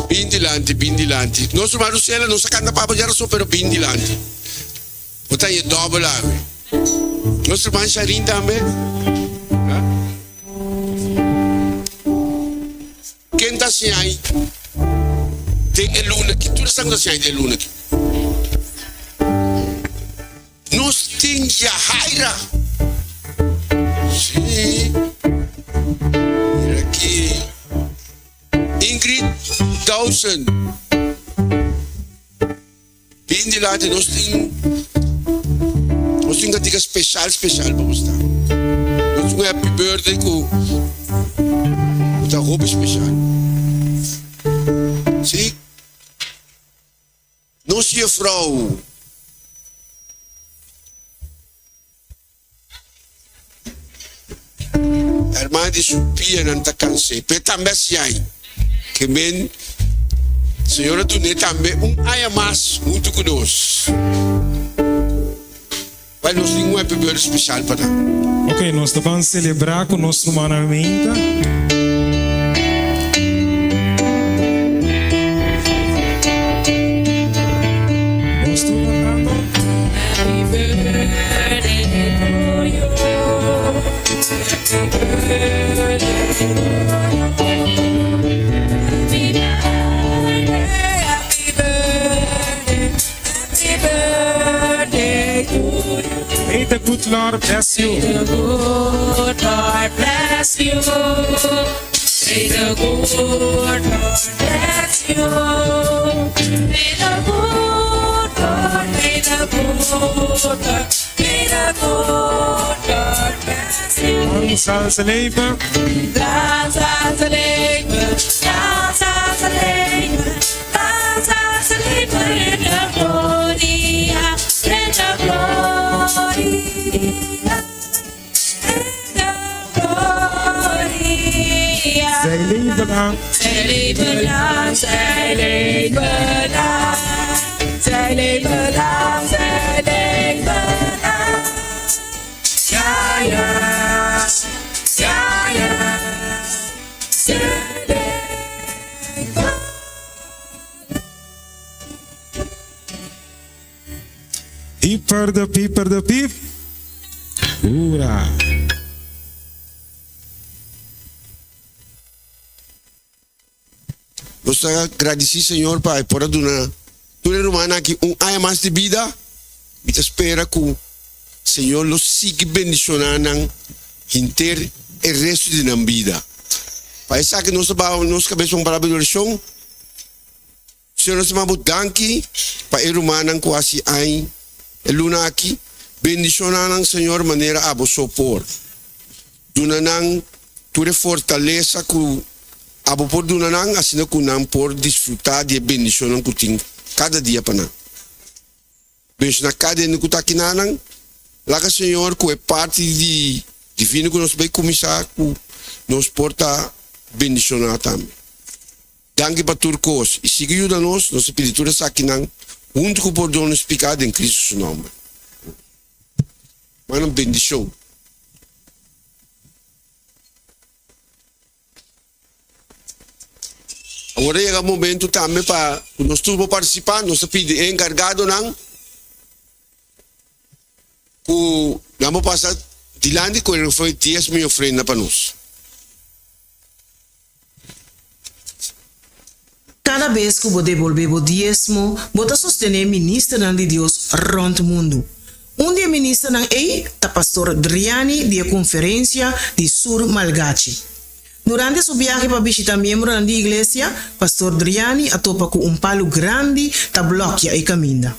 Bin dilanti, bin dilanti. Nos ruman Rusela no sa canta papa djarason pero bin dilanti. Bo ta haña dobel awe. Nos ruman Sharin tambe. Ken ta siña ai den e luna aki? Tur esnan ku ta siña ai den e luna aki. Nos tin Yahaira. Sí. Mira aki. Ingrid Dawson. Bin dilanti nos tin nos tin cantica special special pa bosta. Nos tin un happy birthday cu cu ta hopi special. Sí. Nos juffrouw. Hermana di su pianan ta cansé, pe tambe a siai. Ke men Señor a dun'é tambe un aña mas hunto cu nos. Bai nos tin un happy birthday special pa nan. Ok, nos ta ban celebra cu nos rumannan meinta. Nos tur cantando. Happy birthday to you. Happy birthday to you. Happy birthday, happy birthday, happy birthday to you. May the good Lord bless you. May the good Lord bless you. May the good Lord bless you. May the good Lord, may the good Lord, may the good Lord bless you. Lang zal ze leven. Lang zal ze leven, lang zal ze leven, lang zal ze leven in de gloria, in de gloria, in de gloria. Zij leven lang. Zij leven lang, zij leven lang, zij leven lang, zij leven lang. Ja, ja, ja, ja, zij leven Hyper de pieper de piep. Hoera. Nos ta gradisí Señor pa e por a duna tur e rumannan aki un aña mas di bida. Mi ta spera ku Señor lo sigui bendishoná nan henter e resto di nan bida. Pa esaki nos ta baha nos kabes pa un palabra di orashon. Señor nos ta manda bo danki pa e rumannan ku hasi aña e luna aki. Bendishoná nan Señor manera abo so por. Duna nan tur e fortalesa ku abo por duna nan asina ku nan por disfrutá di e bendishonnan ku tin kada dia pa nan. Benshoná kada hende ku ta aki na nan. Laga Señor ku e parti di divino ku nos bai kuminsá ku nos por ta bendishoná tambe. Danki pa tur kos i sigui yuda nos, nos ta pidi tur esakinan huntu ku pordon nos piká den Kristu su nòmber. Mannan bendishon. Awor a yega momento tambe pa ku nos tur por partisipá. Nos ta pidi e enkargadonan ku nan por pasa dilanti ku e ofrenda diesmo i ofrenda pa nos. Kada bes ku bo debolbé bo diesmo, bo ta sostené ministernan di Dios rònt mundu. Un di e ministernan ei ta Pastor Driani di e Konferensia di Sur Malgachi. Durante su biahe pa bishita miembronan di iglesia, Pastor Driani a topa ku un palu grandi ta blòkia e kaminda.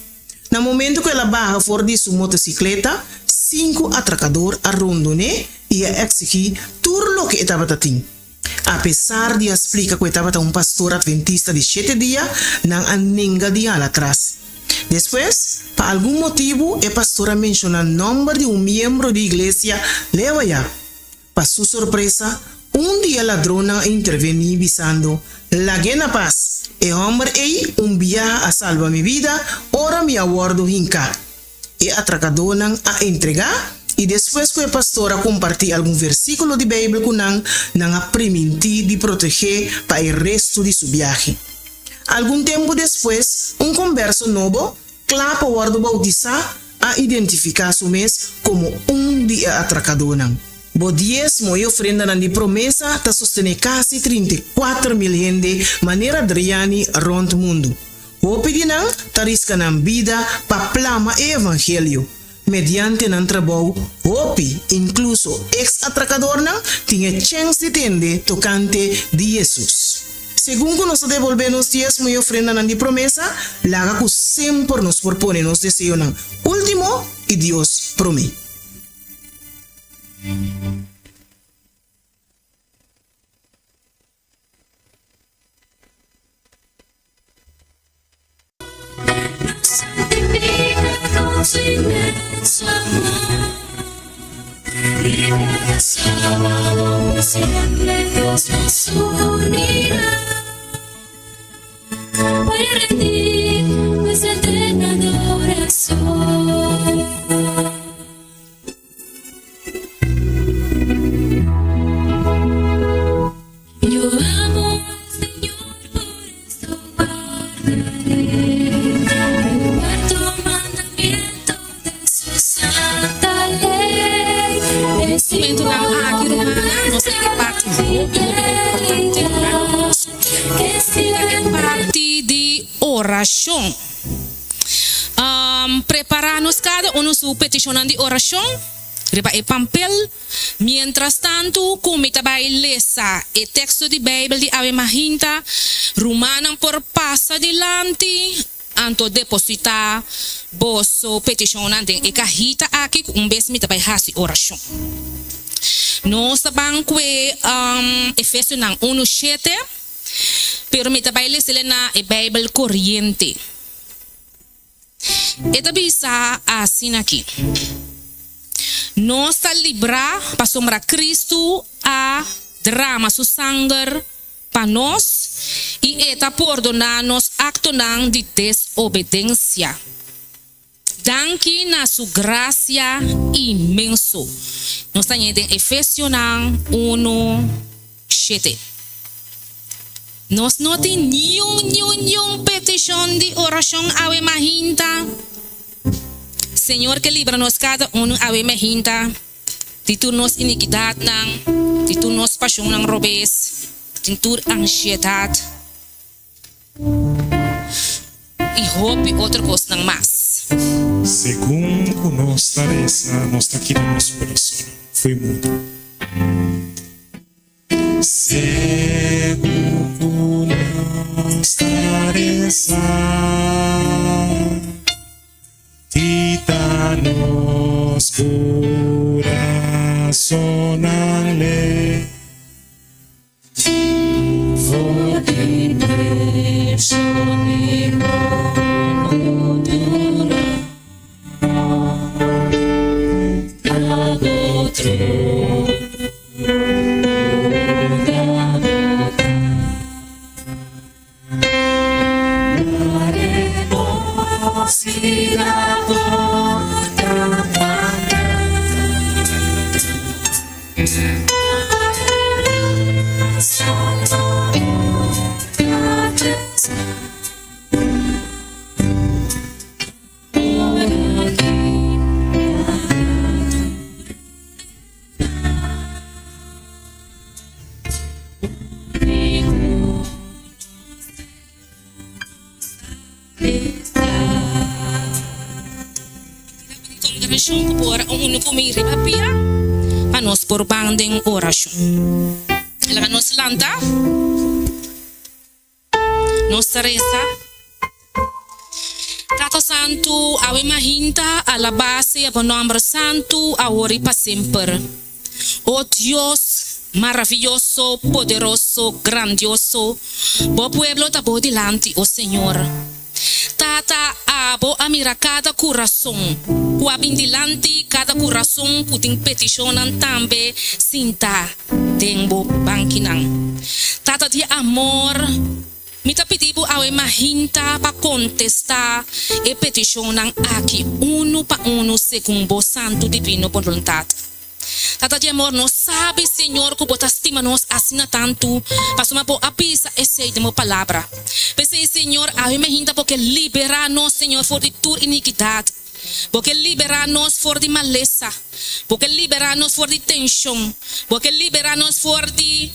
Na momento ku el a baha for di su motosikleta, sinku atrakador a rondon'é i a eksigí tur loke e tabata tin. Apesar di a splika ku e tabata un pastor atventista di shete dia, nan a nenga di hala atras. Despues, pa algun motibu e pastor a menshoná nòmber di un miembro di iglesia Lewaya. Pa su sorpresa, un di e ladronnan a intervení bisando, Lag'é na pas! E hòmber ei un biaha a salba mi bida ora mi a wòrdu hinká. E atrakadónan a entregá, i despues ku e pastor a kompartí algun versíkulo di Beibel ku nan, nan a primintí di proteg'é pa e restu di su biahe. Algun tempu despues, un komberso nobo, kla pa wòrdu boutisá, a identifiká su mes komo un di e atrakadónan. Bo diesmo i ofrendanan di promesa ta sostené kasi 34,000 hende manera Adriani rònt mundu. Hopi di nan ta riska nan bida pa plama e evangelio. Mediante nan trabou, hopi, inkluso eks-atrakadornan, tin e chèns di tende tokante di Hesus. Segun ku nos ta debolbé nos diesmo i ofrendanan di promesa, laga ku semper nos por pone nos deseonan último i Dios promé. Momentonan aki rumannan nos ta e parti hopi hopi importante ta e parti di orashon. Prepara nos kada uno su petishonnan di orashon riba e pampel. Mientras tantu ku mi ta bai lesa e teksto di Beibel di awe mahinta, rumannan por pasa dilanti anto depositá boso petishonnan den e kahita aki ku un bes mi ta bai hasi orashon. Nos ta ban kue Efesionan unu shete, pero mi ta bai les'e na e Beibel Koriente. E ta bisa asin'aki, Nos ta librá pasobra Kristu a drama su sanger pa nos i e ta pordoná nos aktonan di desobedensia. Danki na su grasia inmenso. Nos ta ñe den Efesionan unu, shete. Nos no tin niun niun niun petishon di orashon awe mahinta. Señor ke libra nos kada unu awe mahinta di tur nos inikidatnan, di tur nos pashonnan robes, di tur anshiedat i hopi otro kosnan mas. Segun ku nos ta resa, nos ta kita nos kurasonnan fo'i mundu. Segun ku nos ta resa, kita nos kurasonnan leu for di preshon di mundu. Kongregashon ku por a uni ku mi riba pia pa nos por ban den orashon. Laga nos lanta, nos ta resa. Tata Santu, awe mahinta, alabá sea bo nòmber santu, awor i pa semper. O Dios maraviyoso, poderoso, grandioso, bo pueblo ta bo dilanti, o Señor. Tata, abo a mira kada kurason ku a bin dilanti, kada kurason ku tin petishonnan tambe sinta den bo bankinan. Tata di amor, mi ta pidi bo awe mahinta pa kontestá e petishonnan aki unu pa unu segun bo santu divino boluntat. Tata di amor, nos sabi, Señor, ku Bo ta stima nos asina tantu, pasobra Bo a bisa esei den Bo Palabra. P'esei, Señor, awe mehinta Bo ke liberá nos, Señor, for di tur inikidat. Bo ke liberá nos for di malesa. Bo ke liberá nos for di tenshon. Bo ke liberá nos for di.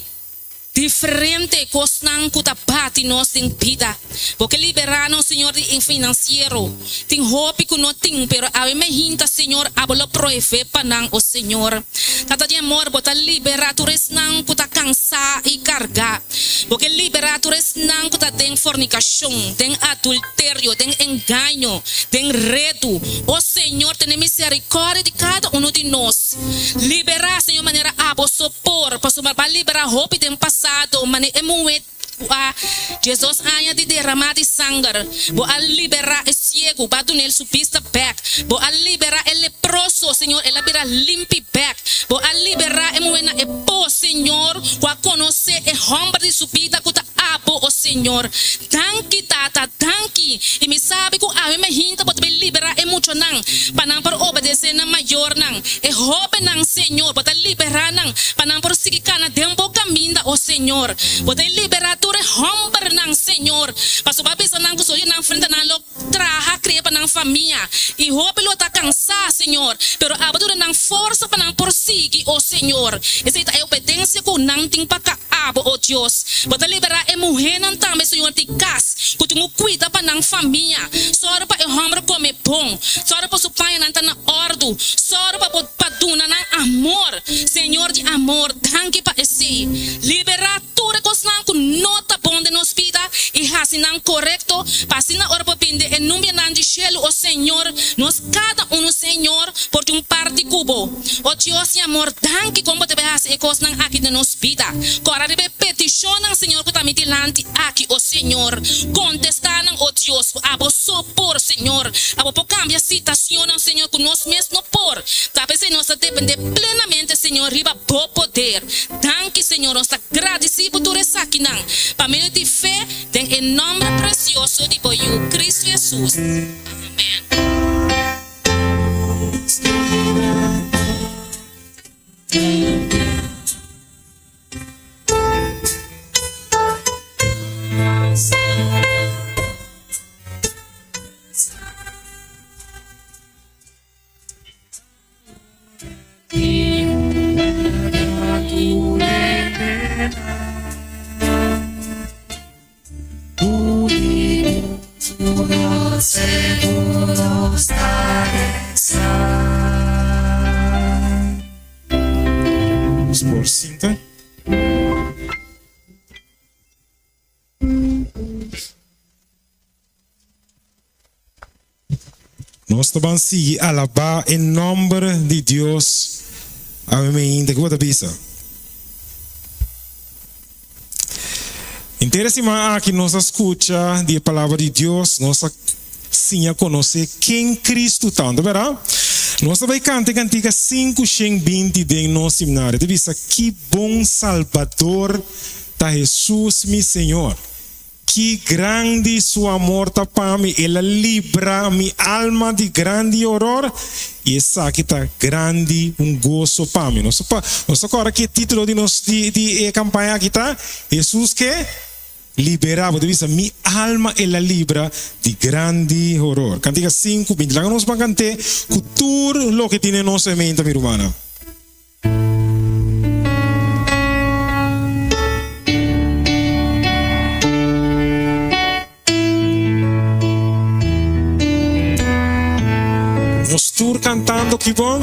Diferente kosnan ku ta bati nos den bida. Bo ke liberá nos, Señor, di in finansiero. Tin hopi ku no tin, pero awe mehinta, Señor, abo lo proev'é pa nan, o Señor. Tata di amor, Bo ta liberá tur esnan ku ta kansá i kargá. Bo ke liberá tur esnan ku ta den fornikashon, den adulterio, den engaño, den redu. O Señor, tene miserikòrdia di kada unu di nos. Liberá, Señor, manera abo so por, pasobra bo a liberá hopi den pasado, mane e muhé ku a diesdos aña di derama di sanger, bo a liberá e siegu, bo a duna el su bista bèk, bo a liberá e leproso, Señor, el a bira limpi bèk, bo a liberá e muhé na e pos, Señor, ku a konosé e hòmber di su bida ku ta abo, o Señor. Danki, Tata, danki! I mi sabi ku awe mehinta bo ta bai liberá e muchanan pa nan por obedesé nan mayornan. E hóbennan, Señor, bo ta liberá nan pa nan por sigui kana den bo kaminda, o Señor. Bo ta liberá tur e hòmbernan, Señor, pasobra bo a bisa nan ku soyu nan frenta nan lo traha kria pa nan famia. I hopi lo ta kansá, Señor, pero abo duna nan forsa pa nan por sigui, o Señor. Esei ta e obedensia ku nan tin pa ka. Abo, o Dios, bo ta liberá e muhénan tambe, Señor, di kas, ku tin ku kuida pa nan famia. Sòru pa e hòmber kome bon. Sòru pa su pañanan ta na òrdu. Sòru pa bo pa duna nan amor. Señor di amor, danki pa esei. Liberá tur e kosnan ku no ta bon den nos bida i hasi nan korekto, pa asina ora bo bini den e numbianan di shelu, o Señor, nos kada unu, Señor, por tin un parti ku bo. O Dios di amor, danki kon bo ta bay hasi e kosnan aki den nos bida. Kòrda riba e petishonnan, Señor, ku ta mi dilanti aki, o Señor. Kontestá nan, o Dios, ku abo so por, Señor. Abo por kambia sitasionnan, Señor, ku nos mes no por. Ta p'esei nos ta dependé plenamente, Señor, riba Bo poder. Danki, Señor, nos ta gradisí bo tur esakinan, pa medio di fe den e nòmber presioso di Bo Yu, Cristo Hesus. Amèn. Nos por sinta. Nos ta ban sigui alabá e nòmber di Dios awe meinta. Ke bo ta bisa? Henter e siman aki nos a skucha di e Palabra di Dios, nos a siña konosé ken Kristu ta. Ta bèrdat? Nos ta bai kanta e kantika 520 den nos simnario. Ta bisa, Ki bon Salbador ta Hesus mi Señor! Ki grandi su amor ta pa mi! El a libra mi alma di grandi horor, i esaki ta grandi un goso pa mi. Nos ta nos ta kòrda ki e título di nos di di e kampaña aki ta, Hesus ke libera bo. Ta bisa, Mi alma el a libra di grandi horor. Kantika 5, 20. Laga nos ban kant'é ku tur loke tin den nos menta, mi rumannan. tur kantando ki bon.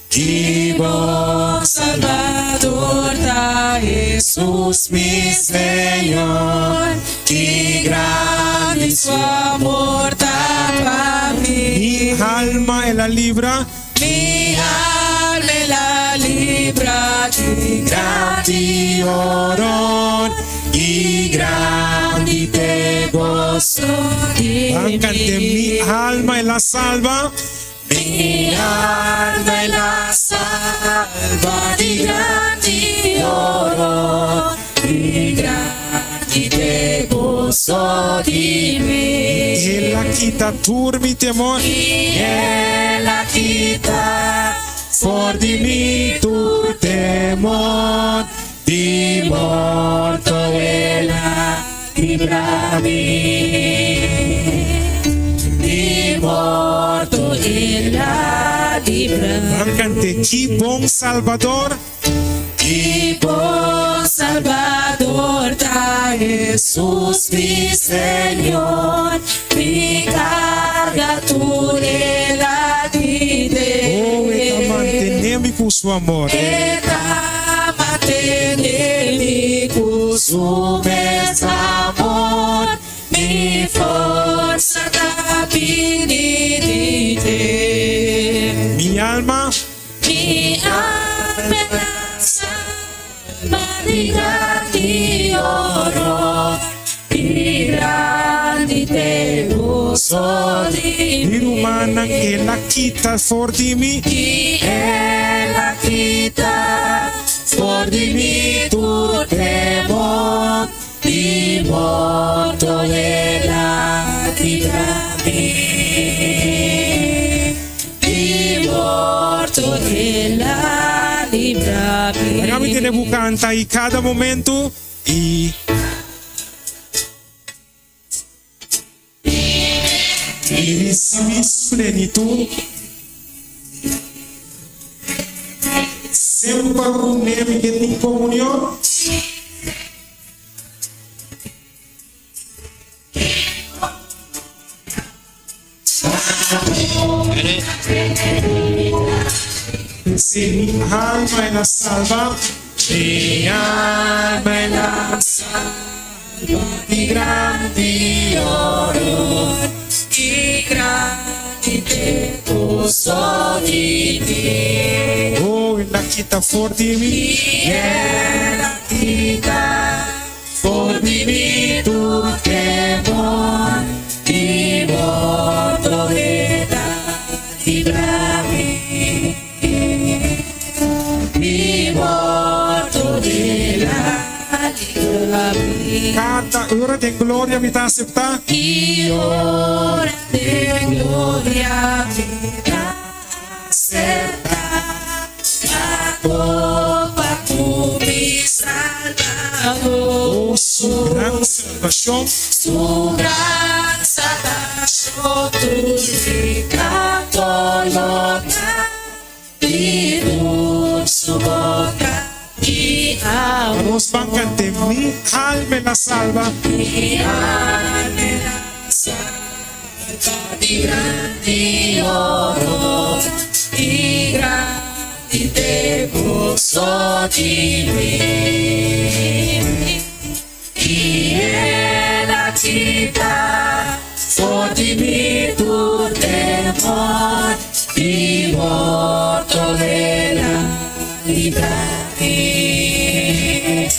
Ki bon Salbador ta Hesus mi Señor, ki grandi su amor ta pa mi. Mi alma el a libra. Mi alma el a libra di grandi horor i grandi t'e goso di Ban mi. kant'é Mi alma el a salba. Mi alma el a salba di grandi horor i grandi t'e goso di mi. El a kita tur mi temor. I el a kita for di mi tur temor, di morto el a libra mi. Di morto el a libra mi. Ban kant'é, Ki bon Salbador! Ki bon Salbador ta Hesus mi Señor, mi karga tur el a kite. Oh, e ta mantené mi ku su amor. E ta mantené mi ku su mes amor, mi forsa ta bini di dje. Mi alma. Mi alma el a salba di grandi horor, i grandi t'e goso di Mi mi. rumannan el a kita for di mi. I el a kita for di mi tur temor, di morto el a libra mi. Di morto el a libra mi. Laga mi tene bo canta y cada momento y. Y ricibi su plenitud. Semper cu nemi ke tin comunion. P'esei mi alma el a salba. Mi alma el a salba di grandi horor. Di grandi t'e goso di mi. Oh, el a kita for di mi. I el a kita For di mi tur temor, di morto el a libra mi. Di morto el a libra mi. Cada ora den gloria mi ta acepta. I ora den gloria mi ta acepta. La copa cu mi Salvador. Oh, su gran salvacion. Su gran salvacion tur mi ta coloca di tur su boca di Pa amor. nos ban cant'e Mi alma el a salba. Mi alma el a salba di grandi horor, di grandi t'e goso di mi. I el a kita for di mi tur temor, di morto el a libra mi.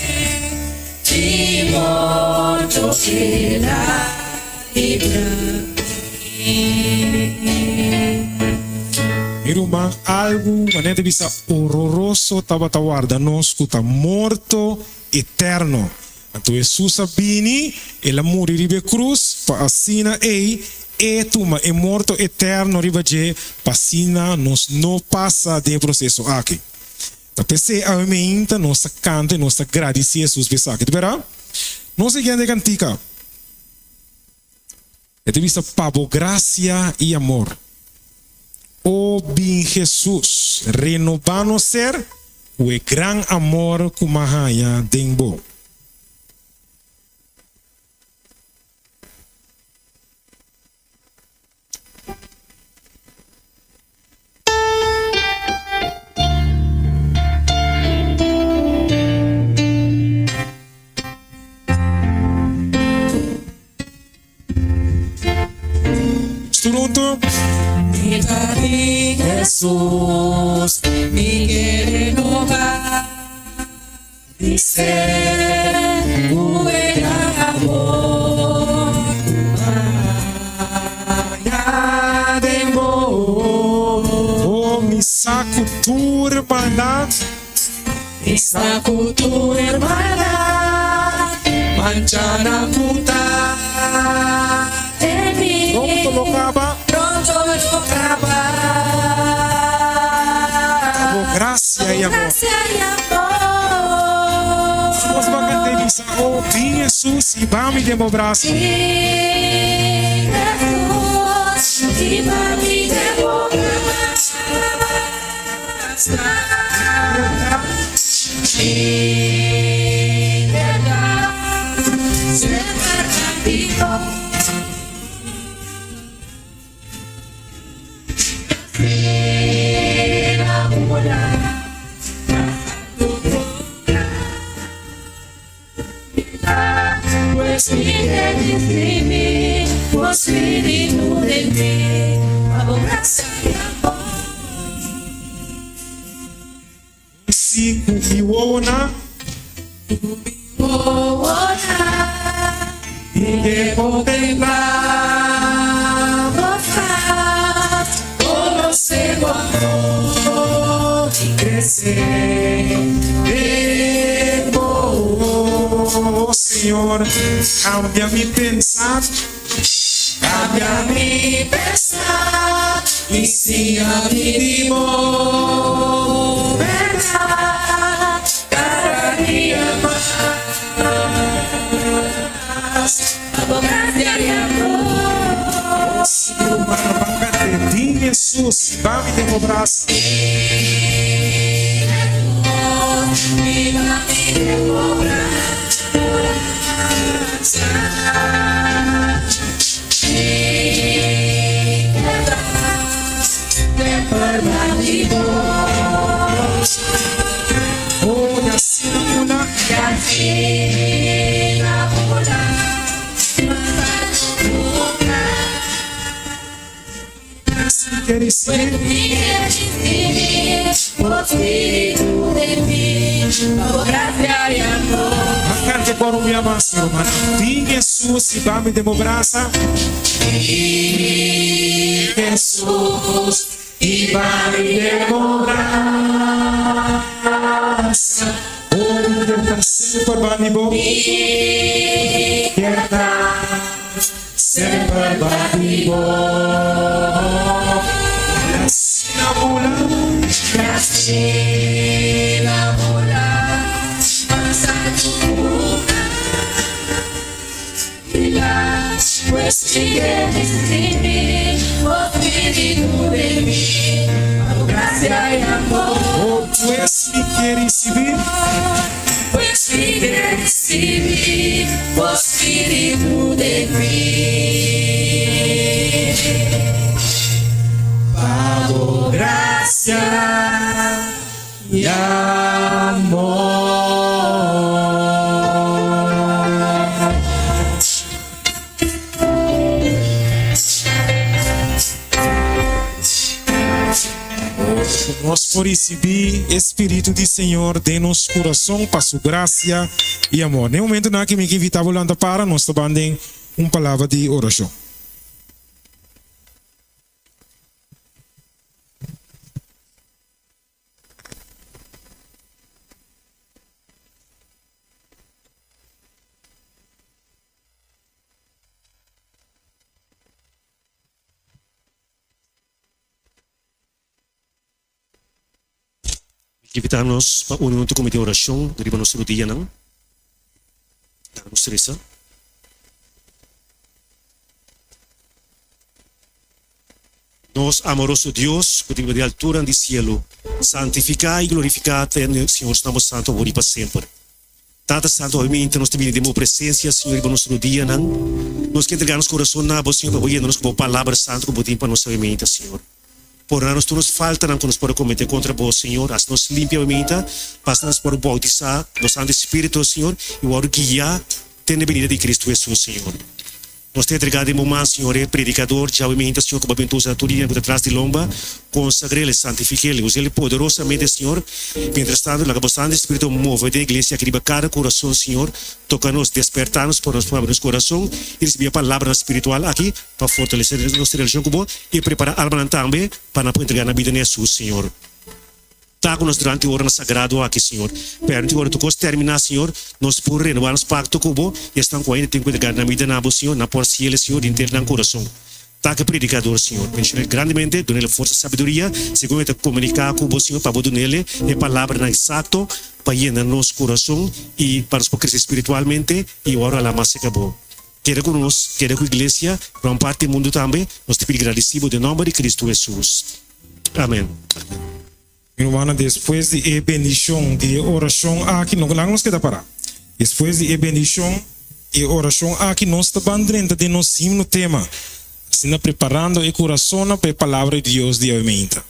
Di morto el a libra mi. Mi ruman, algu manera ta bisa hororoso tabata warda nos ku ta morto eterno. Anto Hesus a bini, el a muri riba e krus pa asina ei e tuma e morto eterno riba dje pa asina nos no pasa den e proseso aki. Ta p'esei awe meinta nos ta kanta i nos ta gradisí Hesus pa esaki. Ta bera? Nos siguiente kantika e ta bisa Pa bo grasia i amor. O bin Hesus, renobá nos ser ku e gran amor ku m'a haña den bo. Tur huntu. Mi ta di Hesus, mi ke renobá mi ser ku e gran amor ku haña den bo. Oh, mi sa ku tur hermandad. Mi sa ku tur hermandad, mancha nan ku ta den mi. Pronto lo kaba. Pronto lo kaba. Ta bo gracia i amor. Nos bo kanta i bisa, Oh, bin Hesus i ba mi den bo brasa. Bin Hesus i ba mi den bo brasa. Si ku mi wowonan. Mi ke kontemplá bo fas, konosé bo amor i kresé den bo. Oh Señor, kambia mi pensar. Kambia mi pensar i siña mi di bo bèrdat kada dia mas. Pa bo grasia i amor. Si ruman baka te di Hesus, ba mi den bo brasa. Di Hesus, i ba mi den bo brasa. Oh, y asina bula. Si mi ke ricibi. A canta e coro mi ama, si ruman. Bin Hesus y ba mi den bo brasa. Bin Hesus y ba mi den bo brasa. Oh, mi kier ta semper ba di bo. Mi kier ta semper ba di bo. Y asina bula. Y asina bula. Oh, pues mi ke ricibi. Pa bo gracia y amor. Nos por ricibi e Spiritu di Señor den nos curason pa Su gracia y amor. Den e momentonan aki mi ke invita bo lanta para, nos ta ban den un palabra di oracion. Mi ke invitá nos pa uni huntu ku mi den orashon riba nos rudianan. Laga nos resa. Nos amoroso Dios, ku ta biba den alturan di sielu, santifiká i glorifiká te Señor su nomber santu awor i pa semper. Tata Santu, awe minta nos ta bini den Bo presencia, Señor, riba nos rodianan. Nos ke entrega nos corazon na Bo, Señor, pa Bo yena nos cu Bo Palabra Santu cu Bo tin pa nos awe minta, Señor. Pordona nos tur nos faltanan cu nos por a comete contra Bo, Señor. Haci nos limpia awe minta, pa asina nos por bautisa Bo Santu Spiritu, Señor, y wòrdu guia te na e benida di Cristo Jesus, Señor. Nos ta entregá den bo man, Señor, e predikador djawe meinta, Señor, ku bo a bin usa tur dia ku ta tras di lomba. Konsagr'el, santifik'el, us'el poderosamente, Señor. Mientrastantu, laga bo Santu Spiritu move den iglesia aki riba kada kurason, Señor. Toka nos, despertá nos pa nos por abri nos kurason i risibí e palabranan spiritual aki pa fortalesé nos relashon ku bo i prepará almanan tambe pa nan por entregá nan bida na Hesus, Señor. Ta ku nos durante e oranan sagrado aki, Señor. Permiti ora tur kos terminá, Señor, nos por renobá nos pakto ku Bo i esnan ku ainda tin ku entregá nan bida na Bo, Señor, nan por hasiel, Señor, di henter nan kurason. Ta ku e predikador, Señor. Bendishon'el grandemente, dun'el forsa i sabiduria segun e ta komuniká ku Bo, Señor, pa Bo dun'el e palabranan eksakto pa yena nos kurason i pa nos por krese spiritualmente i ora la mas serka Bo. Keda ku nos, keda ku iglesia, gran parti di mundu tambe. Nos ta pidi gradisí Bo den nòmber di Kristu Hesus. Amen. Mi rumannan, despues di e bendishon di e orashon aki, no laga nos keda pará. Despues di e bendishon di e orashon aki, nos ta ban drenta den nos himno tema, asina preparando e kurasonnan pa e Palabra di Dios di awe meinta.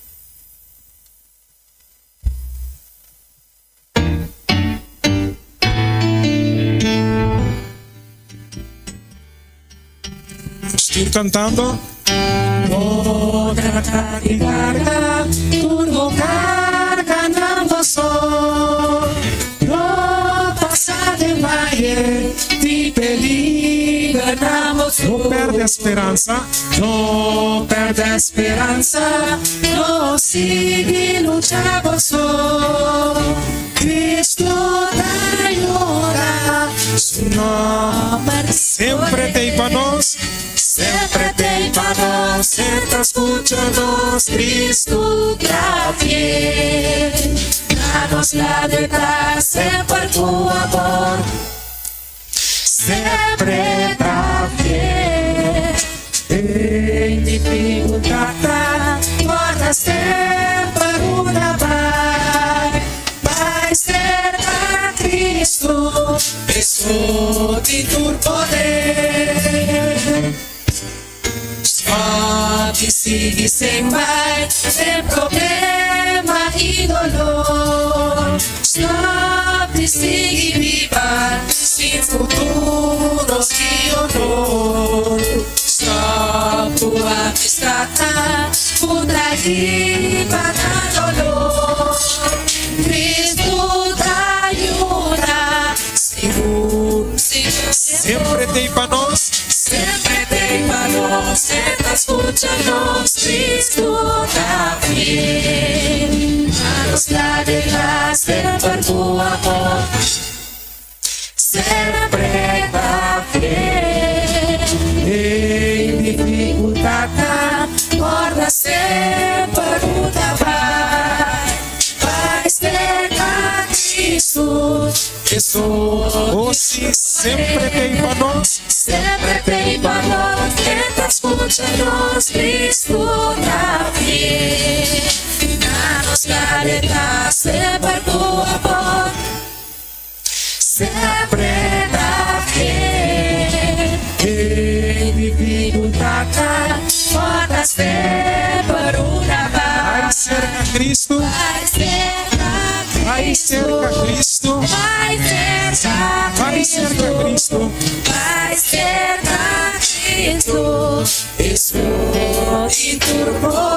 Nos tur cantando. No trata di carga tur bo carganan bo so. No pasa den valle di peligernan bo so. No perde speransa. No perde speransa, no sigui lucha bo so. Cristo ta yuda, su nomber Sempre t'ei pa nos. Sempre t'ei pa nos, e ta scucha nos, Cristo ta fiel. Na nos lado e ta semper cu amor. Sempre ta fiel. Den dificultad ta guarda semper una bai. Bai cerca Cristo, Esun di tur poder. Stop di sigui sin bai den problema i dolor. Stop di sigui biba sin futuro i honor. Stop ku amistad ta ku ta hiba na dolor. Cristo ta yuda sigur sigur. Sempre t'ei pa nos. Sempre t'ei pa nos, e ta scucha nos, Cristo ta fiel. Na nos la detrás, semper cu amor, sempre ta fiel. Den dificultadnan, corda semper cu ta bai, bai cerca Cristo. Oh sí, sempre t'ei pa nos. Sempre t'ei pa nos, e ta scucha nos, Cristo ta fiel. Na nos lado e ta semper cu amor, sempre ta fiel. Den dificultad ta corda semper una Bai paz. cerca Cristo. Bai cerca Bai cerca Cristo. Bai cerca Bai cerca Cristo. Bai cerca Cristo. Esun di tur poder.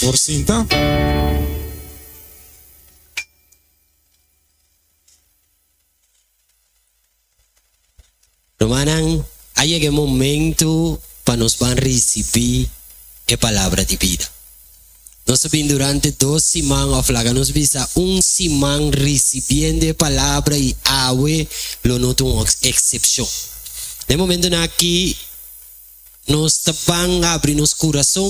Por sinta. Rumannan, a yega e momento pa nos ban ricibi e palabra di bida. Nos a bin durante dos siman of laga nos bisa un siman ricibiendo e palabra y awe lo no ta un excepcion. Na e momentonan aki nos ta ban habri nos curason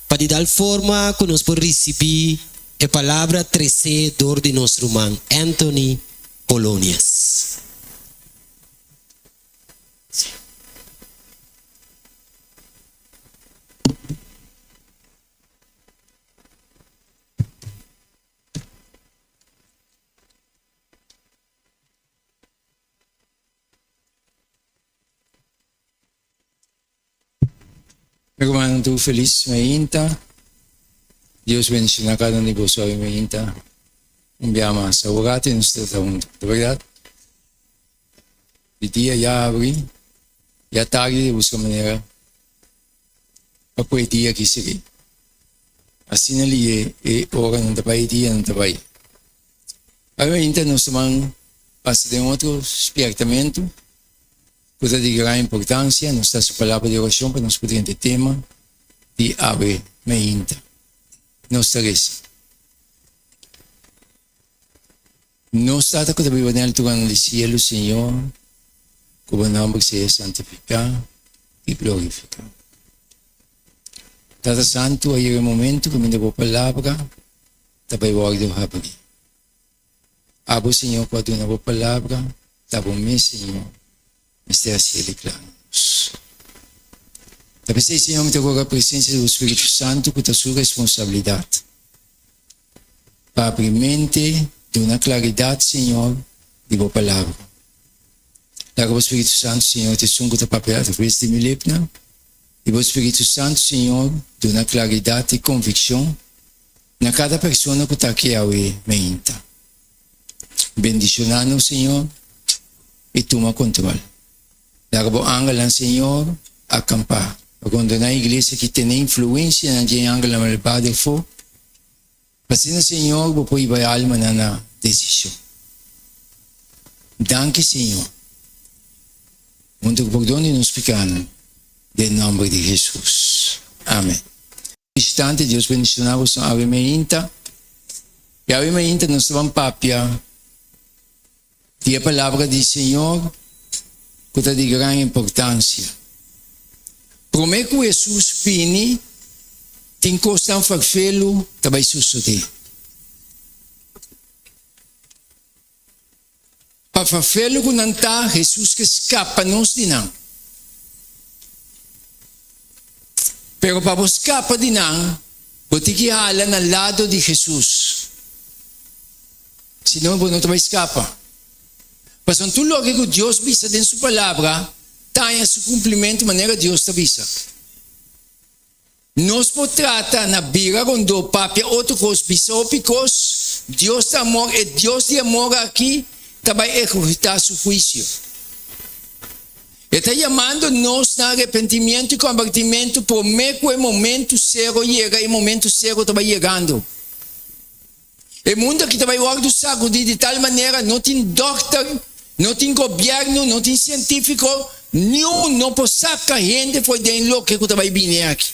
pa di tal forma cu nos por ricibi e palabra trece door di nos ruman Anthony Polonius. Mi rumannan tur felis mainta. Dios bendiciona cada un di boso awe mainta. Un bia mas. Awor ati nos ta hunto, ta berdad? Di dia ya abri, ya tardi di buska manera pa ku e dia aki sigui. Asina liye e oranan ta bai, e dianan ta bai. Awe ainda nos ta ban pasa den otro spiertamentu ku ta di gran importansia. Nos ta hasi palabra di orashon pa nos por drenta e tema di awe mainta. Nos ta resa. Nos Tata ku ta biba den alturanan di sielu, Señor, ku bo nòmber sea santifiká i glorifiká. Tata Santu, a yega e momentu kaminda bo Palabra ta bai wòrdu habrí. Abo, Señor, ku a duna bo Palabra, ta bo mes, Señor, mester hasi el kla na nos. Ta p'esei, Señor, mi ta roga presensia di bo Spiritu Santu ku ta su responsabilidat pa abri mente, duna klaridat, Señor, di bo Palabra. Laga bo Spiritu Santu, Señor, ta esun ku ta papia atraves di mi lepnan, i bo Spiritu Santu, Señor, duna klaridat i konvikshon na kada persona ku ta aki awe meinta. Bendishoná nos, Señor, i tuma kontrol. Laga bo angelnan, Señor, akampá rondoná e iglesia ki tene influensianan dje angelnan malbado afó, pa asina, Señor, bo por hiba e almanan na desishon. Danki, Señor. Huntu ku pordon di nos pikánan, den nòmber di Hesus. Amen. Bishitante, Dios bendishoná boso awe meinta. I awe meinta nos ta ban papia di e palabra di Señor ku ta di gran importansia. Promé ku Hesus bini, tin kosnan ferfelu ta bai sosodé. Pa fafelo ku nan ta, Hesus ke skapa nos di nan. Pero pa bo skapa di nan, bo tin ki hala na lado di Hesus. Sino bo no ta bai skapa. Pasobra tur loke ku Dios bisa den su Palabra ta haña su kumplimentu manera Dios ta bisa. Nos por trata na bira rondó papia otro kos, bisa hopi kos, Dios ta amor, e Dios di amor aki ta bai ehekutá su huisio. E ta yamando nos na arepentimiento i kombertimentu promé ku e momentu sero yega, e momentu sero ta bai yegando. E mundu aki ta bai wòrdu sagudí di tal manera no tin dòkter, no tin gobièrnu, no tin sientífiko, niun no por saka hende for den loke ku ta bai bini aki.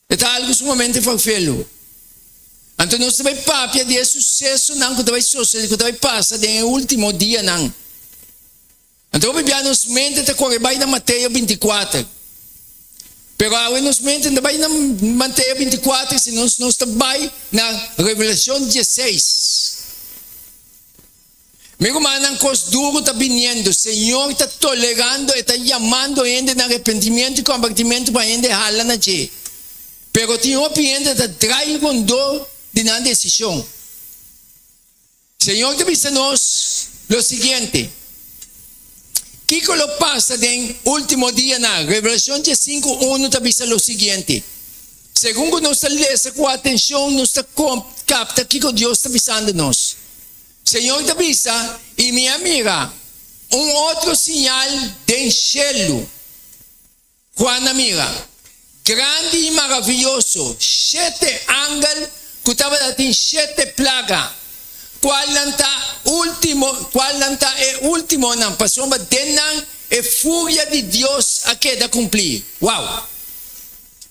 E ta algu sumamente farfelu. Anto nos ta bai papia di e susesonan ku ta bai sosodé, ku ta bai pasa den e último dianan. Anto hopi bia nos mente ta kore bai na Mateo 24. Pero awe nos mente no ta bai na Mateo 24, sino nos ta bai na Revelacion 16. Mi rumannan, kos duru ta biniendo. Señor ta tolerando, e ta yamando hende na arepentimiento i kombertimentu pa hende hala na dje. Pero tin hopi hende ta drai rondó di nan desishon. Señor ta bisa nos lo siguiente, Kiko lo pasa den último dianan? Revelacion diesinku unu ta bisa lo siguiente, Segun ku nos ta lesa ku atencion, nos ta kapta kiko Dios ta bisando nos. Señor ta bisa, I mi a mira un otro siñal den shelu. Juan a mira, grandi i maraviyoso, shete angel ku tabata tin shete plaga, kualnan ta último, kualnan ta e últimonan, pasobra den nan e furia di Dios a keda kumplí. Wow!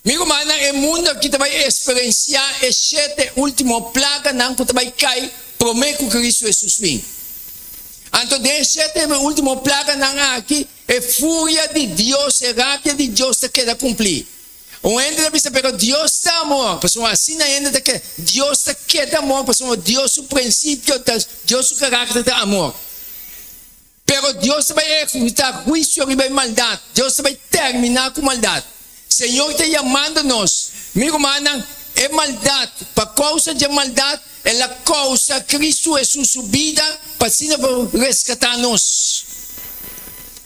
Mi rumannan, e mundu aki ta bai eksperensiá e shete último plaganan ku ta bai kai promé ku Kristu Hesus bin. Anto den e shete último plaganan aki, E furia di Dios, e rabia di Dios ta keda kumplí. Un hende ta bisa, Pero Dios ta amor. Pasobra asina hende ta kere. Dios ta keda amor pasobra Dios su prinsipio ta, Dios su karakter ta amor. Pero Dios ta bai ehekutá huisio riba e maldat. Dios ta bai terminá ku maldat. Señor ta yamando nos. Mi rumannan, e maldat, pa kousa dje maldat, el a kousa Kristu Hesus su bida pa asina por reskatá nos.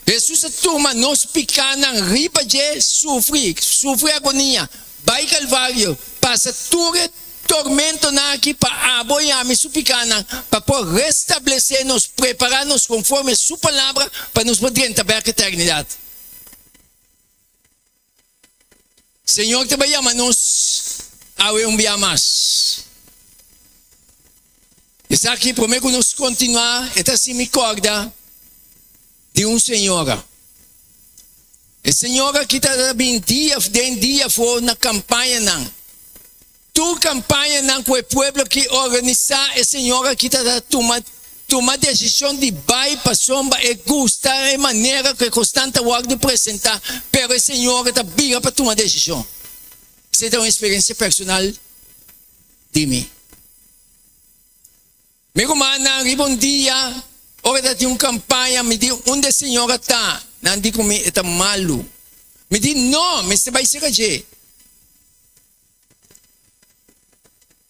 Hesus a tuma nos pikánan riba dje, sufri, sufri agonia, bai Kalvario, pasa tur e. tormentonan aki pa abo i ami su pikanan, pa por restablesé nos, prepará nos konforme su palabra pa nos por drenta bèk eternidat. Señor ta bai yama nos awe un bia mas. Esaki promé ku nos kontinuá e ta hasi mi kòrda di un señora. E señora aki ta bin dia den dia afó na kampañanan. Tur kampañanan ku e pueblo aki organisá e señora aki ta tuma tuma desishon di bai pasobra e gusta e manera ku e kosnan ta wòrdu presentá, pero e señora ta bira pa tuma desishon. Esei ta un eksperensia personal di mi. Mi rumannan, riba un dia, ora ta tin un kampaña, mi di, Unda e señora ta? Nan di ku mi, E ta malu. Mi di, No, mester bai serka dje.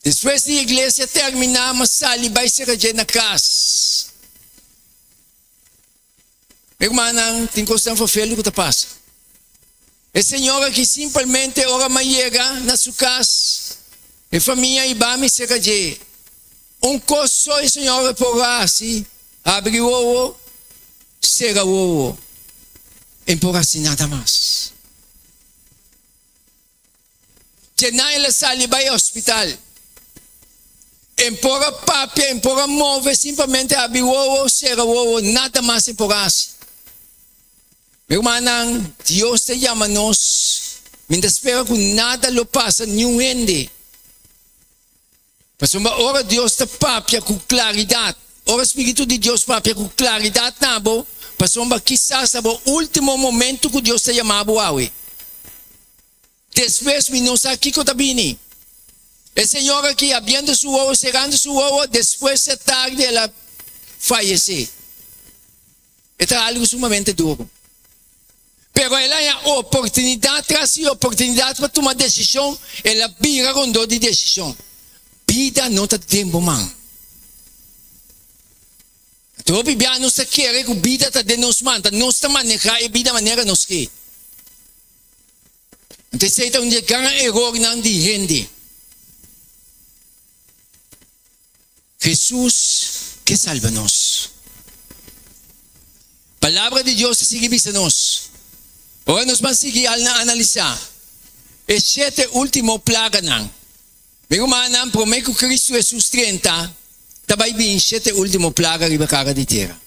Despues di iglesia terminá, mi a sali bai serka dje na kas. Mi rumannan, tin kosnan ferfelu ku ta pasa. E señor aki simpelmente ora mi a yega na su kas, e famia a hiba mi serka dje. Un kos so e señor a por a hasi, habri wowo, sera wowo. E no por hasi nada mas. Dje-nan el a sali bai hospital. E por a papia, e por a move, simplemente habri wowo, sera wowo, nada mas e por a hasi. Mi rumannan, Dios ta yama nos, mi ta spera ku nada lo pasa niun hende. Pasobra ora Dios ta papia ku klaridat, ora Spiritu di Dios papia ku klaridat na bo, pasobra kisas ta bo último momentu ku Dios ta yama bo awe. Despues mi no sa kiko ta bini. E señor aki abriendo su wowo, serando su wowo, despues e tardi el a fayesé. E ta algu sumamente duru. Pero el a haña oportunidat tras di oportunidat pa tuma desishon, el a bira rondó di desishon. Bida no ta den bo man. Anto hopi bia nos ta kere ku bida ta den nos man, ta nos ta manehá e bida manera nos ke. Anto esei ta un di e gran erornan di hende. Hesus ke salba nos. Palabra di Dios ta sigui bisa nos. Ora nos ban sigui al na analisá e shete último plaganan, mi rumannan, promé ku Kristu Hesus drenta, ta bai bin shete último plaga riba kara di tera.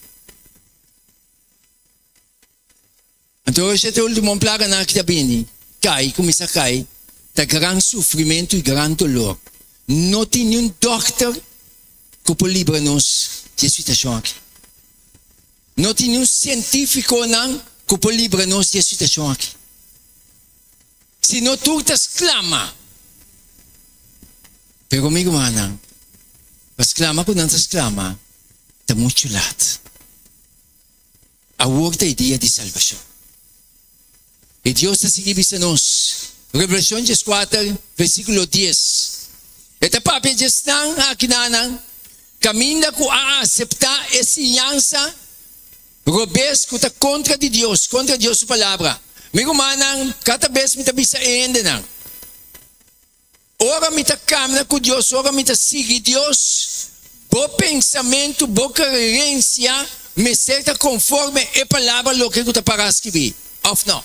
Anto e shete ultimo plaganan aki ta bini, kai, kuminsá kai, ta gran sufrimentu i gran dolor. No tin niun dòkter ku por libra nos di e situashon aki. No tin niun sientífikonan ku por libra nos di e situashon aki. Si no tur ta sklama. Pero mi rumannan, pa sklama ku nan ta sklama ta muchu lat. Awor ta e dia di salbashon. I Dios ta sigui bisa nos, Revelashon dieskuater, versíkulo dies, E ta papia di esnan akinanan kaminda ku a aseptá e siñansa robes ku ta kontra di Dios, kontra Dios su Palabra. Mi rumannan, kada bes mi ta bisa e hendenan, Ora mi ta kamna ku Dios, ora mi ta sigui Dios, bo pensamentu, bo krerensia mester ta konforme e palabra loke ku ta pará skibí, òf no?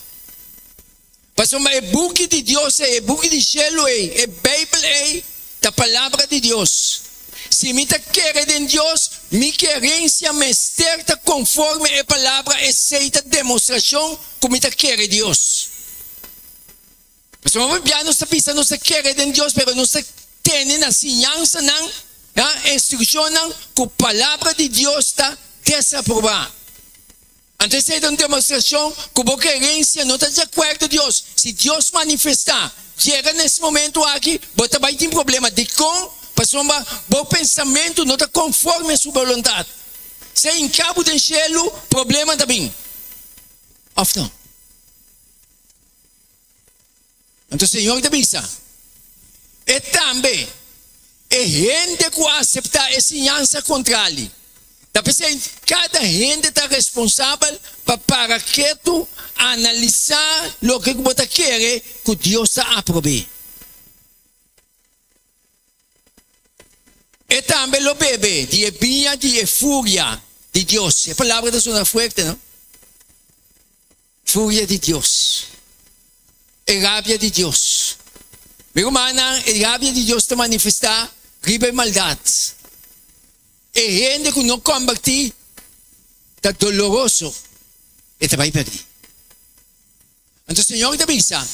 Pasobra e buki di Dios ei, e buki di shelu ei, e Beibel ei, ta palabra di Dios. Si mi ta kere den Dios, mi kerensia mester ta konforme e palabra, esei ta demostrashon ku mi ta kere Dios. Pasobra hopi bia nos ta bisa nos ta kere den Dios, pero nos ta tene na siñansanan, na instrukshonnan ku Palabra di Dios ta desaprobá. Anto esei ta un demostrashon ku bo kerensia no ta di akuerdo Dios. Si Dios manifestá, yega na es momentu aki, bo ta bai tin problema. Dikon? Pasobra bo pensamentu no ta konforme a su boluntat. Si e hinká bo den shelu, problema ta bin. Òf no? Anto Señor ta bisa, E tambe, e hende ku a aseptá e siñansa kontrali. Ta p'esei kada hende ta responsabel pa para ketu analisá loke ku bo ta kere ku Dios ta aprob'é. E tambe lo bebe di e biña di e furia di Dios. E palabra ta sona fuerte, no? Furia di Dios. E rabia di Dios. Mi rumannan, e rabia di Dios ta manifestá riba e maldat. E hende ku no kombertí ta doloroso, e ta bai pèrdí. Anto Señor ta bisa,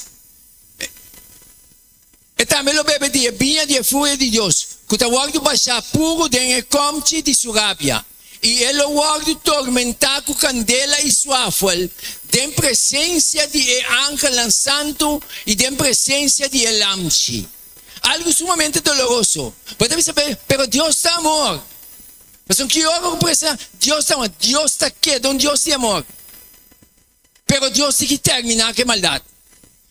E tambe lo bebe di e biña di e furia di Dios, ku ta wòrdu bashá puru den e kòmchi di su rabia, i e lo wòrdu tormentá ku kandela i suafel den presensia di e angelnan santu i den presensia di e Lamchi. Algu sumamente doloroso. Bo ta bisa, Pero Dios ta amor. Pasobra ki ora ku presa Dios ta amor? Dios ta keda un Dios di amor. Pero Dios sigui terminá ku e maldat.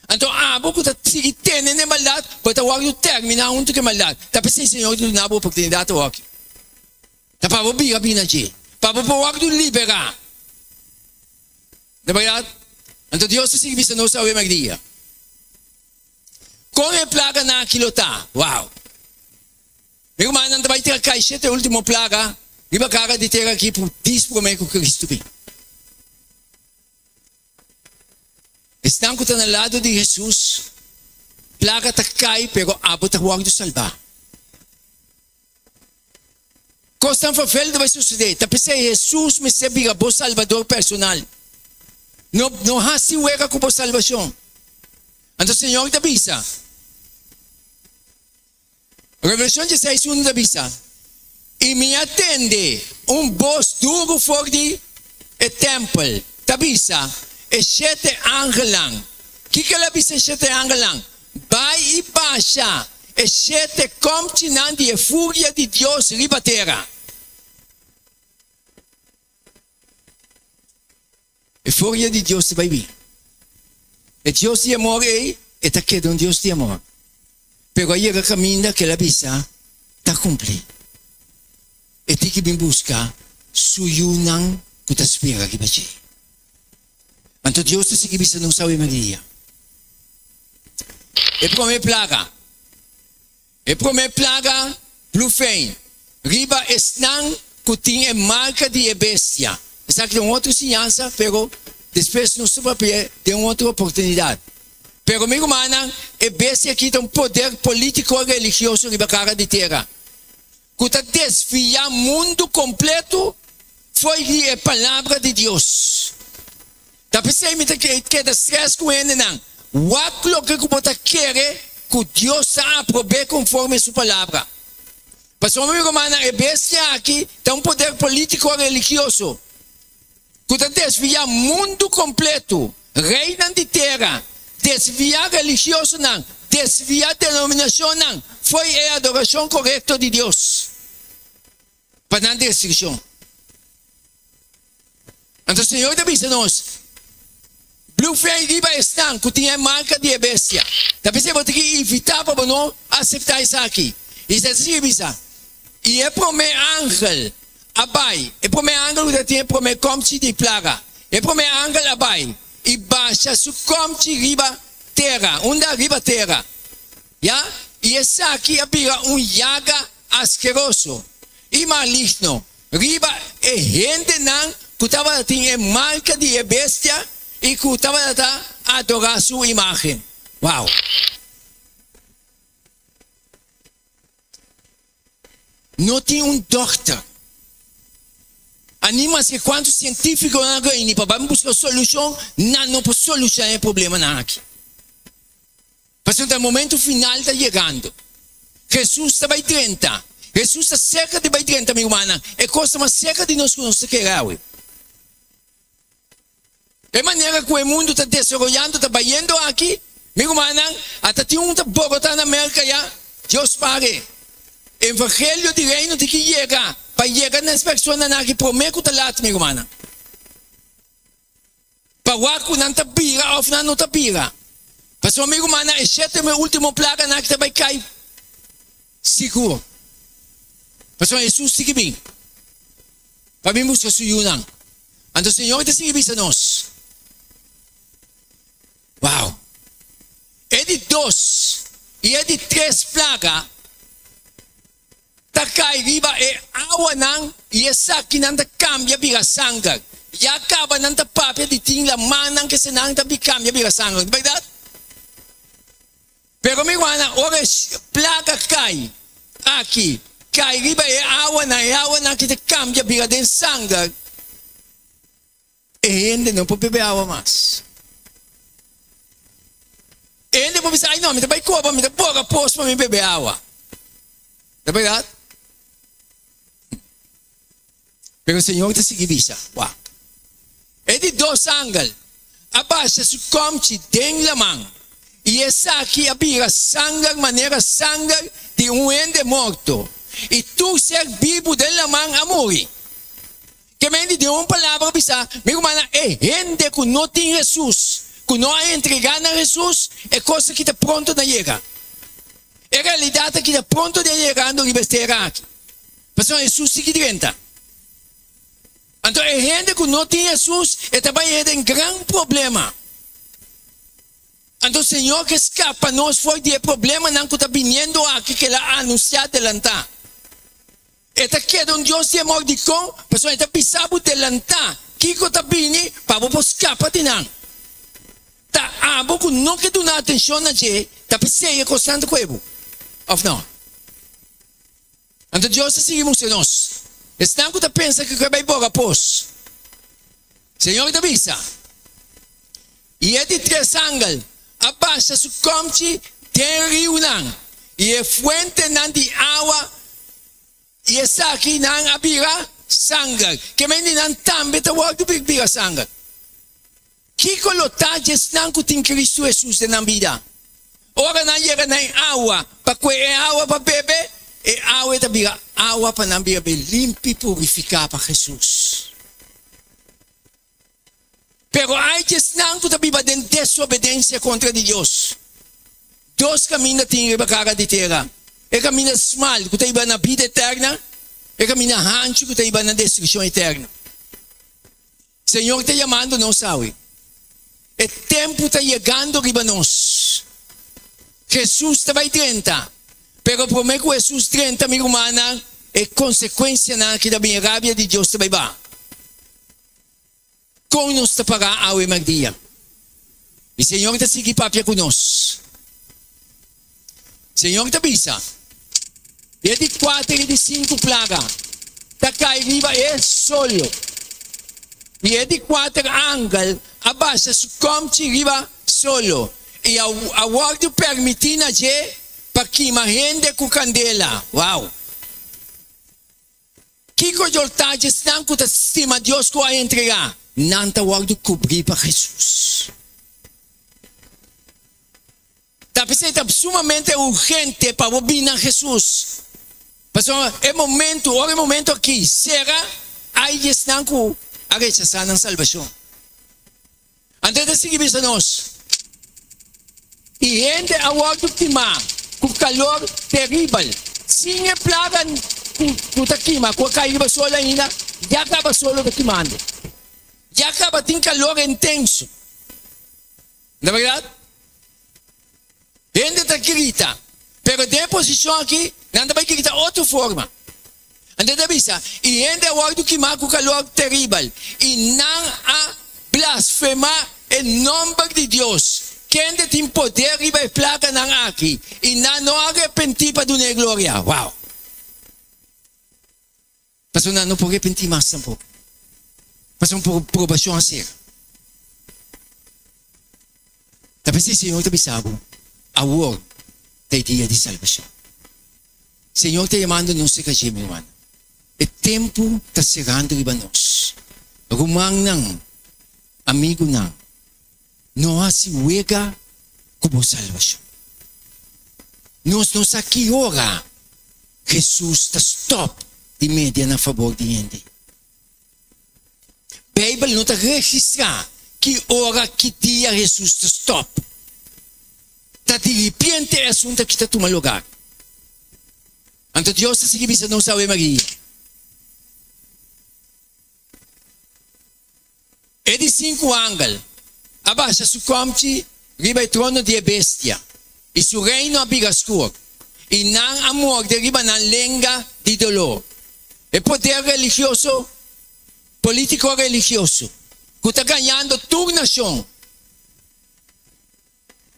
Anto abo ku ta sigui tene na e maldat, bo ta wòrdu terminá huntu ku e maldat. Ta p'esei Señor ta duna bo oportunidat awoki. Ta pa bo bira bini na dje, pa bo por wòrdu liberá. Na bèrdat, anto Dios ta sigui bisa nos awe mèrdia. Kon e plaganan aki lo ta? Wow! Mi rumannan ta bai tira kai shete ultimo plaga riba kara di tera aki por dis prome ku Kristu bin. Esnan ku ta na lado di Hesus, plaga ta kai pero abo ta wòrdu salbá. Kosnan fervel ta bai sosodé, ta p'esei Hesus mester bira bo Salbador personal. No no hasi wega ku bo salbashon. Anto Señor ta bisa. Revelashon dieseis unu ta bisa, I mi a tende un bos duru for di e tèmpel ta bisa e shete angelnan. Kiko el a bisa e shete angelnan? Bai i basha e shete kòmchinan di e furia di Dios riba tera. E furia di Dios ta bai bin. E Dios di amor ei, e ta keda un Dios di amor. Pero a yega kaminda ku el a bisa ta kumpli. E tin ki bin buska su yunan ku ta spera riba dje. Anto Dios ta sigui bisa nos awe Maria. E prome plaga. E promé plaga blufein riba esnan ku tin e marka di e bestia. Esaki ta un otro siñansa, pero despues nos ta papia den un otro oportunidat. Pero mi rumannan, e bestia aki ta un poder polítiko religioso riba kara di tera ku ta desviá mundu kompletu fo'i di e Palabra di Dios. Ta p'esei mi ta keda strès ku hendenan. Wak loke ku bo ta kere ku Dios ta aprob'é konforme su Palabra. Pasobra, mi rumannan, e bestia aki ta un poder polítiko religioso ku ta desviá mundu kompletu, reinan di tera, desviá religiosonan, desviá denominashonnan fo'i e adorashon korekto di Dios. Pa nan destrukshon. Anto Señor ta bisa nos, Blufei riba esnan ku tin e marka di e bestia. Ta p'esei bo tin ki evitá pa bo no aseptá esaki. I ta sigui bisa, I e promé angel a bai, e promé angel ku ta tin e promé kòmchi di plaga, e promé angel a bai i basha su kòmchi riba tera. Unda? Riba tera. Ya, i esaki a bira un yaga askeroso i maligno riba e hendenan ku tabata tin e marka di e bestia i ku tabata ta adorá su imágen. Wow! No tin un dòkter, a ni maske kuantu sientífikonan a reuni pa bai buska solushon, nan no por solushoná e problemanan aki. Pasobra ta momentu final ta yegando. Hesus ta bai drenta. Hesus ta serka di bai drenta, mi rumannan. E kos ta mas serka di nos ku nos ta kere awe. E manera ku e mundu ta desaroyando, ta bayendo aki, mi rumannan, ata tin un ta borotá na Merka ya. Dios pare. Evangelio di Reino tin ki yega pa yega na es personanan aki promé ku ta lat, mi rumannan. Pa wak ku nan ta bira òf nan no ta bira. Pasobra mi rumannan, e shete ultimo plaganan aki ta bai kai sigur. Pasobra Hesus tin ki bin pa bin buska su yunan. Anto Señor ta sigui bisa nos, Wow! E di dos i e di tres plaga ta. kai riba e awanan i esakinan ta kambia bira sanger. Ya kaba nan ta papia di tin lamannan ke senan ta bi kambia bira sanger, ta bèrdat? Pero mi rumannan, ora e plaga kai aki, kai riba e awanan, e awanan aki ta kambia bira den sanger. E hende no por bebe awa mas. E hende por bisa, ay no, mi ta bai koba, mi ta bora pos pa mi bebe awa. Ta berdad? Pero Señor ta sigui bisa, wak. E di dos angel a basha su komchi den laman, i esaki a bira sanger manera sanger di un hende morto, i tur ser bibu den laman a muri. Ke men di den un palabra bisa, mi rumannan, e hende ku no tin Hesus, ku no a entregá na Hesus, e kos aki ta pronto na yega. E realidat aki ta pronto di a yegando riba e tera aki. Pasobra Hesus sigui drenta. Anto e hende ku no tin Hesus, e ta bai den gran problema. Anto Señor ke skapa nos for di e problemanan ku ta biniendo aki ku el a anunsiá delantá. E ta keda un Dios di amor. Dikon? Pasobra e ta bisa bo delantá kiko ta bini pa bo por skapa di nan. Ta abo ku no ke duna atenshon na dje ta p'esei e kosnan ta koe bo, òf no? Anto Dios ta sigui mustra nos esnan ku ta pensa ku ke bai bora pos. Señor ta bisa, I e di tres angel a basha su komchi den riunan i e fuentenan di awa, i esakinan a bira sanger. Ke men di nan tambe ta wòrdu bira sanger. Kiko lo ta dje esnan ku tin Kristu Hesus den nan bida? Ora nan yega na e awa pa kue e awa pa bebe, e awa ta bira awa pa nan bira be limpi purifiká pa Hesus. Pero ai di esnan ku ta biba den desobedensia kontra di Dios! Dos kaminda tin riba kara di tera, e kaminda smal ku ta hiba na bida eterna, e kaminda hanchu ku ta hiba na destrukshon eterno. Señor ta yamando nos awe. E tempu ta yegando riba nos. Hesus ta bai drenta. Pero promé ku Hesus drenta, mi rumannan, e konsekuensianan aki ta bin, e rabia di Dios ta bai baha. Kon nos ta pará awe merdia? I Señor ta sigui papia ku nos. Señor ta bisa, E di kuater i di sinku plaga ta kai riba e solo. I e di kuater angel a basha su kòmchi riba solo, i a wòrdu permití na dje pa kima hende ku kandela. Wow! Kiko djor ta djesnan ku ta stima Dios ku a entregá? Nan ta wòrdu kubrí pa Hesus. Ta p'esei ta sumamente urgente pa bo bini na Hesus. Pasobra e momentu, ora e momentu aki sera, ai djesnan ku a rechasá nan salbashon. Anto e ta sigui bisa nos, I hende a wòrdu kimá ku kalor teribel, sin e plaga ku ta kima, ku a kai riba sol ainda, ya kaba solo ta kimando. Ya kaba tin kalor intenso. Na bèrdat, hende ta grita, pero den e posishon aki nan ta bai grita otro forma. Anto e ta bisa, I hende a wòrdu kimá ku kalor teribel, i nan a blasfemá e nòmber di Dios, kende tin poder riba e plaganan aki, i nan no a arepentí pa dun'é gloria. Wow! Pasobra nan no por repentí mas tampoko, pasobra un probashon a sera. Ta p'esei Señor ta bisa bo, Awor ta e dia di salbashon. Señor ta yamando nos serka dje, mi rumannan. E tempu ta serando riba nos. Rumannan, amigunan, no hasi wega ku bo salbashon. Nos no sa ki ora Hesus ta stòp di media na fabor di hende. Beibel no ta registrá ki ora, ki dia Hesus ta stòp. Ta diripiente e asuntu aki ta tuma lugar. Anto Dios ta sigui bisa nos awe Maria. E di sinku angel a basha su kòmchi riba e trono di e bestia, i su reino a bira skur. I nan a morde riba nan lenga di doló. E poder religioso, polítiko religioso, ku ta gañando tur nashon,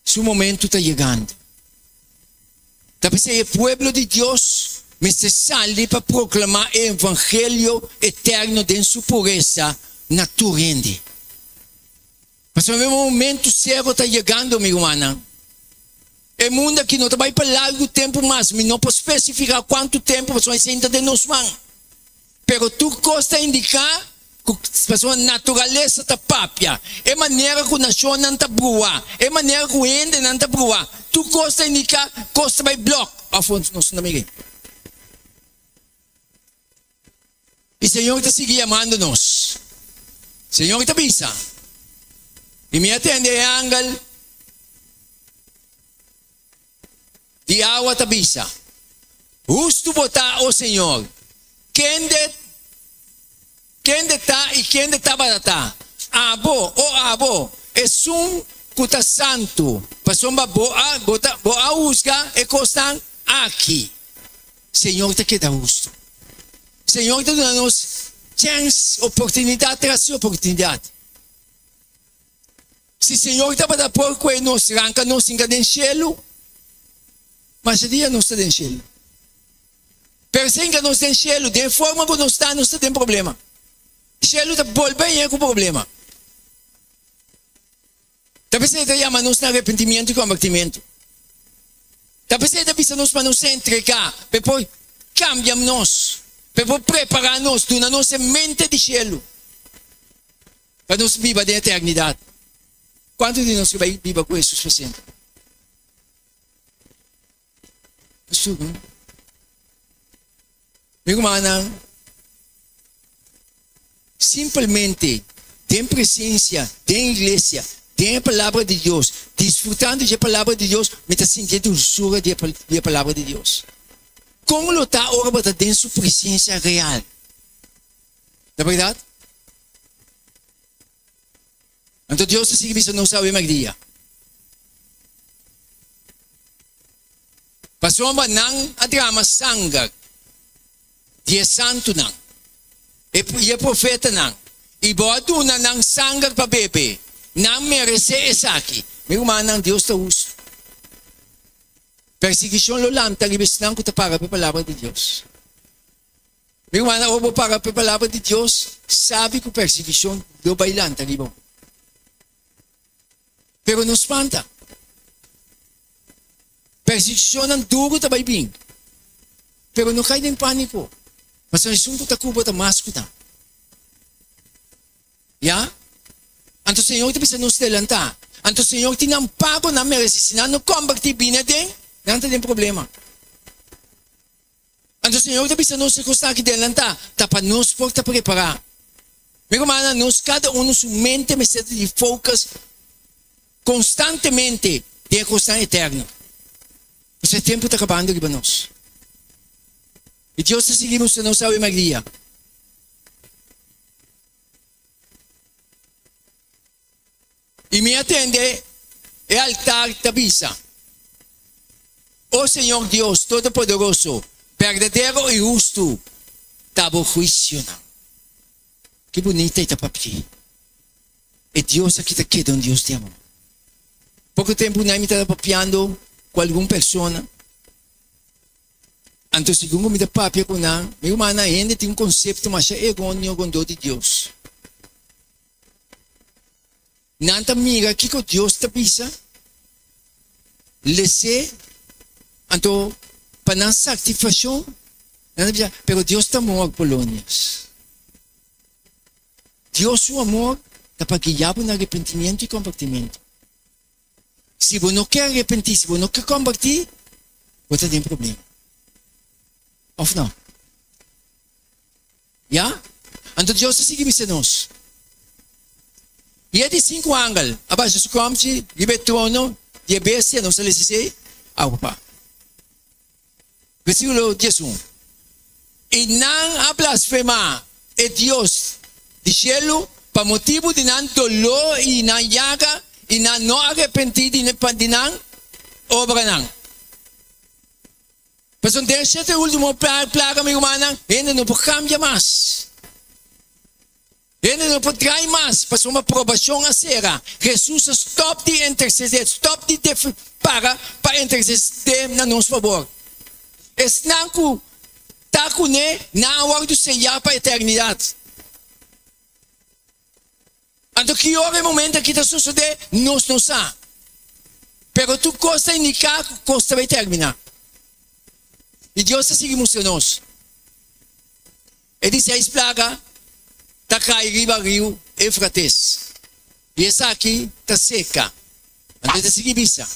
su momentu ta yegando. Ta p'esei e pueblo di Dios mester sali pa proklamá e evangelio eterno den su puresa na tur hende. Pasobra e momentu serio ta yegando, mi rumannan. E mundu aki no ta bai pa largu tempu mas. Mi no por spesifiká kuantu tempu pasobra esei no ta den nos man. Pero tur kos ta indiká ku pasobra naturalesa ta papia, e manera ku nashonnan ta brua, e manera ku hendenan ta brua, tur kos ta indiká kos ta bai blòk. Òf nos no ta mira ei? I Señor ta sigui yamando nos. Señor ta bisa, I mi a tende e angel di awa ta bisa, Hustu bo ta, o Señor, kende kende ta i kende tabata ta, abo, o abo, esun ku ta santu, pasobra bo a bo ta bo a husga e kosnan aki. Señor ta keda hustu. Señor ta duna nos chèns, oportunidat tras di oportunidat. Si Señor tabata por kue nos ranka nos hinka den shelu, masha dia nos ta den shelu. Pero si hinka nos den shelu, den e forma ku nos ta, nos ta den problema. Shelu ta bolbe yen ku problema. Ta p'esei e ta yama nos na arepentimentu i kombertimentu. Ta p'esei e ta bisa nos pa nos entregá, pa e por kambia nos, pa e por prepará nos, duna nos e mente di shelu, pa nos biba den eternidat. Kuantu di nos ke bai biba ku Hesus pa semper? Mi rumannan, simpelmente den presencia, den iglesia, den e palabra di Dios, disfrutando dje palabra di Dios, mi ta sinti e dulsura di e palabra di Dios. Kon lo ta ora bo ta den su presencia real? Ta berdad? Anto Dios ta sigui bisa nos awe merdia. Pasobra nan a drama sanger di e santunan i e profetanan, i bo a duna nan sanger pa bebe. Nan meresé esaki. Mi rumannan, Dios ta hustu. Persiguishon lo lanta riba esnan ku ta para pa e palabra di Dios. Mi rumannan, ora bo para pa e palabra di Dios, sabi ku persiguishon lo bai lanta riba bo. Pero no spanta. Persiguishonnan duru ta bai bin, pero no kai den pániko, pasobra esun ku ta ku bo ta mas ku nan. Ya? Anto Señor ta bisa nos delantá. Anto Señor tin nan pago nan merese. Si nan no kombertí bini aden, nan ta den problema. Anto Señor ta bisa nos e kosnan aki delantá, ta pa nos por ta prepará. Mi rumannan, nos kada unu su mente mester ta di focus konstantemente den e kosnan eterno. Pasobra e tempu ta kabando riba nos. I Dios ta sigui mustra nos awe Maria. I mi a tende e altar ta bisa, O Señor Dios Todopoderoso, berdadero i hustu ta bo huisionan. Ki bunita i ta papia! E Dios aki ta keda un Dios di amor. Poko tempu nai mi tabata papiando ku algun persona, anto segun ku mi ta papia ku nan, mi rumannan, hende tin un konsepto masha eróneo rondó di Dios. Nan ta mira kiko Dios ta bisa, les'é, anto pa nan satisfakshon nan ta bisa, pero Dios ta amor, Polonius. Dios su amor ta pa guia bo na arepentimiento i kombertimentu. Si bo no ke arepentí, si bo no ke kombertí, bo ta den problema. Òf no? Ya? Anto Dios a sigui bisa nos, I e di sinku angel a basha su kròmchi riba e trono di e bestia, nos a lesa esei awe pa. Versíkulo 11, I nan a blasfemá e Dios di shelu pa motibu di nan doló i nan yaga, i nan no a arepentí di nan obranan. Pasobra den e shete ultimo plaga, mi rumannan, hende no por kambia mas. Hende no por trai mas, pasobra probashon a sera. Hesus a stòp di intersedé, stòp di para pa intersedé na nos fabor. Esnan ku ta kuné, nan a wòrdu seyá pa eternidat. Anto ki ora e momento aki ta sosodé, nos no sa. Pero tur kos ta indiká ku kos ta bai terminá. I Dios ta sigui mustra nos. E di seis plaga ta kai riba riu Eufrates, i esaki ta seka. Anto e ta sigui bisa,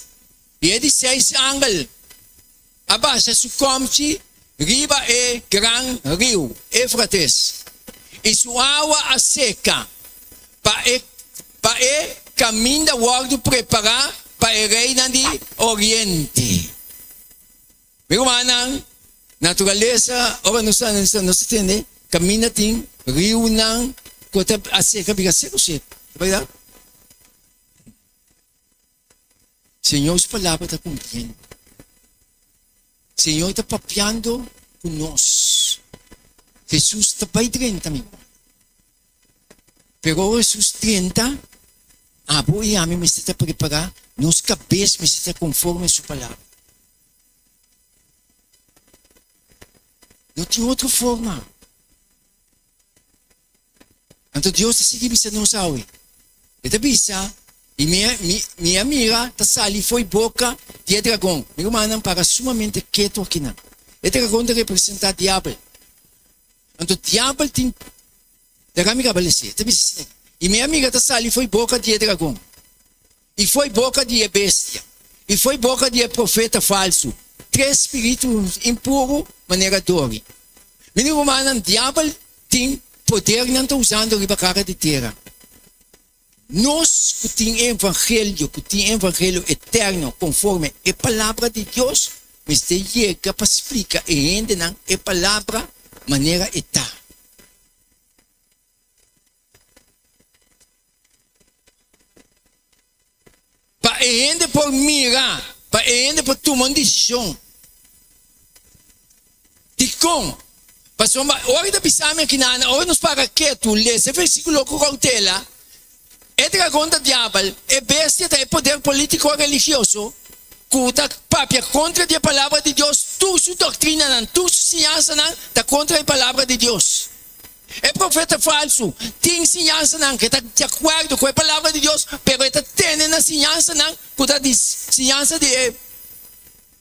I e di seis angel a basha su komchi riba e gran riu Eufrates, i su awa a seka, pa e pa e kaminda wòrdu prepará pa e reinan di oriente. Mi rumannan, naturalesa, ora nos ta nos ta tende kaminda tin riunan ku ta a seka bira seku seku, ta bèrdat? Señor su palabra ta cumpliendo. Señor ta papiando cu nos. Jesus ta bay drenta, mi hermano. Pero ora Jesus drenta, abo y ami mester ta prepara, nos cabes mester ta conforme su palabra. No tin otro forma. Anto Dios ta sigui bisa nos awe. E ta bisa, I mi, mi, mi a mira ta sali fo'i boka di e dragon. Mi rumannan para sumamente ketu akinan. E dragon ta representá Diabel. Anto Diabel tin, laga mi kaba lesi. E ta bisa asina, I mi a mira ta sali fo'i boka di e dragon, i fo'i boka di e bestia, i fo'i boka di e profeta falsu, tres spiritu impuru manera dori. Mi rumannan, Diabel tin podernan ta usando riba kara di tera. Nos ku tin e evangelio, ku tin e evangelio eterno konforme e palabra di Dios, mester yega pa splika e hendenan e palabra manera e ta. Pa e hende por mira, pa e hende por tuma un desishon. Dikon? Pasobra ora ta bisa mi aki nan, ora nos para ketu, lesa e versíkulo ku koutela, e dragon ta diabel, e bestia ta e poder polítiko religioso ku ta papia kontra di e palabra di Dios, tur su doktrinanan, tur su siñansanan ta kontra e palabra di Dios. E profeta falsu tin siñansanan ke ta di akuerdo ku e palabra di Dios, pero e ta tene na siñansanan ku ta di siñansa di e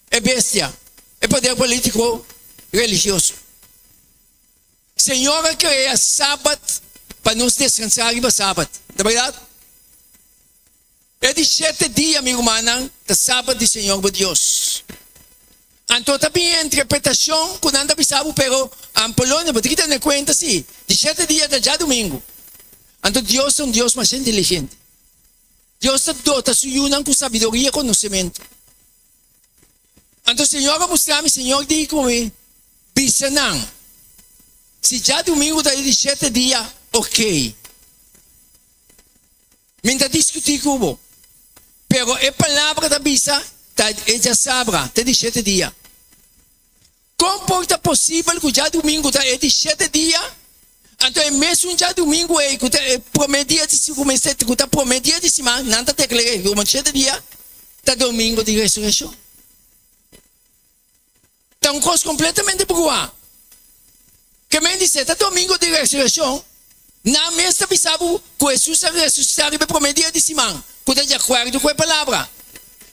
e bestia, e poder polítiko religioso. Señor a krea Sabat pa nos deskansá riba Sabat, ta bèrdat? E di shete dia, mi rumannan, ta Sabat di Señor bo Dios. Anto ta bin e interpretashon ku nan ta bisa bo, pero Polonia, bo tin ki tene kuenta si, di shete dia ta djadumingu. Anto Dios ta un Dios masha inteligente. Dios ta dota su yunan ku sabiduria i konosementu. Anto Señor a mustra mi, Señor di ku mi, Bisa nan, si djadumingu ta e di shete dia, okey. Mi ta diskutí ku bo, pero e palabra ta bisa ta e djasabra, ta e di shete dia. Kon por ta posibel ku djadumingu ta e di shete dia, anto e mesun djadumingu ei ku ta e promé dia di ku mester ku ta promé dia di siman nan ta deklar'é komo shete dia ta domingo di resurekshon? Ta un kos kompletamente bruá. Ke men di se ta domingo di resurekshon, nan mes ta bisa bo ku Hesus a resusitá riba e promé dia di siman, ku ta di akuerdo ku e palabra.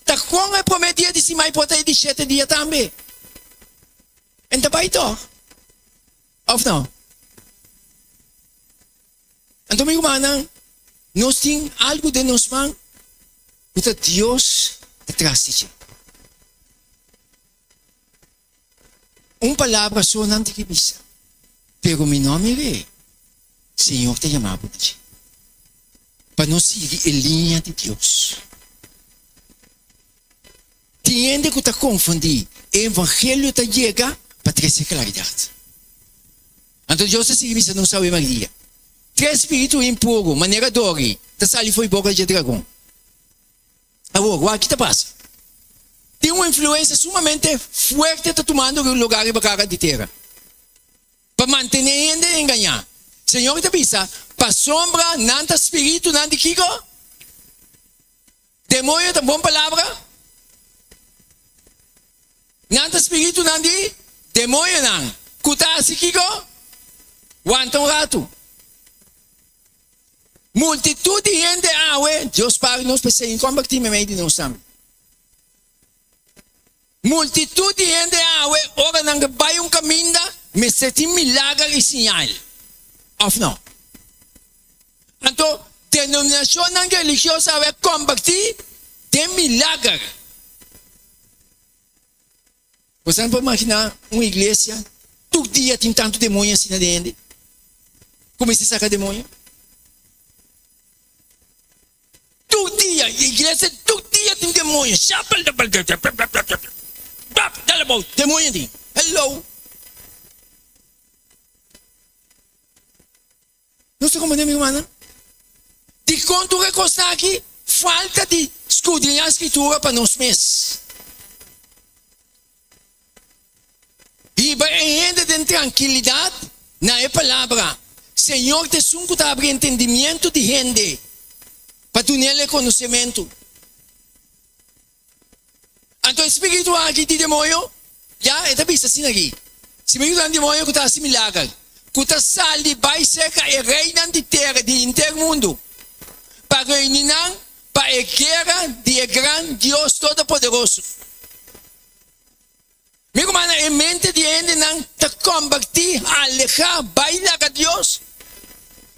Ta kon e promé dia di siman i por ta e di shete dia tambe? En ta bai tòg, òf no? Anto mi rumannan, nos tin algu den nos man ku ta Dios ta tras di dje. Un palabra so nan tin ki bisa, pero mi no a mir'é. Señor ta yama bo na dje pa nos sigui e liña di Dios. Tin hende ku ta konfundí e evangelio ta yega pa trese klaridat. Anto Dios ta sigui bisa nos awe Maria, Tres spiritu impuru, manera dori, ta sali fo'i boka dje dragon. Awor, wak ki ta pasa. Tin un influensia sumamente fuerte ta tumando lugar riba kara di tera pa mantené hende engañá. Señor ta bisa, Pasobra nan ta spiritunan di kiko? Demoño ta bon palabra? Nan ta spiritunan di demoñonan ku ta hasi kiko? Wanta un ratu. Multitut di hende awe, Dios spar nos p'esei, kombertí meimei di nos tambe. Multitut di hende awe ora nan ke bai un kaminda mester tin milager i siñal, òf no? Anto denominashonnan religioso awe a kombertí den milager. Boso por imaginá un iglesia tur dia tin tantu demoño asina den hende ku mester saka demoño? Tur dia, iglesia tur dia tin demoño. Demoño tin. Hello. Nos ta comprende mi rumannan? Dikon tur e kosnan aki? Falta di skudriñá Skritura pa nos mes. Hiba e hende den trankilidat na e palabra. Señor ta esun ku ta abri entendimiento di hende pa dun'el e konosementu. Anto e spiritu aki di demoño, ya, e ta bisa asina aki, Spiritunan di demoño ku ta hasi milager, ku ta sali bai serka e reinan di tera di henter mundu, pa reuni nan pa e guera di e gran Dios Todopoderoso. Mi rumannan, e mente di e hendenan ta kombertí, alehá, bai laga Dios,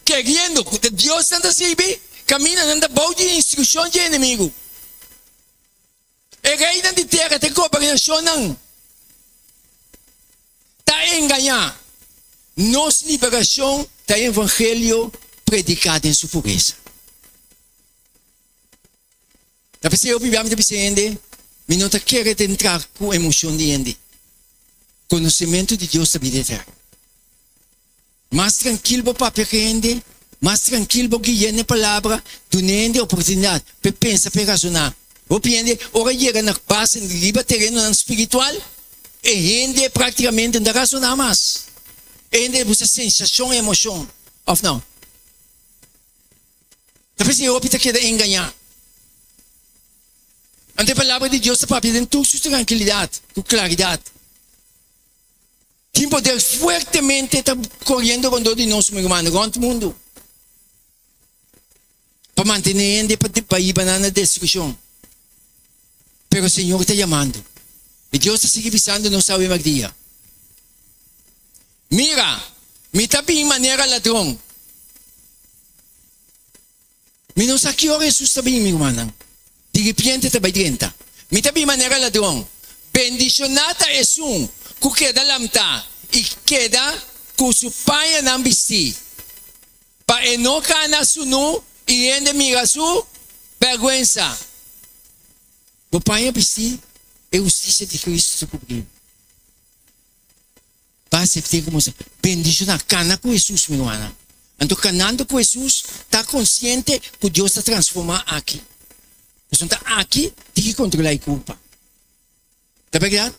keriendo ku ta Dios nan ta sirbi, kaminda nan ta bou di instrukshon di e enemigu. E reinan di tera ta e gobernashonnan ta engañá. Nos liberashon ta e evangelio prediká den su puresa. Ta p'esei hopi bia mi ta bisa hende, mi no ta kere ta entra ku emocion di hende. Konosementu di Dios ta bida eterno. Mas trankil bo papia ku hende, mas trankil bo guia n'e palabra, duna hende oportunidat p'e pensa, p'e razoná. Hopi hende ora yega na base riba terenonan spiritual, e hende praktikamente no ta razoná mas. E hende ta buska sensashon, emocion, òf no? Ta p'esei hopi ta keda engañá. Anto e Palabra di Dios ta papia den tur su trankilidat ku klaridat. Tin poder fuertemente ta koriendo rondó di nos, mi rumannan, rònt mundu, pa mantené hende pa hiba nan na destrukshon. Pero Señor ta yamando, i Dios ta sigui bisando nos awe merdia, Mira, mi ta bin manera ladron. Mi no sa ki ora Hesus ta bin, mi rumannan. Diripiente ta bai drenta. Mi ta bin manera ladron. Bendishoná ta esun ku keda lamtá i keda ku su pañanan bistí, pa e no kana sunú i hende mira su bèrgwensa. Bo paña bistí, e hustisia di Kristu ta kubrí bo. Pa asept'é komo sa. Bendishoná. Kana ku Hesus, mi rumannan. Anto kanando ku Hesus, ta konsiente ku Dios ta transformá aki. Pasobra ta aki tin ki kontrolá e kurpa. Ta bèrdat?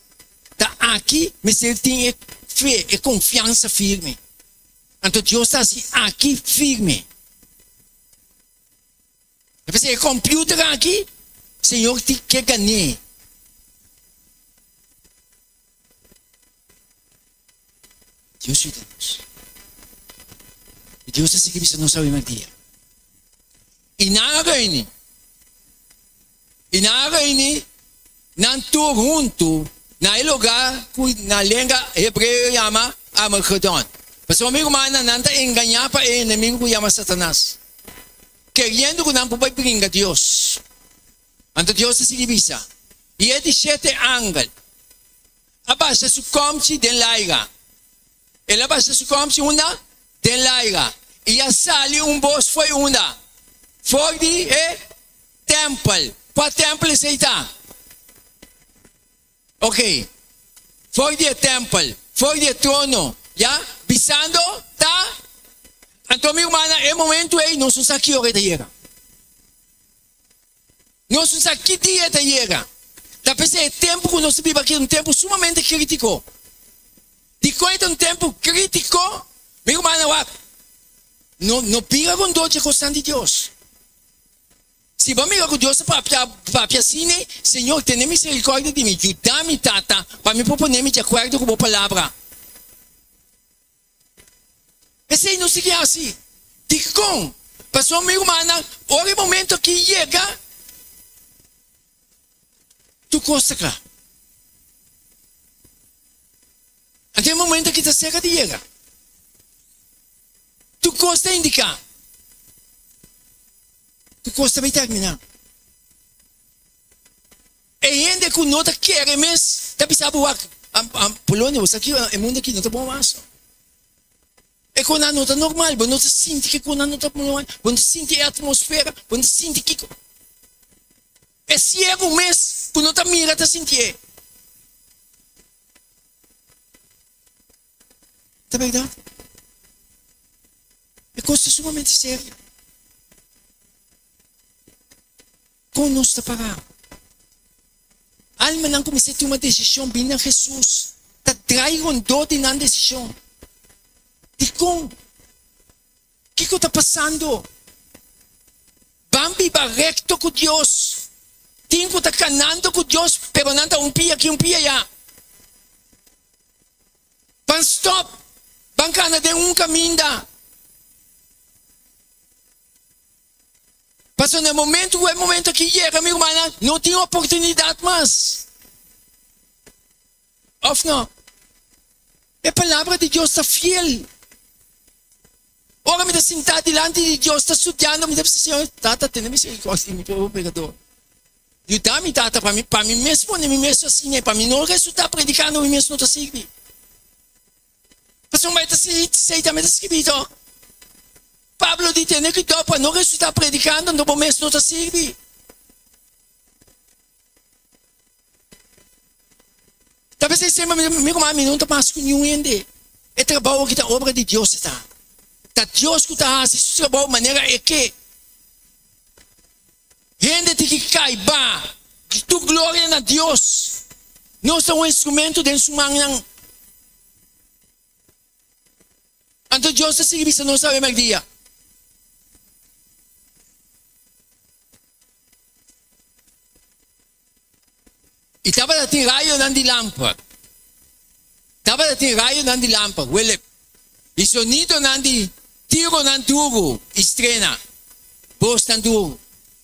Ta aki mester tin e fe, e konfiansa firme. Anto Dios ta hasi aki firme. Ta p'esei e computer aki, Señor tin ke gané. Dios yuda nos. I Dios ta sigui bisa nos awe merdia. I nan a reuni. I nan a reuni nan tur huntu na e lugar ku na lenga hebreo yama Armagedon. Pasobra mi rumannan, nan ta engañá pa e enemigu ku yama Satanas. Keriendo ku nan por bai bringa Dios. Anto Dios ta sigui bisa, I e di shete angel a basha su kòmchi den laira. El a basha su kòmchi unda? Den laira. I a sali un bos fo'i unda? For di e tèmpel. Kua tèmpel esei ta? Ok. For di e tempel, for di e trono, ya, bisando, Ta. Anto mi rumannan, e momento ei nos no sa ki ora e ta yega. Nos no sa ki dia e ta yega. Ta p'esei e tempu ku nos ta biba aki ta un tempu sumamente krítiko. Dikon e ta un tempu krítiko? Mi rumannan, wak, no no bira rondó dje kosnan di Dios. Si bo a mira ku Dios ta papia papia asina, Señor, tene miserikòrdia di mi, yuda mi, Tata, pa mi por pone mi di akuerdo ku bo palabra. Esei no sigui hasi. Dikon? Pasobra mi rumannan, ora e momento aki yega, tur kos ta kla. Anto e momento aki ta serka di yega. Tur kos ta indiká. Tur kos ta bai terminá. E hende ku no ta kere mes ta bisa bo wak, Polonia, bo sa ki e mundu aki no ta bon mas no. E konan no ta normal, bo no ta sinti ke konan no ta normal, bo no ta sinti e atmosfera, bo no ta sinti kiko. E siegu mes ku no ta mira ta sintié. Ta bèrdat? E kos ta sumamente serio. Kon nos ta pará? Almanan ku mester tuma desishon bini na Hesus ta drai rondó di nan desishon. Dikon? Kiko ta pasando? Ban biba rekto ku Dios. Tin ku ta kanando ku Dios, pero nan ta un pia aki un pia ayá. Ban stòp! Ban kana den un kaminda. Pasobra na e momento ku e momento aki yega, mi rumannan, no tin oportunidat mas. Òf no? E Palabra di Dios ta fiel. Ora mi ta sintá dilanti di Dios ta studiando, mi ta bisa, Señor, Tata, tene misericordia di mi pober pekador. Yuda mi, Tata, pa mi, pa mi mes pone mi mes asina, pa mi no resultá predikando mi mes no ta sirbi. Pasobra mi ta si tambe ta skibí to. Pablo di tene kuidou pa no resultá predikando anto bo mes no ta sirbi. Ta p'esei semper mi mi ruman mi no ta mas ku niun hende. E trabou aki ta obra di Dios e ta. Ta Dios ku ta hasi su trabou manera e ke. Hende tin ki kai ba tur gloria na Dios. Nos ta un instrumento den su mannan. Anto Dios ta sigui bisa nos awe merdia. I tabata tin rayonan di lamper. Tabata tin rayonan di lamper, Willip. I sonidonan di tironan duru i strena, bosnan duru.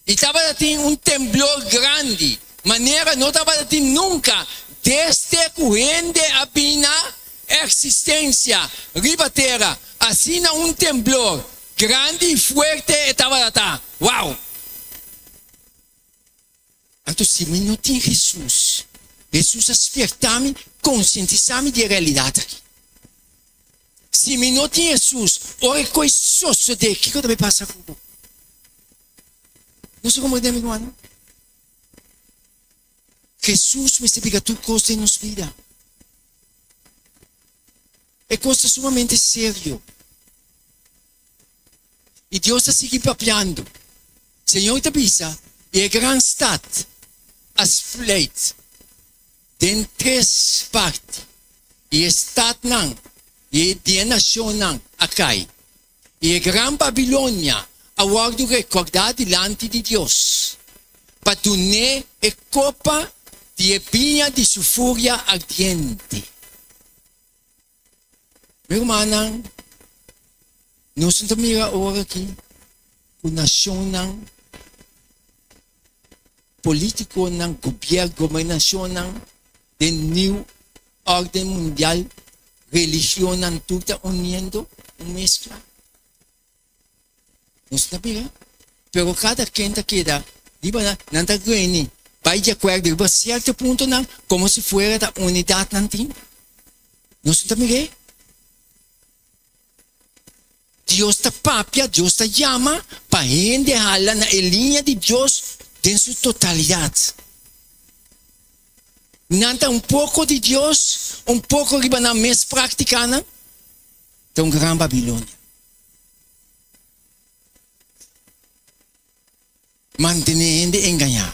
I tabata tin un temblor grandi, manera no tabata tin nunka desde ku hende a bin na eksistensia riba tera. Asina un temblor grandi i fuerte e tabata ta. Wow! Anto si mi no tin Hesus, Hesus a spierta mi, konsientisá mi di e realidat aki. Si mi no tin Hesus, ora e kos sosodé, kiko ta bai pasa ku bo? No sa komprendé mi rumannan? Hesus mester bira tur kos den nos bida. E kos ta sumamente serio. I Dios ta sigui papiando. Señor ta bisa, I e gran stat a spleit den tres parti, i e statnan i e di e nashonnan a kai, i e gran Babilonia a wòrdu rekordá dilanti di Dios, pa dun'é e kopa di e biña di su furia ardiente. Mi rumannan, nos no ta mira ora aki ku nashonnan, politikonan, gobièrnu, gobernashonnan den new órden mundial, religionnan tur ta uniendo un meskla. Nos ta mira, pero kada ken ta keda riba nan, nan ta reni bai di akuerdo riba sierto puntonan komo si fuera ta unidat nan tin. Nos no ta mir'é. Dios ta papia, Dios ta yama pa hende hala na e liña di Dios den su totalidat. Nan ta un poko di Dios, un poko riba nan mes práktikanan. Ta un gran Babilonia. Mantené hende engañá.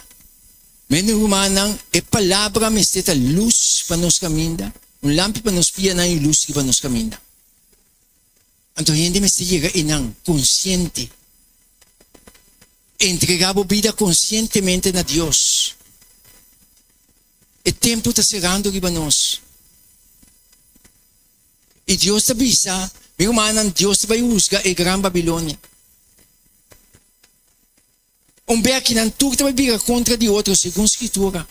rumannan, e palabra mester ta lus pa nos kaminda, un lampi pa nos pianan i lus riba nos kaminda. Anto hende mester yega einan konsiente. Entregá bo bida konsientemente na Dios. E tempu ta serando riba nos. I Dios ta bisa, Mi rumannan, Dios ta bai husga e gran Babilonia. Un bek nan tur ta bai bira kontra di otro, segun Skritura.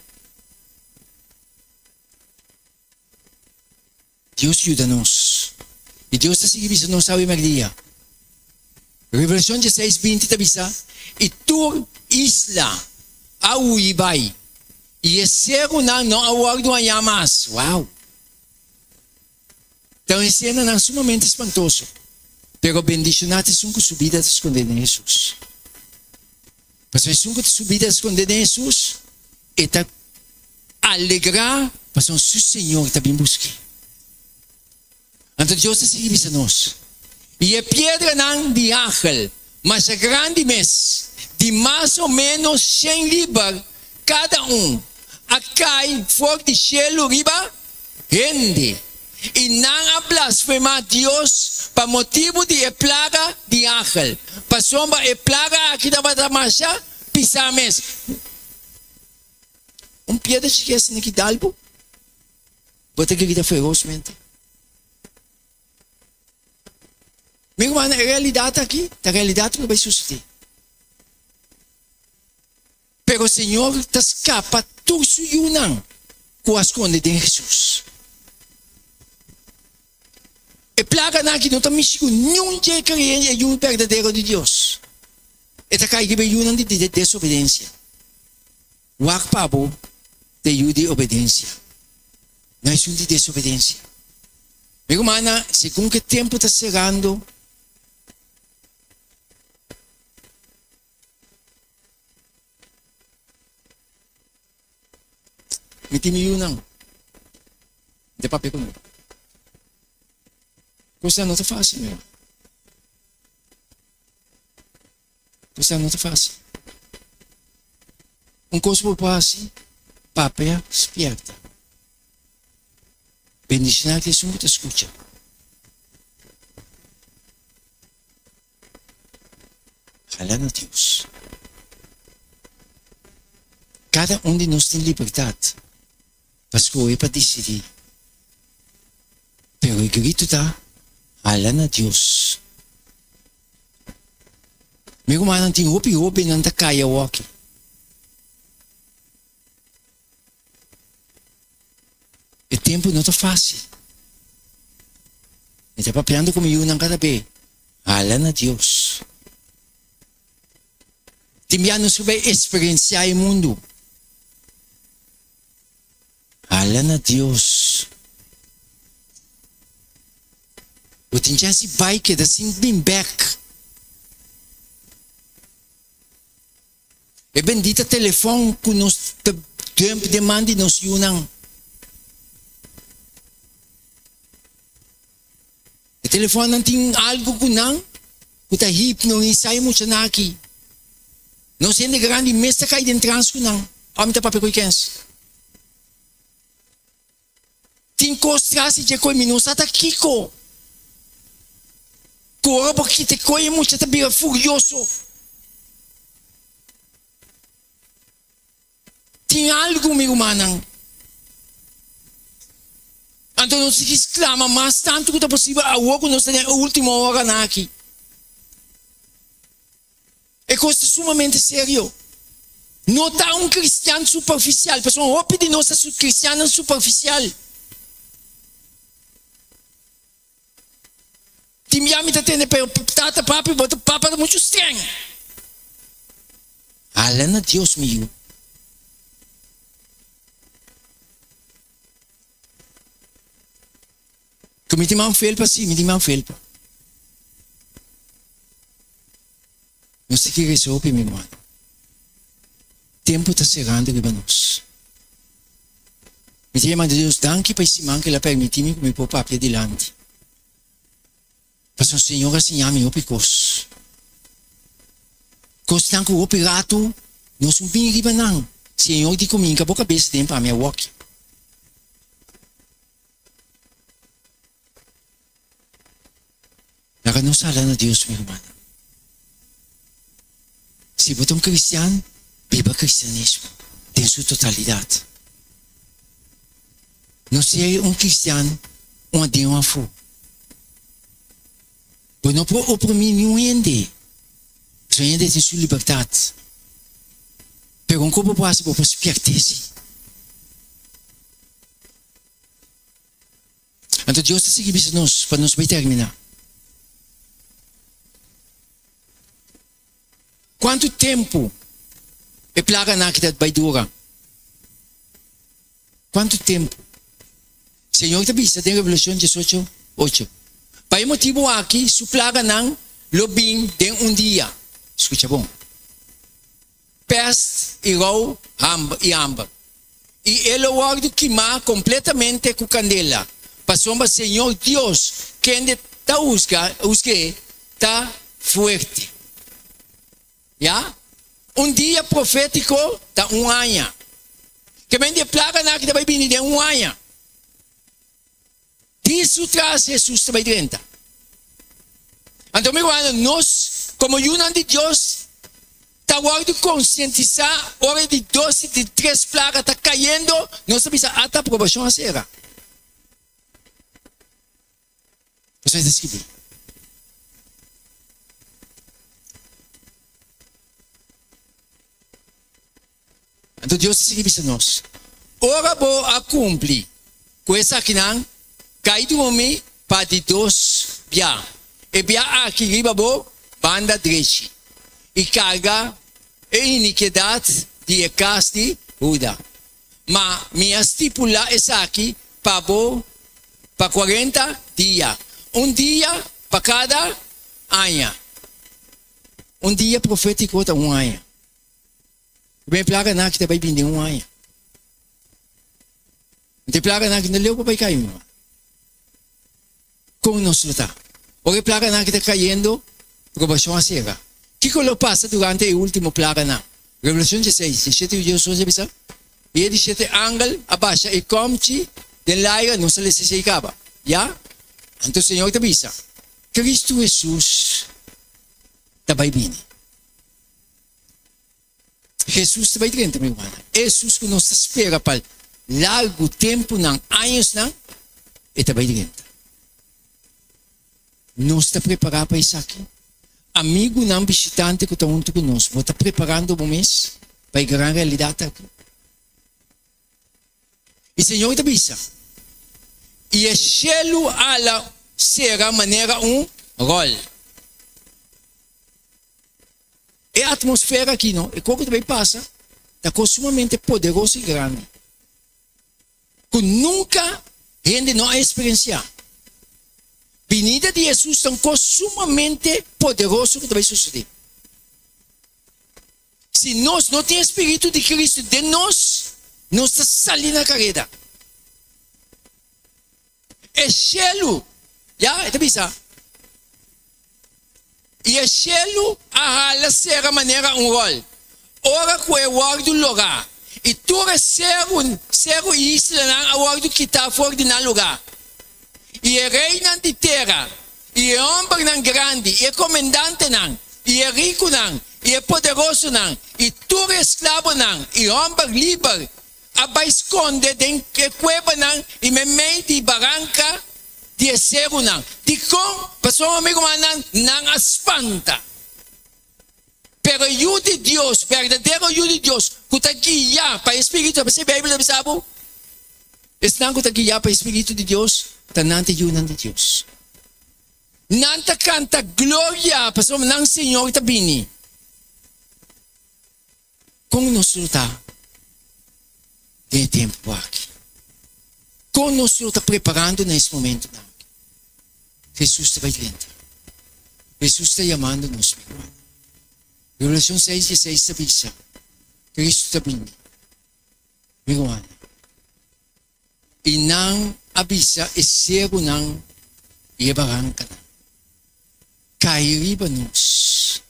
Dios yuda nos. I Dios ta sigui bisa nos awe merdia. Revelashon dieseis 20 ta bisa, I tur isla a hui bai, i e serunan no a wòrdu hañá mas. Wow! Ta un esenanan sumamente spantoso. Pero bendishoná ta esun ku su bida ta skondé den Hesus. Pasobra esun ku su bida ta skondé den Hesus, e ta alegrá pasobra su Señor ta bin busk'é. Anto Dios ta sigui bisa nos, I e piedranan di hagel masha grandi mes, di mas o ménos shen liber kada un, a kai for di shelu riba hende, i nan a blasfemá Dios pa motibu di e plaga di hagel, pasobra e plaga aki tabata masha pisá mes. Un piedra chikí asina ki dal bo, bo ta grita ferosmente. Mi rumannan, e realidat aki ta realidat ku ta bai susedé. Pero Señor ta skapa tur su yunan ku a skonde den Hesus. E plaganan aki no ta mishi ku niun dje kreyente e yu berdadero di Dios. E ta kai riba e yunan di desobedensia. Wak pa bo ta e yu di obedensia, no esun di desobedensia. Mi rumannan, segun ku e tempu ta serando, Mi tin mi yunan. Mi ta papia ku nan. Kosnan no ta fásil, mi hermano. Kosnan no ta fásil. Un kos bo por hasi, papia spierta. Bendishoná ta esun ku ta skucha. Hala na Dios. Kada un di nos tin libertat pa skohe pa disidí. Pero e gritu ta, Hala na Dios. Mi rumannan tin hopi hóbennan ta kai awoki. E tempu no ta fásil. Mi ta papiando ku mi yunan kada be, hala na Dios. Tin bia nos por bai eksperensiá e mundu. Hala na Dios. Bo tin chèns di bai keda sin bin bèk. E bendita telefòn ku nos ta dump den man di nos yunan. E telefònnan tin algu ku nan ku ta hipnonisá e muchanan aki. Nos hende grandi mes ta kai den trans ku nan. Ora mi ta papia ku e kens. Tin kos tras di dje koe mi no sa ta kiko. Ku ora bo kita e koe e mucha ta bira furioso. Tin algu mi rumannan. Anto nos tin ki sklama mas tantu ku ta posibel awor ku nos ta den e ultimo oranan aki. E kos ta sumamente serio. No ta un kristian superfisial, pasobra hopi di nos ta kristiannan superfisial. Tin bia mi ta tende, pero tata, papi, bo ta papa ta muchu streng. Hala na Dios, mi yu. Ku mi tin man felpa, sí, mi tin man felpa. Nos tin ki resa hopi, mi hermano. Tempu ta serando riba nos. Mi ta yama Dios danki pa e siman ku el a permití mi ku mi por papia dilanti. Pasobra Señor a siña mi hopi kos. Kosnan ku hopi ratu nos no bin riba nan. Señor di ku mi hinka bo kabes den pa mi awoki. Laga nos hala na Dios, mi rumannan. Si bo ta un cristian, biba cristianismo den su totalidad. No sea un cristian un aden un afó. Bo no por oprimí niun hende, pasobra hende tin su libertad. Pero un kos bo por hasi, bo por spièrt'é si. Anto Dios ta sigui bisa nos pa nos bai terminá. Kuantu tempu e plaganan aki ta bai dura? Kuantu tempu? Señor ta bisa den Revelashon diesocho, ocho, Pa e motibu aki su plaganan lo bin den un dia. Skucha bon. Pèst i rou, hamber i hamber. I e lo wòrdu kimá kompletamente ku kandela, pasobra Señor Dios, kende ta husga, husg'é, ta fuerte. Ya, un dia profétiko ta un aña. Ke men di e plaganan aki ta bai bini den un aña. Di su tras Hesus ta bai drenta. Anto mi rumannan, nos komo yunan di Dios ta wòrdu konsientisá ora di dos i di tres plaga ta kayendo, nos ta bisa ata aprobashon a sera. Pasobra e ta skibí. Anto Dios ta sigui bisa nos, Ora bo a kumpli ku esakinan, kai drumi pa di dos bia, e bia aki riba bo banda drechi, i karga e inikedat di e kas di Huda. Ma mi a stipulá esaki pa bo pa kuarenta dia, un dia pa kada aña. Un dia profétiko ta un aña. Ku e plaganan aki ta bai bini den un aña. Anto e plaganan aki no leu pa bai kai, mi hermano. Kon nos lo ta? Ora e plaganan aki ta kayendo, probashon a sera. Kiko lo pasa durante e ultimo plaganan? Revelashon dieseis, diesshete yu Dios a bisa, I e dishete angel a basha e kòmchi den laira, nos a lesa esei kaba. Ya? Anto Señor ta bisa, Kristu Hesus ta bai bini. Hesus ta bai drenta, mi rumannan. Hesus ku nos ta spera pa largu tempunan, añosnan, e ta bai drenta. Nos ta prepará pa esaki? Amigunan bishitante ku ta huntu ku nos, bo ta preparando bo mes pa e gran realidat aki? I Señor ta bisa, I e shelu ala sera manera un ròl. E atmosfera aki no, e kos ku ta bai pasa ta kos sumamente poderoso i grandi ku nunka hende no a eksperensiá. Binida di Hesus ta un kos sumamente poderoso ku ta bai sosodé. Si nos no tin e spiritu di Kristu den nos, nos ta sali na kareda. E shelu, ya, e ta bisa, I e shelu a hala sera manera un ròl, ora ku e wòrdu lorá, i tur e seru, seru i islanan a wòrdu kitá for di nan lugá. I e reinan di tera, i e hòmbernan grandi, i e komendantenan, i e rikunan, i e poderosonan, i tur e esklabonan, i hòmber liber, a bai skonde den e kuebanan i meimei di baranka di e serunan. Dikon? Pasobra, mi rumannan, nan a spanta. Pero e Yu di Dios, berdadero Yu di Dios, ku ta guiá pa e Spiritu, p'esei Beibel ta bisa bo, esnan ku ta guiá pa e Spiritu di Dios ta nan ta yunan di Dios. Nan ta kanta gloria pasobra nan Señor ta bini. Kon nos lo ta den e tempu aki? Kon nos lo ta preparando na es momentunan aki? Hesus ta bai drenta. Hesus ta yamando nos, mi rumannan. Revelashon seis dieseis ta bisa, Kristu ta bini, mi rumannan. I nan a bisa e serunan i e barankanan, Kai riba nos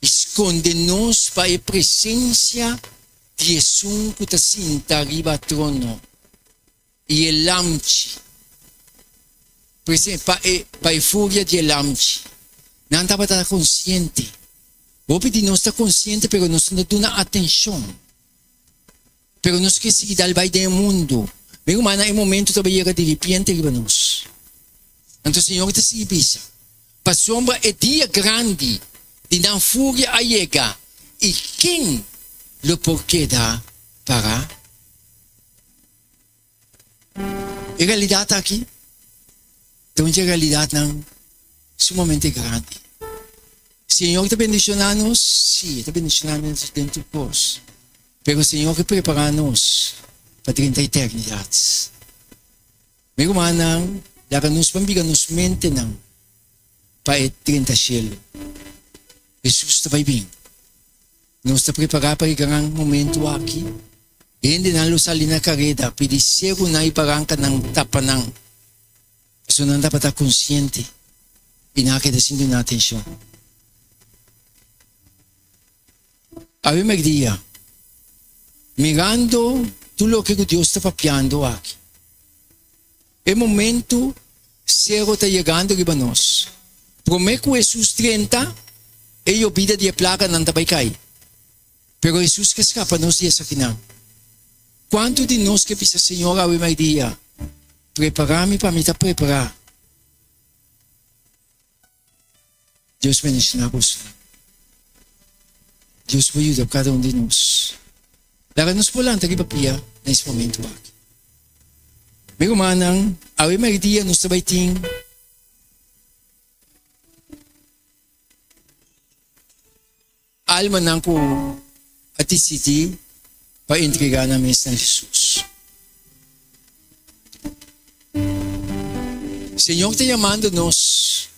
i skonde nos pa e presensia. Di esun ku ta sinta riba trono i e Lamchi. Presente, pa e, pa e furia di e Lamchi. Nan tabata konsiente. Hopi di nos ta konsiente pero nos no duna atenshon. Pero nos ke sigui dal bai den e mundu. Mi rumannan, e momento ta bai yega diripiente riba nos. Anto Señor ta sigui bisa, Pasobra e dia grandi di nan furia a yega, i ken lo por keda pará? E realidat aki ta un dje realidatnan sumamente grandi. Señor ta bendishoná nos? Sí, E ta bendishoná nos den tur kos. Pero Señor ke prepará nos pa drenta eternidat. Mi rumannan, laga nos ban bira nos mentenan pa e drenta shelu. Hesus ta bai bin. Nos ta prepará pa e gran momentu aki? Hendenan lo sali na kareda pidi serunan i barankanan tapa nan, pasobra nan tabata konsiente i nan a keda sin duna atenshon. Awe merdia, mirando tur loke ku Dios ta papiando aki, e momentu sero ta yegando riba nos. Promé ku Hesus drenta, e yobida di e plaganan ta bai kai. Pero Hesus ke skapa nos di esakinan. Kuantu di nos ke bisa, Señor, awe merdia, prepará mi pa mi ta prepará. Dios bendiciona boso. Dios por yuda cada un di nos. Laga nos por lanta riba pia na es momento aki. Mi rumannan, awe merdia nos ta bai tin Almanan ku a disidí pa entregá nan mes na Hesus. Señor ta yamando nos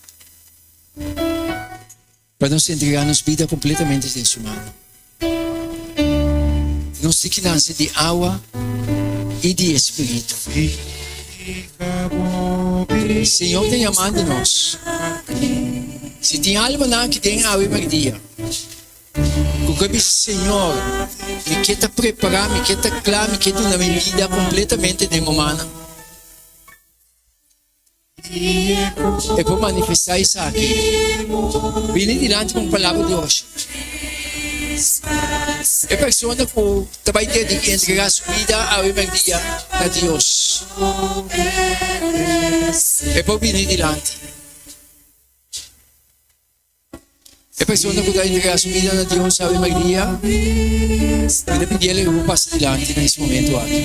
pa nos entregá nos bida kompletamente den Su mano. Nos tin ki nase di awa i di e Spiritu. Señor ta yamando nos. Si tin almanan aki den awe merdia ku ke bisa, Señor, mi ke ta prepará, mi ke ta kla, mi ke duna mi bida kompletamente den bo mannan. E por manifestá esaki. Bini dilanti pa un palabra di orashon. E persona ku ta bai dediká i entregá su bida awe merdia na Dios, e por bini dilanti. E persona ku ta entregá su bida na Dios awe merdia, mi ta pidi el ku pasa dilanti na es momento aki.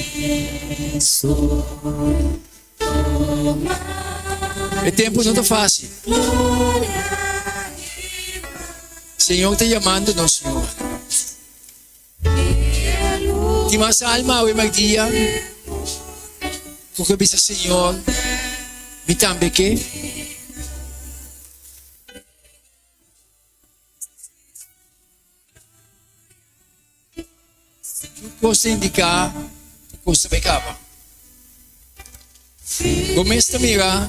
E tempu no ta fácil. Señor ta yamando nos, mi hermano. Tin mas alma awe merdia ku ke bisa Señor, mi tambe ke. Tur kos ta indiká ku kos ta bai kaba. Bo mes ta mira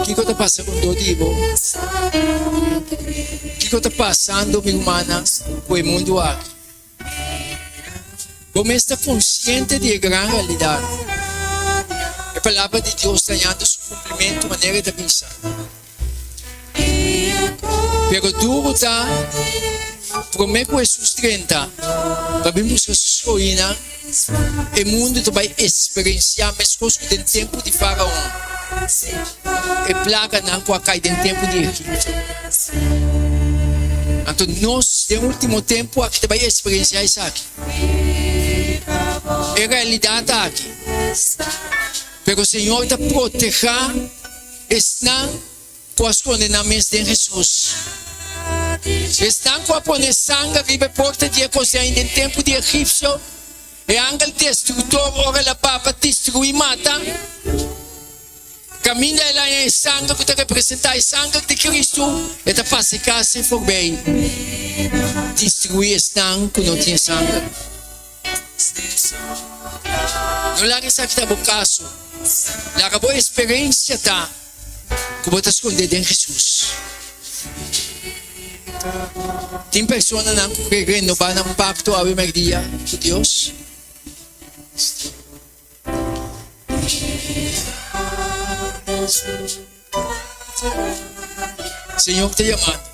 kiko ta pasa rondó di bo, kiko ta pasando, mi rumannan, ku e mundu aki. Bo mes ta konsiente di e gran realidat. E Palabra di Dios ta hañando su kumplimentu manera e ta bisa. Pero duru ta promé ku Hesus drenta pa bin buska su skohinan, e mundu ta bai eksperensiá meskos ku den tempu di Faraon, e plaganan ku a kai den tempu di Egipto. Anto nos den último tempu aki ta bai eksperensiá esaki. E realidat aki. Pero Señor ta protehá esnan ku a skonde nan mes den Hesus. Esnan ku a pone sanger riba e porta di e kosein den tempu di egipsio, e angel destruktor ora el a ba pa destruí mata, kaminda el haña e sanger ku ta representá e sanger di Kristu, e ta pasa e kas ei forbei destruí esnan ku no tin e sanger. No laga esaki ta bo kaso. Laga bo eksperensia ta ku bo ta skondé den Hesus. Tin personanan ku ke renobá nan pakto awe mèrdia ku Dios? Señor ta yamando.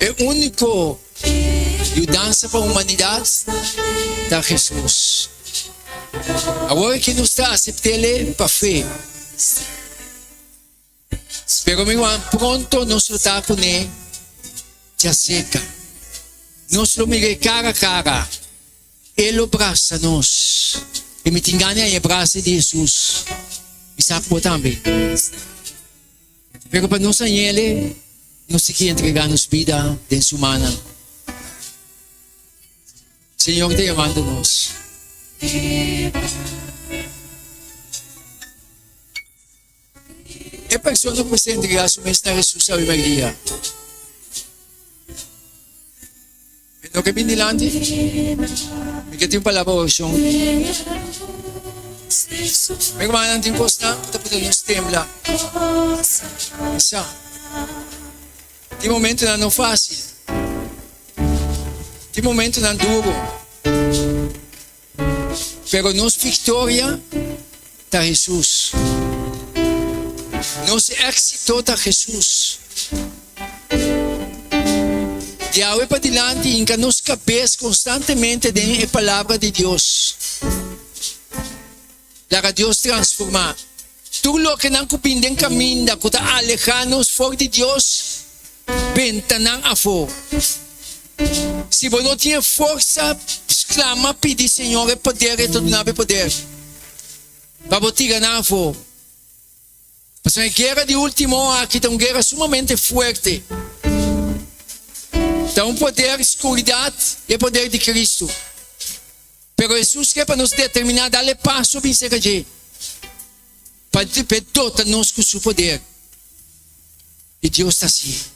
E úniko yudansa pa humanidat ta Hesus. Awor aki nos ta asept'El pa fe. Pero mi ruman, pronto nos lo ta kuné djaserka. Nos lo mir'é kara a kara. E lo brasa nos. I mi tin gana di haña e brasa di Hesus. Mi sa ku bo tambe. Pero pa nos hañ'El, nos tin ki entregá nos bida den Su mannan. Señor ta yamando nos. E persona ku mester entregá su mes na Hesus awe mèrdia. Mi no ke bin dilanti, mi ke tin un palabra orashon. Mi rumannan, tin kosnan ku ta pone nos tembla. Mi sa, tin momentunan no fásil, tin momentunan duru. Pero nos victoria ta Hesus. Nos exito ta Hesus. Di awe padilanti hinca nos cabes constantemente den e Palabra di Dios. Laga Dios transforma tur lokenan cu bin den caminda cu ta aleha nos for di Dios, benta nan afo. Si bo no tin e forsa, sclama pidi Señor e poder, e ta duna bo e poder pa bo tira nan afo. Pasobra e guera di ultimo aki ta un guera sumamente fuerte. Ta un poder scuridad y e poder di Cristo. Pero Hesus ke pa nos determiná dal e paso bin serka dje, pa E dota nos ku Su poder. I Dios ta hasié.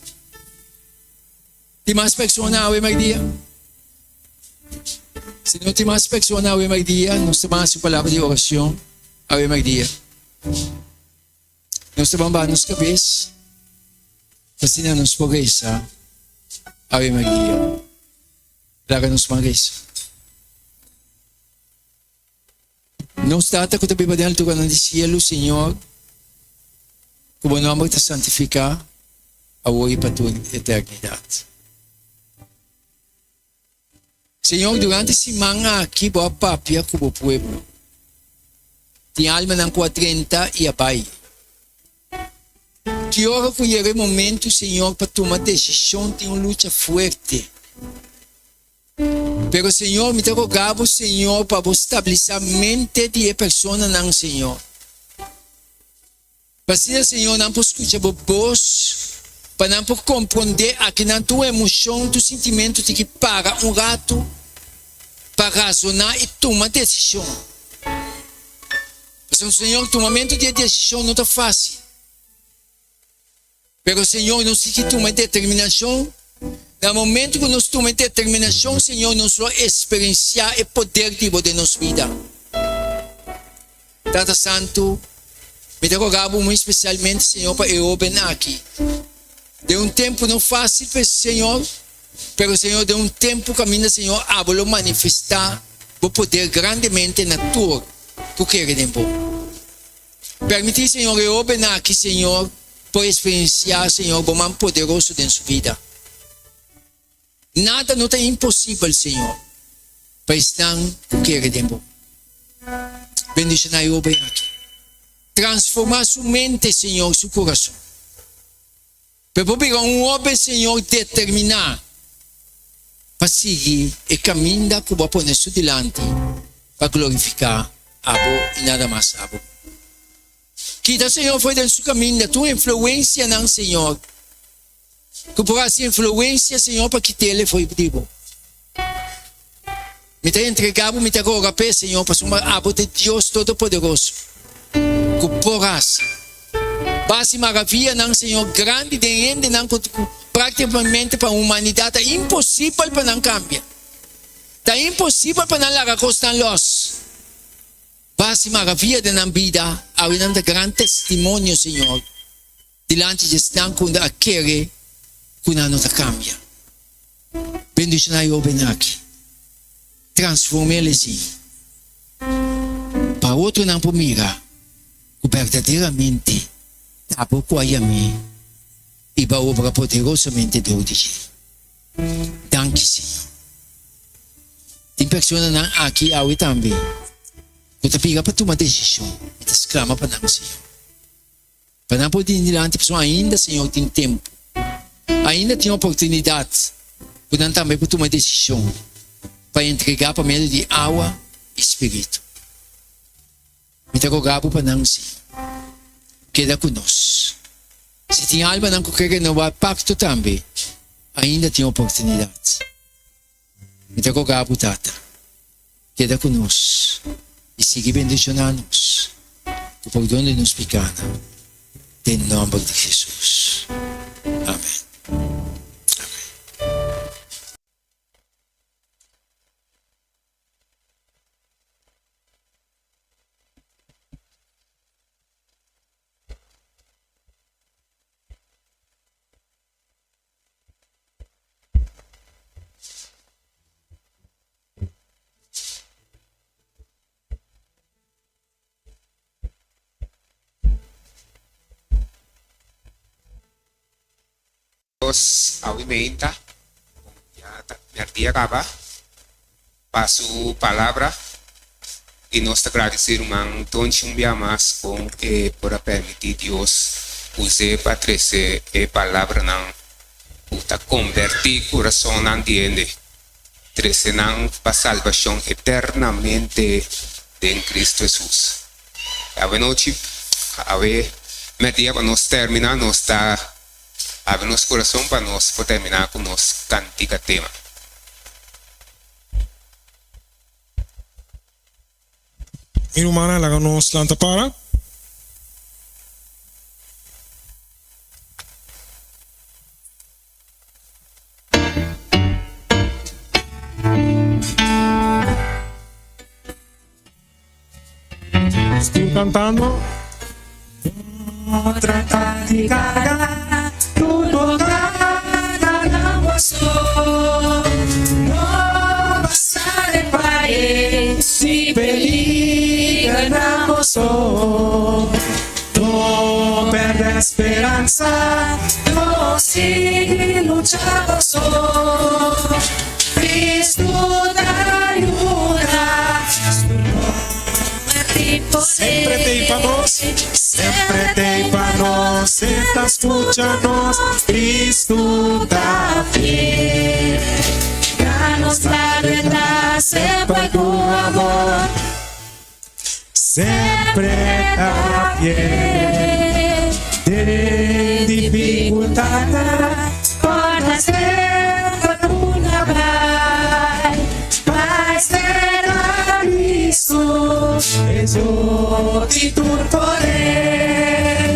Tin mas persona awe mèrdia? Si no tin mas persona awe mèrdia, nos ta ban hasi un palabra di orashon awe mèrdia. Nos ta ban baha nos kabes, pa asina nos por resa awe mèrdia. Laga nos ban resa. Nos Tata ku ta biba den alturanan di sielu, Señor, ku bo nomber ta santifiká awor i pa tur eternidat. Señor, durante siman aki bo a papia ku bo pueblo. Tin almanan ku a drenta i a bai. Ki ora ku yega e momentu, Señor, pa tuma desishon tin un lucha fuerte. Pero, Señor, mi ta roga Bo, Señor, pa Bo stabilisá mente di e personanan, Señor. Pa asina, Señor, nan por skucha Bo bos, pa nan por komprondé akinan tur emoshon, tur sintimentu tin ki para un ratu pa razoná i tuma desishon. Pasobra, Señor, tumamentu di e desishon no ta fásil. Pero, Señor, nos tin ki tuma e determinashon. Na momentu ku nos tuma e determinashon, Señor, nos lo eksperensiá e poder di Bo den nos bida. Tata Santu, mi ta roga Bo muy spesialmente, Señor, pa e hóben aki. Den un tempu no fásil p'e, Señor, pero, Señor, den un tempu kaminda, Señor, abo lo manifestá Bo poder grandemente na tur ku kere den Bo. Permití, Señor, e hóben aki, Señor, por eksperensiá, Señor, Bo man poderoso den su bida. Nada no ta imposibel, Señor, pa esnan ku kere den Bo. Bendishoná e hóben aki. Transformá su mente, Señor, su kurason. Pa e por bira un hóben, Señor, determiná pa sigui e kaminda ku Bo a pone su dilanti pa glorifiká Abo i nada mas Abo. Kita, Señor, for den su kaminda tur influensianan, Señor, ku por hasi influensia, Señor, pa kit'el for di Bo. Mi ta entregá Bo, mi ta roga p'e, Señor, pasobra Abo ta e Dios Todopoderoso ku por hasi basi maravianan, Señor, grandi den hendenan ku práktikamente pa humanidat ta imposibel pa nan kambia. Ta imposibel pa nan laga kosnan lòs. Basi maravia den nan bida, awe nan ta gran testimonio, Señor, dilanti di esnan ku a kere. ku nan no ta kambia. Bendishoná e hóben aki. Transform'é sí, pa otronan por mira ku berdaderamente ta bo ku a yam'é i bo a obra poderosamente dor di dje. Danki, Señor. Tin personanan aki awe tambe ku ta bira pa tuma desishon. Mi ta sklama pa nan, Señor. Pa nan por bini dilanti pasobra ainda, Señor, tin tempu. Ainda tin oportunidat ku nan tambe por tuma desishon pa entregá pa medio di awa i spiritu. Mi ta roga bo pa nan, Señor. Keda ku nos. Si tin almanan ku ke renobá pakto tambe, ainda tin oportunidat. Mi ta roga bo, Tata, keda ku nos i sigui bendishoná nos ku pordon di nos pikánan, den nòmber di Hesus. Amèn. Amèn. Dios awe meinta, ya ta merdia caba, pa su palabra y nos ta gradici ruman Tonchi un bia mas con e por a permiti Dios use pa trece e palabranan cu ta converti curasonnan di hende, trece nan pa salbacion eternamente den Cristo Jesus. Awe nochi, awe merdia pa nos termina nos ta Abri nos kurason pa nos por terminá ku nos kantika tema. Mi rumannan, laga nos lanta para. Still cantando. No trata di carga tur bo carga na bo so. No basta de pae si peliger na bo so. No perde speransa, no sigui lucha bo so. Cristo ta yuda, su nomber tin poder. Sempre t'ei pa nos, sempre t'ei pa nos, e ta scucha nos, Cristo ta fiel. Na nos lado e ta semper cu amor. Sempre ta fiel den dificultadnan. Corda semper unda bai, bai serka Cristo, E Dios di tur poder.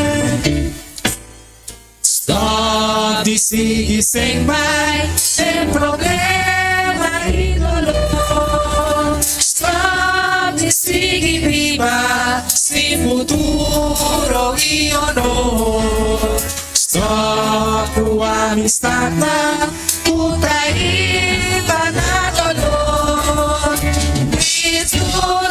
Stop di sigui sen bai den problema i dolor. Stop di sigui biba sin futuro i honor. Stop ku amistadnan ku ta hiba na dolor. Cristo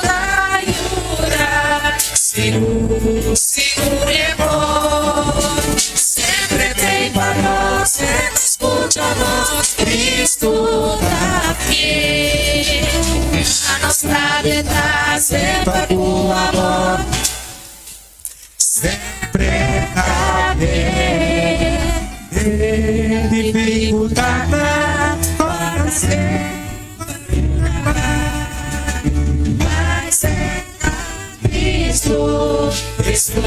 ta yuda, sigur, sigur e por. Sempre t'ei pa nos, e ta scucha nos, Cristo ta fiel. Na nos lado e ta semper cu amor. Sempre ta fiel den dificultadnan, para semper Bai serka Cristo, Cristo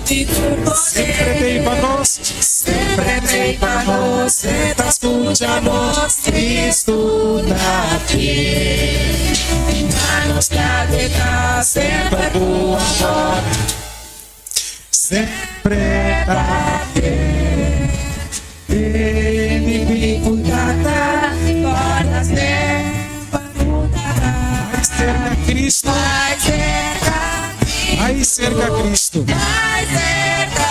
di tur poder. Sempre t'ei pa nos, sempre t'ei pa nos, e ta scucha nos, Cristo ta fiel. Na nos lado e ta semper cu amor. Sempre ta fiel den dificultadnan, Corda semper cu ta Bai cerca Cristo, Bai cerca bai cerca Cristo. Bai cerca.